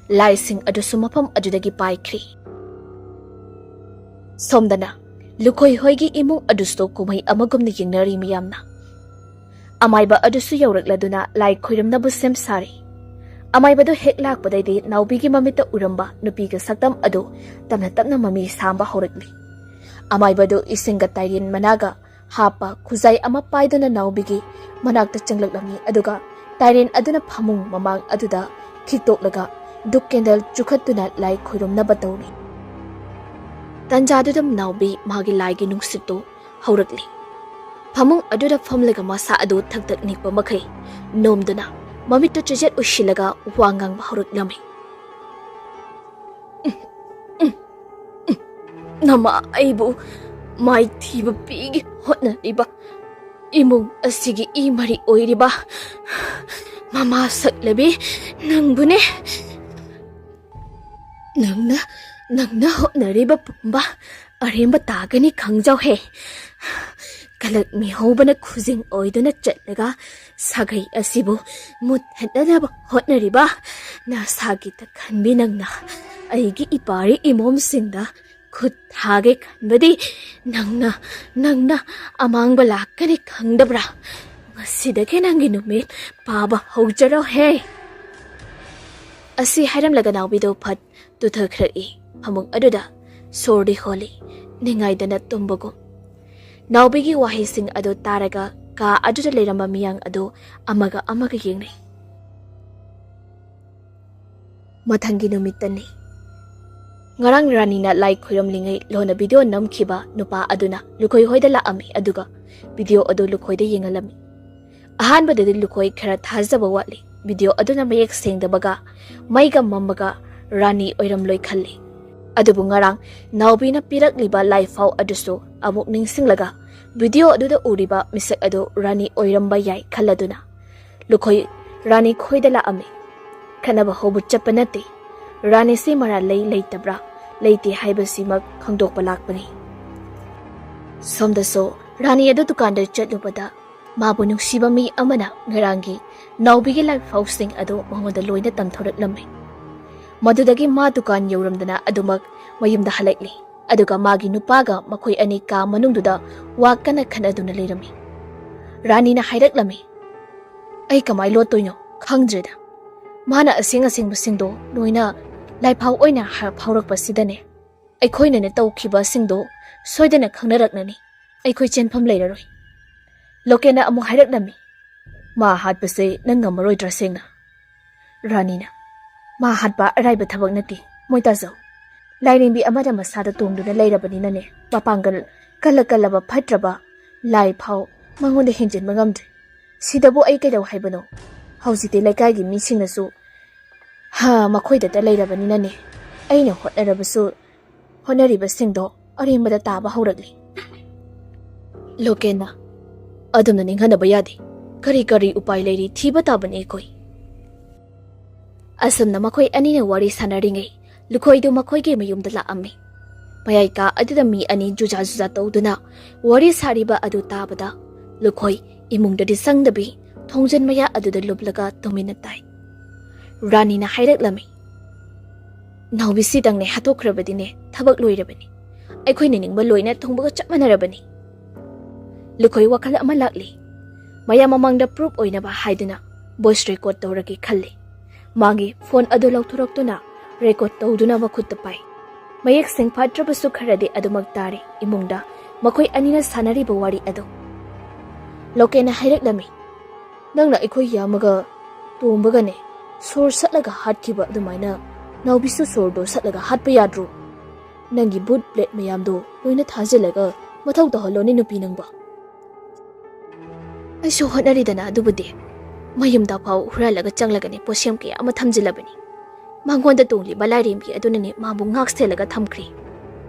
ꯂꯥꯏꯁꯤꯡ ꯑꯗꯨꯁꯨ ꯃꯐꯝ ꯑꯗꯨꯗꯒꯤ ꯄꯥꯏꯈ꯭ꯔꯤ꯫ ꯁꯣꯝꯗꯅ ꯂꯨꯈꯣꯏ ꯍꯣꯏꯒꯤ ꯏꯃꯨꯡ ꯑꯗꯨꯁꯨ ꯀꯨꯝꯍꯩ ꯑꯃꯒꯨꯝꯅ ꯌꯦꯡꯅꯔꯤ ꯃꯤꯌꯥꯝꯅ꯫ ꯑꯃꯥꯏꯕ ꯑꯗꯨꯁꯨ ꯌꯧꯔꯛꯂꯗꯨꯅ ꯂꯥꯏ ꯈꯣꯏꯔꯝꯅꯕ ꯁꯦꯝ ꯁꯥꯔꯤ꯫ ꯑꯃꯥꯏꯕꯗꯨ ꯍꯦꯛ ꯂꯥꯛꯄꯗꯩꯗꯤ ꯅꯥꯎꯕꯤꯒꯤ ꯃꯃꯤꯠꯇ ꯎꯔꯝꯕ ꯅꯨꯄꯤꯒꯤ ꯁꯛꯇꯝ ꯑꯗꯨ ꯇꯞꯅ ꯇꯞꯅ ꯃꯃꯤ ꯁꯥꯝꯕ ꯍꯧꯔꯛꯂꯤ꯫ ꯑꯃꯥꯏꯕꯗꯨ ꯏꯁꯤꯡꯒ ꯇꯥꯏꯔꯦꯟ ꯃꯅꯥꯒ ꯍꯥꯞꯄ ꯈꯨꯖꯥꯏ ꯑꯃ ꯄꯥꯏꯗꯨꯅ ꯅꯥꯎꯕꯤꯒꯤ ꯃꯅꯥꯛꯇ ꯆꯪꯂꯛꯂꯝꯃꯤ, ꯑꯗꯨꯒ ꯇꯥꯏꯔꯦꯟ ꯑꯗꯨꯅ ꯐꯃꯨꯡ ꯃꯃꯥꯡ ꯑꯗꯨꯗ ꯈꯤꯛꯇꯣꯛꯂꯒ ꯙꯨꯞ ꯀꯦꯟꯗꯜ ꯆꯨꯈꯠꯇꯨꯅ ꯂꯥꯏ ꯈꯣꯏꯔꯨꯝꯅꯕ ꯇꯧꯔꯤ꯫ ꯇꯟꯖꯥꯗꯨꯗ ꯅꯥꯎꯕꯤ ꯃꯥꯒꯤ ꯂꯥꯏꯒꯤ ꯅꯨꯡꯁꯤꯠꯇꯨ ꯍꯧꯔꯛꯂꯤ꯫ ꯐꯃꯨꯡ ꯑꯗꯨꯗ ꯐꯝꯂꯒ ꯃꯁꯥ ꯑꯗꯨ ꯊꯛ ꯊꯛ ꯅꯤꯛꯄ ꯃꯈꯩ ꯅꯣꯝꯗꯨꯅ ꯃꯃꯤꯠꯇꯨ ꯆꯦꯖꯦꯠ ꯎꯏꯁꯤꯜꯂꯒ ꯋꯥ ꯉꯥꯡꯕ ꯍꯧꯔꯛꯂꯝꯃꯤ꯫ ꯅꯃꯥ ꯑꯩꯕꯨ ꯃꯥꯏꯊꯤꯕ ꯄꯤꯒꯦ ꯍꯣꯠꯅꯔꯤꯕ, ꯏꯃꯨꯡ ꯑꯁꯤꯒꯤ ꯏ ꯃꯔꯤ ꯑꯣꯏꯔꯤꯕ ꯃꯃꯥ ꯁꯛꯂꯕꯤ ꯅꯪꯕꯨꯅꯦ꯫ ꯅꯪꯅ, ꯅꯪꯅ ꯍꯣꯠꯅꯔꯤꯕ ꯄꯨꯝꯕ ꯑꯔꯦꯝꯕ ꯇꯥꯒꯅꯤ ꯈꯪꯖꯧꯍꯦ꯫ ꯀꯂꯛ ꯃꯤꯍꯧꯕꯅ ꯈꯨꯖꯤꯡ ꯑꯣꯏꯗꯨꯅ ꯆꯠꯂꯒ ꯁꯥꯒꯩ ꯑꯁꯤꯕꯨ ꯃꯨꯠꯍꯟꯅꯅꯕ ꯍꯣꯠꯅꯔꯤꯕ ꯅꯁꯥꯒꯤ ꯇꯛꯈꯟꯕꯤ ꯅꯪꯅ ꯑꯩꯒꯤ ꯏꯄꯥꯔꯤ ꯏꯃꯣꯝꯁꯤꯡꯗ ꯈꯨꯠ ꯊꯥꯒꯦ ꯈꯟꯕꯗꯤ ꯅꯪꯅ, ꯅꯪꯅ ꯑꯃꯥꯡꯕ ꯂꯥꯛꯀꯅꯤ ꯈꯪꯗꯕ꯭ꯔꯥ? ꯉꯁꯤꯗꯒꯤ ꯅꯪꯒꯤ ꯅꯨꯃꯤꯠ ꯄꯥꯕ ꯍꯧꯖꯔꯣꯍꯦ꯫ ꯑꯁꯤ ꯍꯥꯏꯔꯝꯂꯒ ꯅꯥꯎꯕꯤꯗꯨ ꯐꯠ ꯇꯨꯊꯈ꯭ꯔꯛꯏ꯫ ꯐꯃꯨꯡ ꯑꯗꯨꯗ ꯁꯣꯔꯗꯤ ꯍꯣꯜꯂꯤ, ꯅꯤꯡꯉꯥꯏꯗꯅ ꯇꯨꯝꯕꯒꯨꯝ꯫ ꯅꯥꯎꯕꯤꯒꯤ ꯋꯥꯍꯩꯁꯤꯡ ꯑꯗꯨ ꯇꯥꯔꯒ ꯀꯥ ꯑꯗꯨꯗ ꯂꯩꯔꯝꯕ ꯃꯤꯌꯥꯝ ꯑꯗꯨ ꯑꯃꯒ ꯑꯃꯒ ꯌꯦꯡꯅꯩ꯫ ꯃꯊꯪꯒꯤ ꯅꯨꯃꯤꯠꯇꯅꯤ꯫ ꯉꯔꯥꯡ ꯔꯥꯅꯤꯅ ꯂꯥꯏ ꯈꯣꯏꯔꯝꯂꯤꯉꯩ ꯂꯣꯟꯅ ꯚꯤꯗꯤꯑꯣ ꯅꯝꯈꯤꯕ ꯅꯨꯄꯥ ꯑꯗꯨꯅ ꯂꯨꯈꯣꯏ ꯍꯣꯏꯗ ꯂꯥꯛꯑꯝꯃꯤ, ꯑꯗꯨꯒ ꯚꯤꯗꯤꯑꯣ ꯑꯗꯨ ꯂꯨꯈꯣꯏꯗ ꯌꯦꯡꯍꯜꯂꯝꯃꯤ꯫ ꯑꯍꯥꯟꯕꯗꯗꯤ ꯂꯨꯈꯣꯏ ꯈꯔ ꯊꯥꯖꯕ ꯋꯥꯠꯂꯤ꯫ ꯚꯤꯗꯤꯑꯣ ꯑꯗꯨꯅ ꯃꯌꯦꯛ ꯁꯦꯡꯗꯕꯒ ꯃꯩꯒ ꯃꯝꯃꯒ ꯔꯥꯅꯤ ꯑꯣꯏꯔꯝꯂꯣꯏ ꯈꯜꯂꯤ꯫ ꯑꯗꯨꯕꯨ ꯉꯔꯥꯡ ꯅꯥꯎꯕꯤꯅ ꯄꯤꯔꯛꯂꯤꯕ ꯂꯥꯏꯐꯥꯎ ꯑꯗꯨꯁꯨ ꯑꯃꯨꯛ ꯅꯤꯡꯁꯤꯡꯂꯒ ꯚꯤꯗꯤꯑꯣ ꯑꯗꯨꯗ ꯎꯔꯤꯕ ꯃꯤꯁꯛ ꯑꯗꯨ ꯔꯥꯅꯤ ꯑꯣꯏꯔꯝꯕ ꯌꯥꯏ ꯈꯜꯂꯗꯨꯅ ꯂꯨꯈꯣꯏ ꯔꯥꯅꯤ ꯈꯣꯏꯗ ꯂꯥꯛꯑꯝꯃꯤ꯫ ꯈꯠꯅꯕ ꯍꯧꯕ ꯆꯠꯄ ꯅꯠꯇꯦ꯫ ꯔꯥꯅꯤꯁꯤ ꯃꯔꯥꯜ ꯂꯩ ꯂꯩꯇꯕ꯭ꯔꯥ? ꯂꯩꯇꯦ ꯍꯥꯏꯕꯁꯤꯃꯛ ꯈꯪꯗꯣꯛꯄ ꯂꯥꯛꯄꯅꯤ꯫ ꯁꯣꯝꯗꯁꯨ ꯔꯥꯅꯤ ꯑꯗꯨ ꯗꯨꯀꯥꯟꯗ ꯆꯠꯂꯨꯕꯗ ꯃꯥꯕꯨ ꯅꯨꯡꯁꯤꯕ ꯃꯤ ꯑꯃꯅ ꯉꯔꯥꯡꯒꯤ ꯅꯥꯎꯕꯤꯒꯤ ꯂꯥꯏꯐꯥꯎꯁꯤꯡ ꯑꯗꯨ ꯃꯉꯣꯟꯗ ꯂꯣꯏꯅ ꯇꯝꯊꯣꯔꯛꯂꯝꯃꯤ꯫ ꯃꯗꯨꯗꯒꯤ ꯃꯥ ꯗꯨꯀꯥꯟ ꯌꯧꯔꯝꯗꯅ ꯑꯗꯨꯃꯛ ꯃꯌꯨꯝꯗ ꯍꯜꯂꯛꯂꯤ꯫ ꯑꯗꯨꯒ ꯃꯥꯒꯤ ꯅꯨꯄꯥꯒ ꯃꯈꯣꯏ ꯑꯅꯤ ꯀꯥ ꯃꯅꯨꯡꯗꯨꯗ ꯋꯥ ꯀꯟꯅ ꯈꯠꯅꯗꯨꯅ ꯂꯩꯔꯝꯃꯤ꯫ ꯔꯥꯅꯤꯅ ꯍꯥꯏꯔꯛꯂꯝꯃꯤ, "ꯑꯩ ꯀꯃꯥꯏ ꯂꯣꯠꯇꯣꯏꯅꯣ ꯈꯪꯗ꯭ꯔꯦꯗ꯫ ꯃꯥꯅ ꯑꯁꯦꯡ ꯑꯁꯦꯡꯕꯁꯤꯡꯗꯣ ꯂꯣꯏꯅ ꯂꯥꯏꯐꯥꯎ ꯑꯣꯏꯅ ꯍꯥ-, ꯐꯥꯎꯔꯛꯄꯁꯤꯗꯅꯦ, ꯑꯩꯈꯣꯏꯅꯅꯦ ꯇꯧꯈꯤꯕꯁꯤꯡꯗꯣ ꯁꯣꯏꯗꯅ ꯈꯪꯅꯔꯛꯅꯅꯤ꯫ ꯑꯩꯈꯣꯏ ꯆꯦꯟꯐꯝ ꯂꯩꯔꯔꯣꯏ꯫" ꯂꯣꯀꯦꯟꯅ ꯑꯃꯨꯛ ꯍꯥꯏꯔꯛꯂꯝꯃꯤ, "ꯃꯥ ꯍꯥꯠꯄꯁꯦ ꯅꯪ ꯉꯝꯃꯔꯣꯏꯗ꯭ꯔꯥ ꯁꯦꯡꯅ?" ꯔꯥꯅꯤꯅ, "ꯃꯥ ꯍꯥꯠꯄ ꯑꯔꯥꯏꯕ ꯊꯕꯛ ꯅꯠꯇꯦ, ꯃꯣꯏ ꯇꯥꯖꯧ꯫ ꯂꯥꯏꯔꯦꯝꯕꯤ ꯑꯃꯅ ꯃꯁꯥꯗ ꯇꯣꯡꯗꯨꯅ ꯂꯩꯔꯕꯅꯤꯅꯅꯦ, ꯃꯄꯥꯡꯒꯜ ꯀꯜꯂ ꯀꯜꯂꯕ ꯐꯠꯇ꯭ꯔꯕ ꯂꯥꯏ ꯐꯥꯎ ꯃꯉꯣꯟꯗ ꯍꯦꯟꯖꯤꯟꯕ ꯉꯝꯗ꯭ꯔꯦ꯫ ꯁꯤꯗꯕꯨ ꯑꯩ ꯀꯩꯗꯧ ꯍꯥꯏꯕꯅꯣ? ꯍꯧꯖꯤꯛꯇꯤ ꯂꯩꯀꯥꯏꯒꯤ ꯃꯤꯁꯤꯡꯅꯁꯨ ꯍꯥ, ꯃꯈꯣꯏꯗꯇ ꯂꯩꯔꯕꯅꯤꯅꯅꯦ, ꯑꯩꯅ ꯍꯣꯠꯅꯔꯕꯁꯨ ꯍꯣꯠꯅꯔꯤꯕꯁꯤꯡꯗꯣ ꯑꯔꯦꯝꯕꯗ ꯇꯥꯕ ꯍꯧꯔꯛꯂꯤ꯫ ꯂꯣꯀꯦꯟꯅ, "ꯑꯗꯨꯝꯅ ꯅꯤꯡꯍꯟꯅꯕ ꯌꯥꯗꯦ꯫ ꯀꯔꯤ ꯀꯔꯤ ꯎꯄꯥꯏ ꯂꯩꯔꯤ, ꯊꯤꯕ ꯇꯥꯕꯅꯤ ꯑꯩꯈꯣꯏ꯫" ꯑꯁꯨꯝꯅ ꯃꯈꯣꯏ ꯑꯅꯤꯅ ꯋꯥꯔꯤ ꯁꯥꯟꯅꯔꯤꯉꯩ ꯂꯨꯈꯣꯏꯗꯨ ꯃꯈꯣꯏꯒꯤ ꯃꯌꯨꯝꯗ ꯂꯥꯛꯑꯝꯃꯤ꯫ ꯃꯌꯥꯏ ꯀꯥ ꯑꯗꯨꯗ ꯃꯤ ꯑꯅꯤ ꯖꯨꯖꯥ ꯖꯨꯖꯥ ꯇꯧꯗꯨꯅ ꯋꯥꯔꯤ ꯁꯥꯔꯤꯕ ꯑꯗꯨ ꯇꯥꯕꯗ ꯂꯨꯈꯣꯏ ꯏꯃꯨꯡꯗꯗꯤ ꯆꯪꯗꯕꯤ ꯊꯣꯡꯖꯤꯟ ꯃꯌꯥ ꯑꯗꯨꯗ ꯂꯨꯞꯂꯒ ꯇꯨꯃꯤꯟꯅ ꯇꯥꯏ꯫ ꯔꯥꯅꯤꯅ ꯍꯥꯏꯔꯛꯂꯝꯃꯤ, "ꯅꯥꯎꯕꯤꯁꯤꯗꯪꯅꯦ ꯍꯥꯠꯇꯣꯛꯈ꯭ꯔꯕꯗꯤꯅꯦ ꯊꯕꯛ ꯂꯣꯏꯔꯕꯅꯤ꯫ ꯑꯩꯈꯣꯏꯅ ꯅꯤꯡꯕ ꯂꯣꯏꯅ ꯊꯨꯡꯕꯒ ꯆꯞ ꯃꯥꯟꯅꯔꯕꯅꯤ꯫" ꯂꯨꯈꯣꯏ ꯋꯥꯈꯜ ꯑꯃ ꯂꯥꯛꯂꯤ꯫ ꯃꯌꯥꯝ ꯃꯃꯥꯡꯗ ꯄ꯭ꯔꯨꯐ ꯑꯣꯏꯅꯕ ꯍꯥꯏꯗꯨꯅ ꯚꯣꯏꯁ ꯔꯦꯀꯣꯔꯗ ꯇꯧꯔꯒꯦ ꯈꯜꯂꯤ꯫ ꯃꯥꯒꯤ ꯐꯣꯟ ꯑꯗꯨ ꯂꯧꯊꯣꯔꯛꯇꯨꯅ ꯔꯦꯀꯣꯔꯗ ꯇꯧꯗꯨꯅ ꯃꯈꯨꯠꯇ ꯄꯥꯏ꯫ ꯃꯌꯦꯛ ꯁꯦꯡꯐꯥꯠꯇ꯭ꯔꯕꯁꯨ ꯈꯔꯗꯤ ꯑꯗꯨꯃꯛ ꯇꯥꯔꯤ ꯏꯃꯨꯡꯗ ꯃꯈꯣꯏ ꯑꯅꯤꯅ ꯁꯥꯟꯅꯔꯤꯕ ꯋꯥꯔꯤ ꯑꯗꯨ꯫ ꯂꯣꯀꯦꯟꯅ ꯍꯥꯏꯔꯛꯂꯝꯃꯤ, "ꯅꯪꯅ ꯑꯩꯈꯣꯏ ꯌꯥꯝꯃꯒ ꯇꯣꯝꯕꯒꯅꯦ ꯁꯣꯔ ꯁꯠꯂꯒ ꯍꯥꯠꯈꯤꯕ ꯑꯗꯨꯃꯥꯏꯅ ꯅꯥꯎꯕꯤꯁꯨ ꯁꯣꯔꯗꯣ ꯁꯠꯂꯒ ꯍꯥꯠꯄ ꯌꯥꯗ꯭ꯔꯣ? ꯅꯪꯒꯤ ꯕꯨꯠ ꯕ꯭ꯂꯦꯗ ꯃꯌꯥꯝꯗꯣ ꯂꯣꯏꯅ ꯊꯥꯖꯤꯜꯂꯒ ꯃꯊꯧ ꯇꯧꯍꯜꯂꯣꯅꯦ ꯅꯨꯄꯤ ꯅꯪꯕꯣ꯫" "ꯑꯩꯁꯨ ꯍꯣꯠꯅꯔꯤꯗꯅ ꯑꯗꯨꯕꯨꯗꯤ꯫ ꯃꯌꯨꯝꯗ ꯐꯥꯎ ꯍꯨꯔꯥꯜꯂꯒ ꯆꯪꯂꯒꯅꯦ ꯄꯣꯠꯁꯦꯝ ꯀꯌꯥ ꯑꯃ ꯊꯝꯖꯤꯜꯂꯕꯅꯤ꯫ ꯃꯉꯣꯟꯗ ꯇꯣꯡꯂꯤꯕ ꯂꯥꯏꯔꯦꯝꯕꯤ ꯑꯗꯨꯅꯅꯦ ꯃꯥꯕꯨ ꯉꯥꯛ ꯁꯦꯜꯂꯒ ꯊꯝꯈ꯭ꯔꯤ꯫"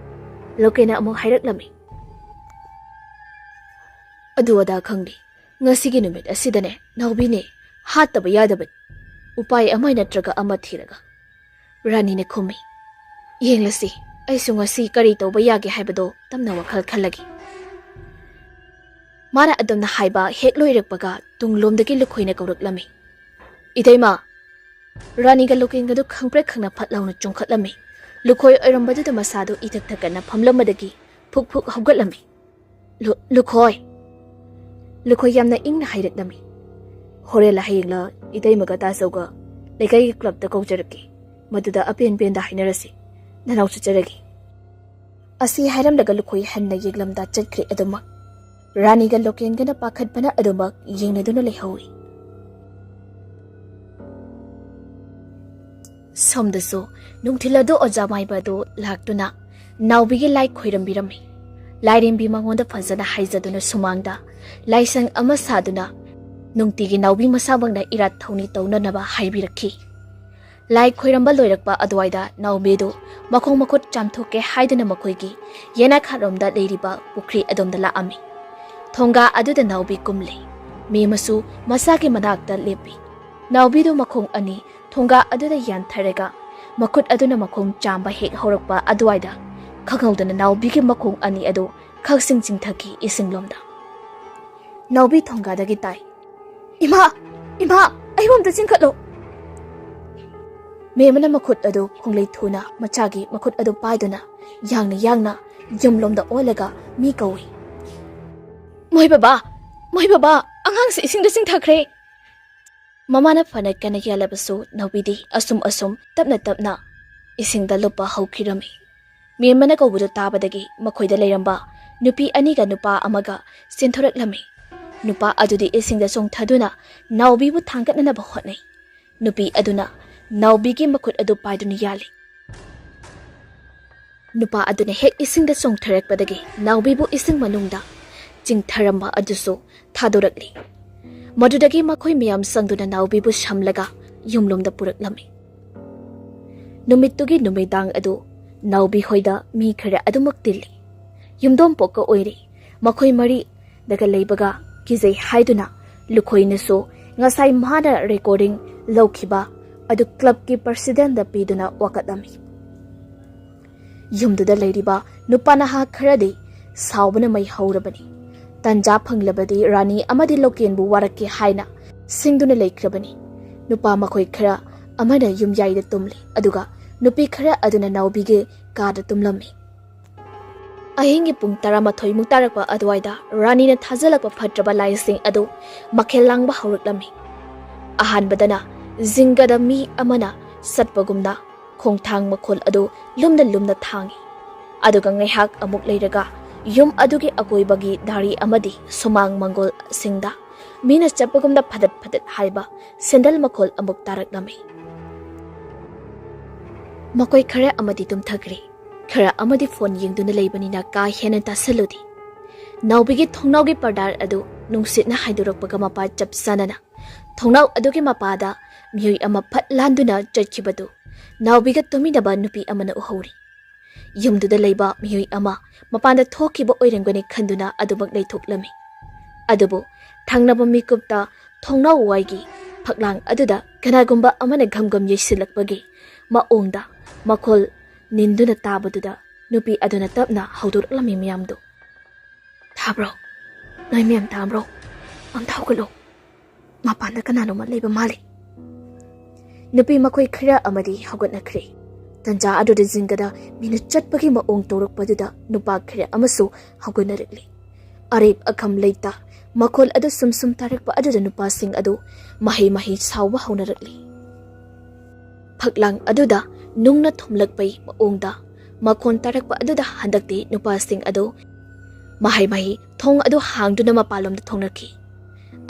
ꯂꯣꯀꯦꯟꯅ ꯑꯃꯨꯛ ꯍꯥꯏꯔꯛꯂꯝꯃꯤ, "ꯑꯗꯨ ꯑꯗꯥ ꯈꯪꯗꯦ, ꯉꯁꯤꯒꯤ ꯅꯨꯃꯤꯠ ꯑꯁꯤꯗꯅꯦ ꯅꯥꯎꯕꯤꯅꯦ ꯍꯥꯠꯇꯕ ꯌꯥꯗꯕꯅꯤ꯫ ꯎꯄꯥꯏ ꯑꯃ ꯅꯠꯇ꯭ꯔꯒ ꯑꯃ ꯊꯤꯔꯒ꯫" ꯔꯥꯅꯤꯅ ꯈꯨꯝꯃꯤ, "ꯌꯦꯡꯂꯁꯤ, ꯑꯩꯁꯨ ꯉꯁꯤ ꯀꯔꯤ ꯇꯧꯕ ꯌꯥꯒꯦ ꯍꯥꯏꯕꯗꯣ ꯇꯞꯅ ꯋꯥꯈꯜ ꯈꯜꯂꯒꯦ꯫" ꯃꯥꯅ ꯑꯗꯨꯝꯅ ꯍꯥꯏꯕ ꯍꯦꯛ ꯂꯣꯏꯔꯛꯄꯒ ꯇꯨꯡꯂꯣꯝꯗꯒꯤ ꯂꯨꯈꯣꯏꯅ ꯀꯧꯔꯛꯂꯝꯃꯤ, "ꯏꯇꯩꯃ!" ꯔꯥꯅꯤꯒ ꯂꯣꯀꯦꯟꯒꯗꯨ ꯈꯪꯄ꯭ꯔꯦꯛ ꯈꯪꯅ ꯐꯠ ꯂꯥꯎꯅ ꯆꯣꯡꯈꯠꯂꯝꯃꯤ꯫ ꯂꯨꯈꯣꯏ ꯑꯣꯏꯔꯝꯕꯗꯨꯗ ꯃꯁꯥꯗꯨ ꯏꯊꯛ ꯊꯛꯀꯠꯅ ꯐꯝꯂꯝꯕꯗꯒꯤ ꯐꯨꯛ ꯐꯨꯛ ꯍꯧꯒꯠꯂꯝꯃꯤ꯫ "ꯂꯨ-, ꯂꯨꯈꯣꯏ!" ꯂꯨꯈꯣꯏ ꯌꯥꯝꯅ ꯏꯪꯅ ꯍꯥꯏꯔꯛꯂꯝꯃꯤ꯫ "ꯍꯣꯔꯦꯟꯂ ꯍꯌꯦꯡꯂ ꯏꯇꯩꯃꯒ ꯇꯥꯆꯧꯒ ꯂꯩꯀꯥꯏꯒꯤ ꯀ꯭ꯂꯕꯇ ꯀꯧꯖꯔꯛꯀꯦ꯫ ꯃꯗꯨꯗ ꯑꯄꯦꯟ ꯄꯦꯟꯗ ꯍꯥꯏꯅꯔꯁꯤ꯫ ꯅꯅꯥꯎ ꯆꯠꯆꯔꯒꯦ꯫" ꯑꯁꯤ ꯍꯥꯏꯔꯝꯂꯒ ꯂꯨꯈꯣꯏ ꯍꯟꯅ ꯌꯦꯛꯂꯝꯗ ꯆꯠꯈ꯭ꯔꯦ ꯑꯗꯨꯃꯛ꯫ ꯔꯥꯅꯤꯒ ꯂꯣꯀꯦꯟꯒꯅ ꯄꯥꯈꯠꯄꯅ ꯑꯗꯨꯃꯛ ꯌꯦꯡꯅꯗꯨꯅ ꯂꯩꯍꯧꯏ꯫ ꯁꯣꯝꯗꯁꯨ ꯅꯨꯡꯊꯤꯜ ꯑꯗꯨ ꯑꯣꯖꯥ ꯃꯥꯏꯕ ꯑꯗꯨ ꯂꯥꯛꯇꯨꯅ ꯅꯥꯎꯕꯤꯒꯤ ꯂꯥꯏ ꯈꯣꯏꯔꯝꯕꯤꯔꯝꯃꯤ꯫ ꯂꯥꯏꯔꯦꯝꯕꯤ ꯃꯉꯣꯟꯗ ꯐꯖꯅ ꯍꯥꯏꯖꯗꯨꯅ ꯁꯨꯃꯥꯡꯗ ꯂꯥꯏꯁꯪ ꯑꯃ ꯁꯥꯗꯨꯅ ꯅꯨꯡꯇꯤꯒꯤ ꯅꯥꯎꯕꯤ ꯃꯁꯥꯃꯛꯅ ꯏꯔꯥꯠ ꯊꯧꯅꯤ ꯇꯧꯅꯅꯕ ꯍꯥꯏꯕꯤꯔꯛꯈꯤ꯫ ꯂꯥꯏ ꯈꯣꯏꯔꯝꯕ ꯂꯣꯏꯔꯛꯄ ꯑꯗꯨꯋꯥꯏꯗ ꯅꯥꯎꯕꯤꯗꯨ ꯃꯈꯣꯡ ꯃꯈꯨꯠ ꯆꯥꯝꯊꯣꯛꯀꯦ ꯍꯥꯏꯗꯨꯅ ꯃꯈꯣꯏꯒꯤ ꯌꯦꯅꯥꯈꯥꯔꯣꯝꯗ ꯂꯩꯔꯤꯕ ꯄꯨꯈ꯭ꯔꯤ ꯑꯗꯣꯝꯗ ꯂꯥꯛꯑꯝꯃꯤ꯫ ꯊꯣꯡꯒꯥ ꯑꯗꯨꯗ ꯅꯥꯎꯕꯤ ꯀꯨꯝꯂꯤ꯫ ꯃꯦꯝꯃꯁꯨ ꯃꯁꯥꯒꯤ ꯃꯅꯥꯛꯇ ꯂꯦꯞꯄꯤ꯫ ꯅꯥꯎꯕꯤꯗꯨ ꯃꯈꯣꯡ ꯑꯅꯤ ꯊꯣꯡꯒꯥ ꯑꯗꯨꯗ ꯌꯥꯟꯊꯔꯒ ꯃꯈꯨꯠ ꯑꯗꯨꯅ ꯃꯈꯣꯡ ꯆꯥꯝꯕ ꯍꯦꯛ ꯍꯧꯔꯛꯄ ꯑꯗꯨꯋꯥꯏꯗ ꯈꯪꯍꯧꯗꯅ ꯅꯥꯎꯕꯤꯒꯤ ꯃꯈꯣꯡ ꯑꯅꯤ ꯑꯗꯨ ꯈꯛꯁꯤꯡ ꯆꯤꯡꯊꯈꯤ ꯏꯁꯤꯡꯂꯣꯝꯗ꯫ ꯅꯥꯎꯕꯤ ꯊꯣꯡꯒꯥꯗꯒꯤ ꯇꯥꯏ, "ꯏꯃꯥ! ꯏꯃꯥ! ꯑꯩꯕꯨ ꯑꯝꯇ ꯆꯤꯡꯈꯠꯂꯣ!" ꯃꯦꯝꯃꯅ ꯃꯈꯨꯠ ꯑꯗꯨ ꯈꯣꯡꯂꯩ ꯊꯨꯅ ꯃꯆꯥꯒꯤ ꯃꯈꯨꯠ ꯑꯗꯨ ꯄꯥꯏꯗꯨꯅ ꯌꯥꯡꯅ ꯌꯥꯡꯅ ꯌꯨꯝꯂꯣꯝꯗ ꯑꯣꯜꯂꯒ ꯃꯤ ꯀꯧꯏ꯫ "ꯃꯣꯏ ꯕꯕꯥ! ꯃꯣꯏ ꯕꯕꯥ! ꯑꯉꯥꯡꯁꯦ ꯏꯁꯤꯡꯗ ꯆꯤꯡꯊꯈ꯭ꯔꯦ!" ꯃꯃꯥꯅ ꯐꯅ ꯀꯟꯅ ꯌꯥꯜꯂꯕꯁꯨ ꯅꯥꯎꯕꯤꯗꯤ ꯑꯁꯨꯝ ꯑꯁꯨꯝ ꯇꯞꯅ ꯇꯞꯅ ꯏꯁꯤꯡꯗ ꯂꯨꯞꯄ ꯍꯧꯈꯤꯔꯝꯃꯤ꯫ ꯃꯦꯝꯃꯅ ꯀꯧꯕꯗꯨ ꯇꯥꯕꯗꯒꯤ ꯃꯈꯣꯏꯗ ꯂꯩꯔꯝꯕ ꯅꯨꯄꯤ ꯑꯅꯤꯒ ꯅꯨꯄꯥ ꯑꯃꯒ ꯆꯦꯟꯊꯣꯔꯛꯂꯝꯃꯤ꯫ ꯅꯨꯄꯥ ꯑꯗꯨꯗꯤ ꯏꯁꯤꯡꯗ ꯆꯣꯡꯊꯗꯨꯅ ꯅꯥꯎꯕꯤꯕꯨ ꯊꯥꯡꯒꯠꯅꯅꯕ ꯍꯣꯠꯅꯩ꯫ ꯅꯨꯄꯤ ꯑꯗꯨꯅ ꯅꯥꯎꯕꯤꯒꯤ ꯃꯈꯨꯠ ꯑꯗꯨ ꯄꯥꯏꯗꯨꯅ ꯌꯥꯜꯂꯤ꯫ ꯅꯨꯄꯥ ꯑꯗꯨꯅ ꯍꯦꯛ ꯏꯁꯤꯡꯗ ꯆꯣꯡꯊꯔꯛꯄꯗꯒꯤ ꯅꯥꯎꯕꯤꯕꯨ ꯏꯁꯤꯡ ꯃꯅꯨꯡꯗ ꯆꯤꯡꯊꯔꯝꯕ ꯑꯗꯨꯁꯨ ꯊꯥꯗꯣꯔꯛꯂꯤ꯫ ꯃꯗꯨꯗꯒꯤ ꯃꯈꯣꯏ ꯃꯌꯥꯝ ꯆꯪꯗꯨꯅ ꯅꯥꯎꯕꯤꯕꯨ ꯁꯝꯂꯒ ꯌꯨꯝꯂꯣꯝꯗ ꯄꯨꯔꯛꯂꯝꯃꯤ꯫ ꯅꯨꯃꯤꯠꯇꯨꯒꯤ ꯅꯨꯃꯤꯗꯥꯡ ꯑꯗꯨ ꯅꯥꯎꯕꯤ ꯍꯣꯏꯗ ꯃꯤ ꯈꯔ ꯑꯗꯨꯃꯛ ꯇꯤꯜꯂꯤ꯫ ꯌꯨꯝꯗꯣꯡ ꯄꯣꯛꯀ ꯑꯣꯏꯔꯤ꯫ ꯃꯈꯣꯏ ꯃꯔꯤꯗꯒ ꯂꯩꯕꯒ ꯀꯤꯖꯩ ꯍꯥꯏꯗꯨꯅ ꯂꯨꯈꯣꯏꯅꯁꯨ ꯉꯁꯥꯏ ꯃꯥꯅ ꯔꯦꯀꯣꯔꯗꯤꯡ ꯂꯧꯈꯤꯕ ꯑꯗꯨ ꯀ꯭ꯂꯕꯀꯤ ꯄ꯭ꯔꯁꯤꯗꯦꯟꯗ ꯄꯤꯗꯨꯅ ꯋꯥꯀꯠꯂꯝꯃꯤ꯫ ꯌꯨꯝꯗꯨꯗ ꯂꯩꯔꯤꯕ ꯅꯨꯄꯥ ꯅꯍꯥ ꯈꯔꯗꯤ ꯁꯥꯎꯕꯅ ꯃꯩ ꯍꯧꯔꯕꯅꯤ꯫ ꯇꯟꯖꯥ ꯐꯪꯂꯕꯗꯤ ꯔꯥꯅꯤ ꯑꯃꯗꯤ ꯂꯣꯀꯦꯟꯕꯨ ꯋꯥꯔꯛꯀꯦ ꯍꯥꯏꯅ ꯁꯤꯡꯗꯨꯅ ꯂꯩꯈ꯭ꯔꯕꯅꯤ꯫ ꯅꯨꯄꯥ ꯃꯈꯣꯏ ꯈꯔ ꯑꯃꯅ ꯌꯨꯝꯌꯥꯏꯗ ꯇꯨꯝꯂꯤ, ꯑꯗꯨꯒ ꯅꯨꯄꯤ ꯈꯔ ꯑꯗꯨꯅ ꯅꯥꯎꯕꯤꯒꯤ ꯀꯥꯗ ꯇꯨꯝꯂꯝꯃꯤ꯫ ꯑꯍꯤꯡꯒꯤ ꯄꯨꯡ ꯇꯔꯥꯃꯥꯊꯣꯏ ꯃꯨꯛ ꯇꯥꯔꯛꯄ ꯑꯗꯨꯋꯥꯏꯗ ꯔꯥꯅꯤꯅ ꯊꯥꯖꯤꯜꯂꯛꯄ ꯐꯠꯇ꯭ꯔꯕ ꯂꯥꯏꯁꯤꯡ ꯑꯗꯨ ꯃꯈꯦꯜ ꯂꯥꯡꯕ ꯍꯧꯔꯛꯂꯝꯃꯤ꯫ ꯑꯍꯥꯟꯕꯗꯅ ꯖꯤꯡꯒꯗ ꯃꯤ ꯑꯃꯅ ꯆꯠꯄꯒꯨꯝꯅ ꯈꯣꯡꯊꯥꯡ ꯃꯈꯣꯜ ꯑꯗꯨ ꯂꯨꯝꯅ ꯂꯨꯝꯅ ꯊꯥꯡꯏ꯫ ꯑꯗꯨꯒ ꯉꯥꯏꯍꯥꯛ ꯑꯃꯨꯛ ꯂꯩꯔꯒ ꯌꯨꯝ ꯑꯗꯨꯒꯤ ꯑꯀꯣꯏꯕꯒꯤ ꯗꯥꯔꯤ ꯑꯃꯗꯤ ꯁꯨꯃꯥꯡ ꯃꯪꯒꯣꯜꯁꯤꯡꯗ ꯃꯤꯅ ꯆꯠꯄꯒꯨꯝꯅ ꯐꯗꯠ ꯐꯗꯠ ꯍꯥꯏꯕ ꯁꯦꯟꯗꯜ ꯃꯈꯣꯜ ꯑꯃꯨꯛ ꯇꯥꯔꯛꯂꯝꯃꯤ꯫ ꯃꯈꯣꯏ ꯈꯔ ꯑꯃꯗꯤ ꯇꯨꯝꯊꯈ꯭ꯔꯦ, ꯈꯔ ꯑꯃꯗꯤ ꯐꯣꯟ ꯌꯦꯡꯗꯨꯅ ꯂꯩꯕꯅꯤꯅ ꯀꯥ ꯍꯦꯟꯅ ꯇꯥꯁꯜꯂꯨꯗꯦ꯫ ꯅꯥꯎꯕꯤꯒꯤ ꯊꯣꯡꯅꯥꯎꯒꯤ ꯄꯔꯗꯥꯔ ꯑꯗꯨ ꯅꯨꯡꯁꯤꯠꯅ ꯍꯥꯏꯗꯣꯔꯛꯄꯒ ꯃꯄꯥ ꯆꯞ ꯆꯥꯅꯅ ꯊꯣꯡꯅꯥꯎ ꯑꯗꯨꯒꯤ ꯃꯄꯥꯗ ꯃꯤꯑꯣꯏ ꯑꯃ ꯐꯠ ꯂꯥꯟꯗꯨꯅ ꯆꯠꯈꯤꯕꯗꯨ ꯅꯥꯎꯕꯤꯒ ꯇꯨꯃꯤꯟꯅꯕ ꯅꯨꯄꯤ ꯑꯃꯅ ꯎꯍꯧꯔꯤ꯫ ꯌꯨꯝꯗꯨꯗ ꯂꯩꯕ ꯃꯤꯑꯣꯏ ꯑꯃ ꯃꯄꯥꯟꯗ ꯊꯣꯛꯈꯤꯕ ꯑꯣꯏꯔꯝꯒꯅꯤ ꯈꯟꯗꯨꯅ ꯑꯗꯨꯃꯛ ꯂꯩꯊꯣꯛꯂꯝꯃꯤ꯫ ꯑꯗꯨꯕꯨ ꯊꯪꯅꯕ ꯃꯤꯀꯨꯞꯇ ꯊꯣꯡꯅꯥꯎ ꯋꯥꯏꯒꯤ ꯐꯛꯂꯥꯡ ꯑꯗꯨꯗ ꯀꯅꯥꯒꯨꯝꯕ ꯑꯃꯅ ꯘꯝ ꯘꯝ ꯌꯩꯁꯤꯜꯂꯛꯄꯒꯤ ꯃꯑꯣꯡꯗ ꯃꯈꯣꯜ ꯅꯤꯟꯗꯨꯅ ꯇꯥꯕꯗꯨꯗ ꯅꯨꯄꯤ ꯑꯗꯨꯅ ꯇꯞꯅ ꯍꯧꯗꯣꯔꯛꯂꯝꯃꯤ ꯃꯌꯥꯝꯗꯨ꯫ "ꯇꯥꯕ꯭ꯔꯣ? ꯅꯣꯏ ꯃꯌꯥꯝ ꯇꯥꯕ꯭ꯔꯣ? ꯑꯝꯇ ꯍꯧꯒꯠꯂꯣ꯫ ꯃꯄꯥꯟꯗ ꯀꯅꯥꯅꯣꯃ ꯂꯩꯕ ꯃꯥꯜꯂꯤ꯫" ꯅꯨꯄꯤ ꯃꯈꯣꯏ ꯈꯔ ꯑꯃꯗꯤ ꯍꯧꯒꯠꯅꯈ꯭ꯔꯦ꯫ ꯇꯟꯖꯥ ꯑꯗꯨꯗ ꯖꯤꯡꯒꯗ ꯃꯤꯅ ꯆꯠꯄꯒꯤ ꯃꯑꯣꯡ ꯇꯧꯔꯛꯄꯗꯨꯗ ꯅꯨꯄꯥ ꯈꯔ ꯑꯃꯁꯨ ꯍꯧꯒꯠꯅꯔꯛꯂꯤ꯫ ꯑꯔꯦꯞ ꯑꯈꯝ ꯂꯩꯇ ꯃꯈꯣꯜ ꯑꯗꯨ ꯁꯨꯝ ꯁꯨꯝ ꯇꯥꯔꯛꯄ ꯑꯗꯨꯗ ꯅꯨꯄꯥꯁꯤꯡ ꯑꯗꯨ ꯃꯍꯩ ꯃꯍꯩ ꯁꯥꯎꯕ ꯍꯧꯅꯔꯛꯂꯤ꯫ ꯐꯛꯂꯥꯡ ꯑꯗꯨꯗ ꯅꯨꯡꯅ ꯊꯨꯝꯂꯛꯄꯩ ꯃꯑꯣꯡꯗ ꯃꯈꯣꯟ ꯇꯥꯔꯛꯄ ꯑꯗꯨꯗ ꯍꯟꯗꯛꯇꯤ ꯅꯨꯄꯥꯁꯤꯡ ꯑꯗꯨ ꯃꯍꯩ ꯃꯍꯩ ꯊꯣꯡ ꯑꯗꯨ ꯍꯥꯡꯗꯨꯅ ꯃꯄꯥꯟꯂꯣꯝꯗ ꯊꯣꯡꯅꯈꯤ꯫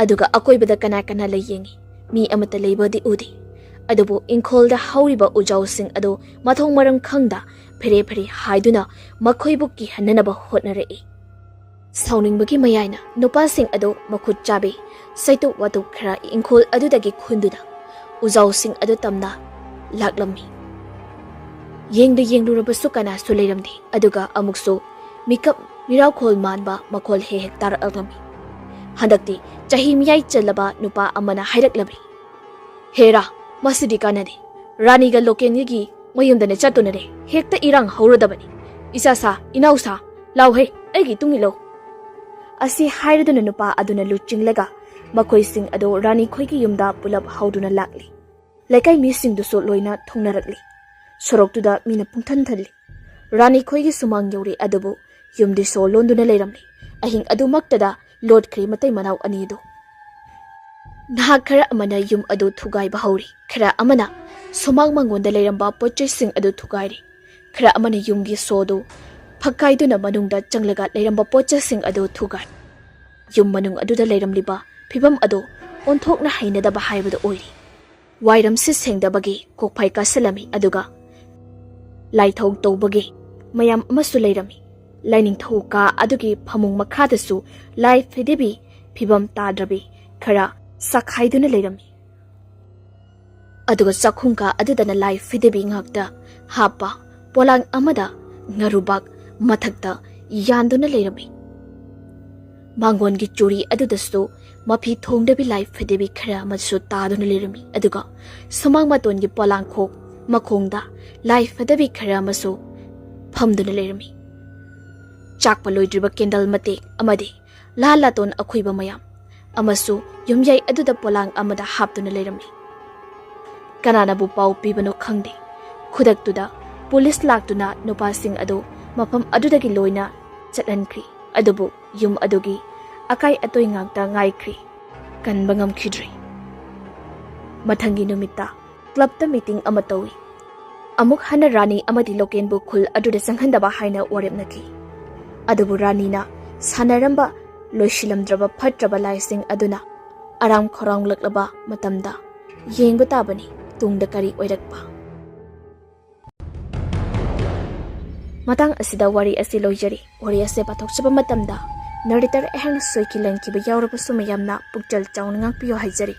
ꯑꯗꯨꯒ ꯑꯀꯣꯏꯕꯗ ꯀꯅꯥ ꯀꯅꯥ ꯂꯩ ꯌꯦꯡꯉꯤ꯫ ꯃꯤ ꯑꯃꯠꯇ ꯂꯩꯕꯗꯤ ꯎꯗꯦ꯫ ꯑꯗꯨꯕꯨ ꯏꯪꯈꯣꯜꯗ ꯍꯧꯔꯤꯕ ꯎꯖꯥꯎꯁꯤꯡ ꯑꯗꯨ ꯃꯊꯣꯡ ꯃꯔꯝ ꯈꯪꯗ ꯐꯦꯔꯦ ꯐꯦꯔꯦ ꯍꯥꯏꯗꯨꯅ ꯃꯈꯣꯏꯕꯨ ꯀꯤꯍꯟꯅꯅꯕ ꯍꯣꯠꯅꯔꯛꯏ꯫ ꯁꯥꯎꯅꯤꯡꯕꯒꯤ ꯃꯌꯥꯏꯅ ꯅꯨꯄꯥꯁꯤꯡ ꯑꯗꯨ ꯃꯈꯨꯠ ꯆꯥꯕꯤ ꯁꯩꯇꯨꯞ ꯋꯥꯇꯨꯞ ꯈꯔ ꯏꯪꯈꯣꯜ ꯑꯗꯨꯗꯒꯤ ꯈꯨꯟꯗꯨꯅ ꯎꯖꯥꯎꯁꯤꯡ ꯑꯗꯨ ꯇꯝꯅ ꯂꯥꯛꯂꯝꯃꯤ꯫ ꯌꯦꯡꯗ ꯌꯦꯡꯂꯨꯔꯕꯁꯨ ꯀꯅꯥꯁꯨ ꯂꯩꯔꯝꯗꯦ꯫ ꯑꯗꯨꯒ ꯑꯃꯨꯛꯁꯨ ꯃꯤꯀꯞ ꯃꯤꯔꯥꯎꯈꯣꯜ ꯃꯥꯟꯕ ꯃꯈꯣꯜ ꯍꯦꯛ ꯍꯦꯛ ꯇꯥꯔꯛꯂꯝꯃꯤ꯫ ꯍꯟꯗꯛꯇꯤ ꯆꯍꯤ ꯃꯤꯌꯥꯏ ꯆꯜꯂꯕ ꯅꯨꯄꯥ ꯑꯃꯅ ꯍꯥꯏꯔꯛꯂꯝꯃꯤ, "ꯍꯦꯔꯥ, ꯃꯁꯤꯗꯤ ꯀꯥꯟꯅꯗꯦ꯫ ꯔꯥꯅꯤꯒ ꯂꯣꯀꯦꯟꯒꯤ ꯃꯌꯨꯝꯗꯅꯦ ꯆꯠꯇꯨꯅꯅꯦ ꯍꯦꯛꯇ ꯏꯔꯥꯡ ꯍꯧꯔꯗꯕꯅꯤ꯫ ꯏꯆꯥ ꯁꯥ, ꯏꯅꯥꯎ ꯁꯥ, ꯂꯥꯎꯍꯦ, ꯑꯩꯒꯤ ꯇꯨꯡ ꯏꯜꯂꯣ꯫" ꯑꯁꯤ ꯍꯥꯏꯔꯗꯨꯅ ꯅꯨꯄꯥ ꯑꯗꯨꯅ ꯂꯨꯆꯤꯡꯂꯒ ꯃꯈꯣꯏꯁꯤꯡ ꯑꯗꯨ ꯔꯥꯅꯤ ꯈꯣꯏꯒꯤ ꯌꯨꯝꯗ ꯄꯨꯂꯞ ꯍꯧꯗꯨꯅ ꯂꯥꯛꯂꯤ꯫ ꯂꯩꯀꯥꯏ ꯃꯤꯁꯤꯡꯗꯨꯁꯨ ꯂꯣꯏꯅ ꯊꯨꯡꯅꯔꯛꯂꯤ꯫ ꯁꯣꯔꯣꯛꯇꯨꯗ ꯃꯤꯅ ꯄꯨꯡꯊꯟ ꯊꯜꯂꯤ꯫ ꯔꯥꯅꯤ ꯈꯣꯏꯒꯤ ꯁꯨꯃꯥꯡ ꯌꯧꯔꯦ, ꯑꯗꯨꯕꯨ ꯌꯨꯝꯗꯤ ꯁꯣ ꯂꯣꯟꯗꯨꯅ ꯂꯩꯔꯝꯂꯤ꯫ ꯑꯍꯤꯡ ꯑꯗꯨꯃꯛꯇꯗ ꯂꯣꯠꯈ꯭ꯔꯦ ꯃꯇꯩ ꯃꯅꯥꯎ ꯑꯅꯤ ꯑꯗꯨ꯫ ꯅꯍꯥꯛ ꯈꯔ ꯑꯃꯅ ꯌꯨꯝ ꯑꯗꯨ ꯊꯨꯒꯥꯏꯕ ꯍꯧꯔꯤ, ꯈꯔ ꯑꯃꯅ ꯁꯨꯃꯥꯡ ꯃꯉꯣꯟꯗ ꯂꯩꯔꯝꯕ ꯄꯣꯠ ꯆꯩꯁꯤꯡ ꯑꯗꯨ ꯊꯨꯒꯥꯏꯔꯤ, ꯈꯔ ꯑꯃꯅ ꯌꯨꯝꯒꯤ ꯁꯣꯗꯨ ꯐꯛꯀꯥꯏꯗꯨꯅ ꯃꯅꯨꯡꯗ ꯆꯪꯂꯒ ꯂꯩꯔꯝꯕ ꯄꯣꯠ ꯆꯩꯁꯤꯡ ꯑꯗꯨ ꯊꯨꯒꯥꯏ꯫ ꯌꯨꯝ ꯃꯅꯨꯡ ꯑꯗꯨꯗ ꯂꯩꯔꯝꯂꯤꯕ ꯐꯤꯕꯝ ꯑꯗꯨ ꯑꯣꯟꯊꯣꯛꯅ ꯍꯩꯅꯗꯕ ꯍꯥꯏꯕꯗꯨ ꯑꯣꯏꯔꯤ꯫ ꯋꯥꯏꯔꯝꯁꯤ ꯁꯦꯡꯗꯕꯒꯤ ꯀꯣꯛꯐꯥꯏ ꯀꯥꯁꯤꯜꯂꯝꯃꯤ, ꯑꯗꯨꯒ ꯂꯥꯏꯊꯧ ꯇꯧꯕꯒꯤ ꯃꯌꯥꯝ ꯑꯃꯁꯨ ꯂꯩꯔꯝꯃꯤ꯫ ꯂꯥꯏꯅꯤꯡꯊꯧ ꯀꯥ ꯑꯗꯨꯒꯤ ꯐꯃꯨꯡ ꯃꯈꯥꯗꯁꯨ ꯂꯥꯏ ꯐꯤꯗꯤꯕꯤ ꯐꯤꯕꯝ ꯇꯥꯗ꯭ꯔꯕꯤ ꯈꯔ ꯆꯥꯛꯈꯥꯏꯗꯨꯅ ꯂꯩꯔꯝꯃꯤ꯫ ꯑꯗꯨꯒ ꯆꯥꯛꯈꯨꯝ ꯀꯥ ꯑꯗꯨꯗꯅ ꯂꯥꯏ ꯐꯗꯤꯕꯤ ꯉꯥꯛꯇ ꯍꯥꯞꯄ ꯄꯣꯂꯥꯡ ꯑꯃꯗ ꯉꯥꯔꯨꯕꯥꯛ ꯃꯊꯛꯇ ꯌꯥꯟꯗꯨꯅ ꯂꯩꯔꯝꯃꯤ꯫ ꯃꯥꯡꯒꯣꯟꯒꯤ ꯆꯨꯔꯤ ꯑꯗꯨꯗꯁꯨ ꯃꯐꯤ ꯊꯣꯡꯗꯕꯤ ꯂꯥꯏ ꯐꯗꯤꯕꯤ ꯈꯔ ꯑꯃꯁꯨ ꯇꯥꯗꯨꯅ ꯂꯩꯔꯝꯃꯤ꯫ ꯑꯗꯨꯒ ꯁꯨꯃꯥꯡ ꯃꯇꯣꯟꯒꯤ ꯄꯣꯂꯥꯡꯈꯣꯛ ꯃꯈꯣꯡꯗ ꯂꯥꯏ ꯐꯗꯤꯕꯤ ꯈꯔ ꯑꯃꯁꯨ ꯐꯝꯗꯨꯅ ꯂꯩꯔꯝꯃꯤ꯫ ꯆꯥꯛꯄ ꯂꯣꯏꯗ꯭ꯔꯤꯕ ꯀꯦꯟꯗꯜ ꯃꯇꯦꯛ ꯑꯃꯗꯤ ꯂꯥ ꯂꯥꯇꯣꯟ ꯑꯈꯣꯏꯕ ꯃꯌꯥꯝ ꯑꯃꯁꯨ ꯌꯨꯝꯌꯥꯏ ꯑꯗꯨꯗ ꯄꯣꯂꯥꯡ ꯑꯃꯗ ꯍꯥꯞꯇꯨꯅ ꯂꯩꯔꯝꯃꯤ꯫ ꯀꯅꯥꯅꯕꯨ ꯄꯥꯎ ꯄꯤꯕꯅꯣ ꯈꯪꯗꯦ꯫ ꯈꯨꯗꯛꯇꯨꯗ ꯄꯨꯂꯤꯁ ꯂꯥꯛꯇꯨꯅ ꯅꯨꯄꯥꯁꯤꯡ ꯑꯗꯨ ꯃꯐꯝ ꯑꯗꯨꯗꯒꯤ ꯂꯣꯏꯅ ꯆꯠꯍꯟꯈ꯭ꯔꯤ꯫ ꯑꯗꯨꯕꯨ ꯌꯨꯝ ꯑꯗꯨꯒꯤ ꯑꯀꯥꯏ ꯑꯇꯣꯏ ꯉꯥꯛꯇ ꯉꯥꯏꯈ꯭ꯔꯤ꯫ ꯀꯟꯕ ꯉꯝꯈꯤꯗ꯭ꯔꯤ꯫ ꯃꯊꯪꯒꯤ ꯅꯨꯃꯤꯠꯇ ꯀ꯭ꯂꯕꯇ ꯃꯤꯇꯤꯡ ꯑꯃ ꯇꯧꯏ꯫ ꯑꯃꯨꯛ ꯍꯟꯅ ꯔꯥꯅꯤ ꯑꯃꯗꯤ ꯂꯣꯀꯦꯟꯕꯨ ꯈꯨꯜ ꯑꯗꯨꯗ ꯆꯪꯍꯟꯗꯕ ꯍꯥꯏꯅ ꯋꯥꯔꯦꯞꯅꯈꯤ꯫ ꯑꯗꯨꯕꯨ ꯔꯥꯅꯤꯅ ꯁꯥꯟꯅꯔꯝꯕ ꯂꯣꯏꯁꯤꯜꯂꯝꯗ꯭ꯔꯕ ꯐꯠꯇ꯭ꯔꯕ ꯂꯥꯏꯁꯤꯡ ꯑꯗꯨꯅ ꯑꯔꯥꯝ ꯈꯧꯔꯥꯡꯂꯛꯂꯕ ꯃꯇꯝꯗ ꯌꯦꯡꯕ ꯇꯥꯕꯅꯤ ꯇꯨꯡꯗ ꯀꯔꯤ ꯑꯣꯏꯔꯛꯄ꯫ ꯃꯇꯥꯡ ꯑꯁꯤꯗ ꯋꯥꯔꯤ ꯑꯁꯤ ꯂꯣꯏꯖꯔꯤ꯫ ꯋꯥꯔꯤ ꯑꯁꯤ ꯄꯥꯊꯣꯛꯆꯕ ꯃꯇꯝꯗ ꯅꯔꯦꯇꯔ ꯑꯩꯍꯥꯛꯅ ꯁꯣꯏꯈꯤ ꯂꯥꯟꯈꯤꯕ ꯌꯥꯎꯔꯕꯁꯨ ꯃꯌꯥꯝꯅ ꯄꯨꯛꯆꯦꯜ ꯆꯥꯎꯅ ꯉꯥꯛꯄꯤꯌꯨ ꯍꯥꯏꯖꯔꯤ꯫